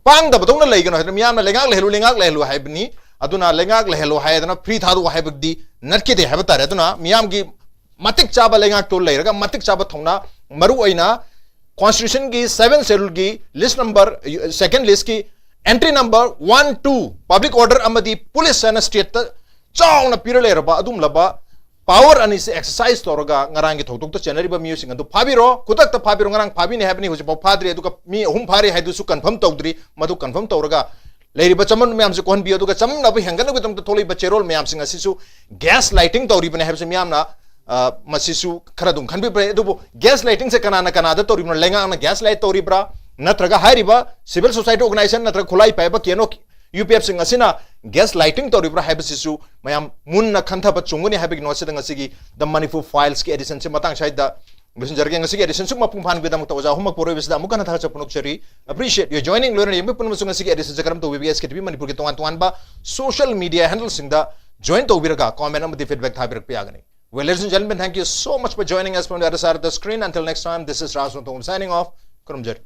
ꯄꯥꯡꯗꯕꯗꯧꯅ ꯂꯩꯒꯅꯣ ꯍꯥꯏꯗꯅ ꯃꯤꯌꯥꯝꯅ ꯂꯩꯉꯥꯛ ꯂꯩꯍꯜꯂꯨ, ꯂꯩꯉꯥꯛ ꯂꯩꯍꯜꯂꯨ ꯍꯥꯏꯕꯅꯤ. ꯑꯗꯨꯅ ꯂꯩꯉꯥꯛ ꯂꯩꯍꯜꯂꯨ ꯍꯥꯏꯗꯅ ꯐ꯭ꯔꯤ ꯊꯥꯗꯣꯛꯑꯣ ꯍꯥꯏꯕꯗꯤ ꯅꯠꯈꯤꯗꯦ ꯍꯥꯏꯕ ꯇꯥꯔꯦ. ꯑꯗꯨꯅ ꯃꯤꯌꯥꯝꯒꯤ ꯃꯇꯤꯛ ꯆꯥꯕ ꯂꯩꯉꯥꯛꯇꯣ ꯂꯩꯔꯒ ꯃꯇꯤꯛ ꯆꯥꯕ ꯊꯧꯅꯥ, ꯃꯔꯨ ꯑꯣꯏꯅ constitution ꯒꯤ seventh schedule ꯒꯤ list number, second list ꯀꯤ entry number one two, public order ꯑꯃꯗꯤ police ꯍꯥꯏꯅ state ꯇ ꯆꯥꯎꯅ ꯄꯤꯔ ꯂꯩꯔꯕ ꯑꯗꯨꯒꯨꯝꯂꯕ power ꯑꯅꯤꯁꯦ exercise ꯇꯧꯔꯒ ꯉꯔꯥꯡꯒꯤ ꯊꯧꯗꯣꯛꯇ ꯆꯦꯟꯅꯔꯤꯕ ꯃꯤꯑꯣꯏꯁꯤꯡ ꯑꯗꯨ ꯐꯥꯕꯤꯔꯣ, ꯈꯨꯗꯛꯇ ꯐꯥꯕꯤꯔꯣ꯫ ꯉꯔꯥꯡ ꯐꯥꯕꯤꯅꯤ ꯍꯥꯏꯕꯅꯤ, ꯍꯧꯖꯤꯛꯐꯥꯎ ꯐꯥꯗ꯭ꯔꯤ꯫ ꯑꯗꯨꯒ ꯃꯤ ꯑꯍꯨꯝ ꯐꯥꯔꯤ ꯍꯥꯏꯗꯨꯁꯨ confirm ꯇꯧꯗ꯭ꯔꯤ, ꯃꯗꯨ confirm ꯇꯧꯔꯒ ꯂꯩꯔꯤꯕ ꯆꯃꯝꯅꯕ ꯃꯌꯥꯝꯁꯦ ꯀꯣꯛꯍꯟꯕꯤꯌꯨ꯫ ꯑꯗꯨꯒ ꯆꯃꯝꯅꯕ ꯍꯦꯟꯒꯠꯅꯕꯒꯤꯗꯃꯛꯇ ꯊꯣꯛꯂꯛꯏꯕ ꯆꯦꯔꯣꯜ ꯃꯌꯥꯝꯁꯤꯡ ꯑꯁꯤꯁꯨ gaslighting ꯇꯧꯔꯤꯕꯅꯤ ꯍꯥꯏꯕꯁꯤ ꯃꯤꯌꯥꯝꯅ, ꯑ, ꯃꯁꯤꯁꯨ ꯈꯔ ꯑꯗꯨꯝ ꯈꯟꯕꯤꯕ ꯌꯥꯏ꯫ ꯑꯗꯨꯕꯨ gaslighting ꯁꯦ ꯀꯅꯥꯅ ꯀꯅꯥꯗ ꯇꯧꯔꯤꯕꯅꯣ? ꯂꯩꯉꯥꯛꯅ gaslight ꯇꯧꯔꯤꯕ꯭ꯔꯥ? ꯅꯠꯇ꯭ꯔꯒ ꯍꯥꯏꯔꯤꯕ civil society organization ꯅꯠꯇ꯭ꯔꯒ ꯈꯨꯠꯂꯥꯏ ꯄꯥꯏꯕ ꯀꯦꯅꯣ ꯌꯨ ꯄꯤ ꯑꯦꯐꯁꯤꯡ ꯑꯁꯤꯅ gaslighting ꯇꯧꯔꯤꯕ꯭ꯔꯥ ꯍꯥꯏꯕꯁꯤꯁꯨ ꯃꯌꯥꯝ ꯃꯨꯟꯅ ꯈꯟꯊꯕ ꯆꯨꯝꯒꯅꯤ ꯍꯥꯏꯕꯒꯤ ꯅꯣꯠꯁꯤꯗ ꯉꯁꯤꯒꯤ The Manipur Files ꯀꯤ edition ꯁꯤ ꯃꯇꯥꯡ ꯁ꯭ꯋꯥꯏꯗ ꯂꯣꯏꯁꯤꯟꯖꯔꯒꯦ꯫ ꯉꯁꯤꯒꯤ edition ꯁꯨꯝ ꯃꯄꯨꯡ ꯐꯥꯍꯟꯕꯒꯤꯗꯃꯛꯇ ꯑꯣꯖꯥ ꯑꯍꯨꯝꯃꯛ ꯄꯨꯔꯣꯏꯕꯁꯤꯗ ꯑꯃꯨꯛꯀ ꯍꯟꯅ ꯊꯥꯒꯠꯆꯕ ꯐꯣꯡꯗꯣꯛꯆꯔꯤ꯫ Appreciate your joining꯫ ꯂꯣꯏꯅ ꯌꯦꯡꯕ ꯄꯨꯝꯅꯃꯛꯁꯨ ꯉꯁꯤꯒꯤ edition ꯁꯦ ꯀꯔꯝ ꯇꯧꯕꯤꯕꯒꯦ? S K T V ꯃꯅꯤꯄꯨꯔꯒꯤ ꯇꯣꯉꯥꯟ ꯇꯣꯉꯥꯟꯕ social media handle ꯁꯤꯡꯗ join ꯇꯧꯕꯤꯔꯒ comment ꯑꯃꯗꯤ feedback ꯊꯥꯕꯤꯔꯛꯄ ꯌꯥꯒꯅꯤ꯫ Well, ladies and gentlemen, thank you so much for joining us from the other side of the screen. Until next time, this is Raj Nongthombam signing off. ꯈꯨꯔꯨꯝꯖꯔꯤ꯫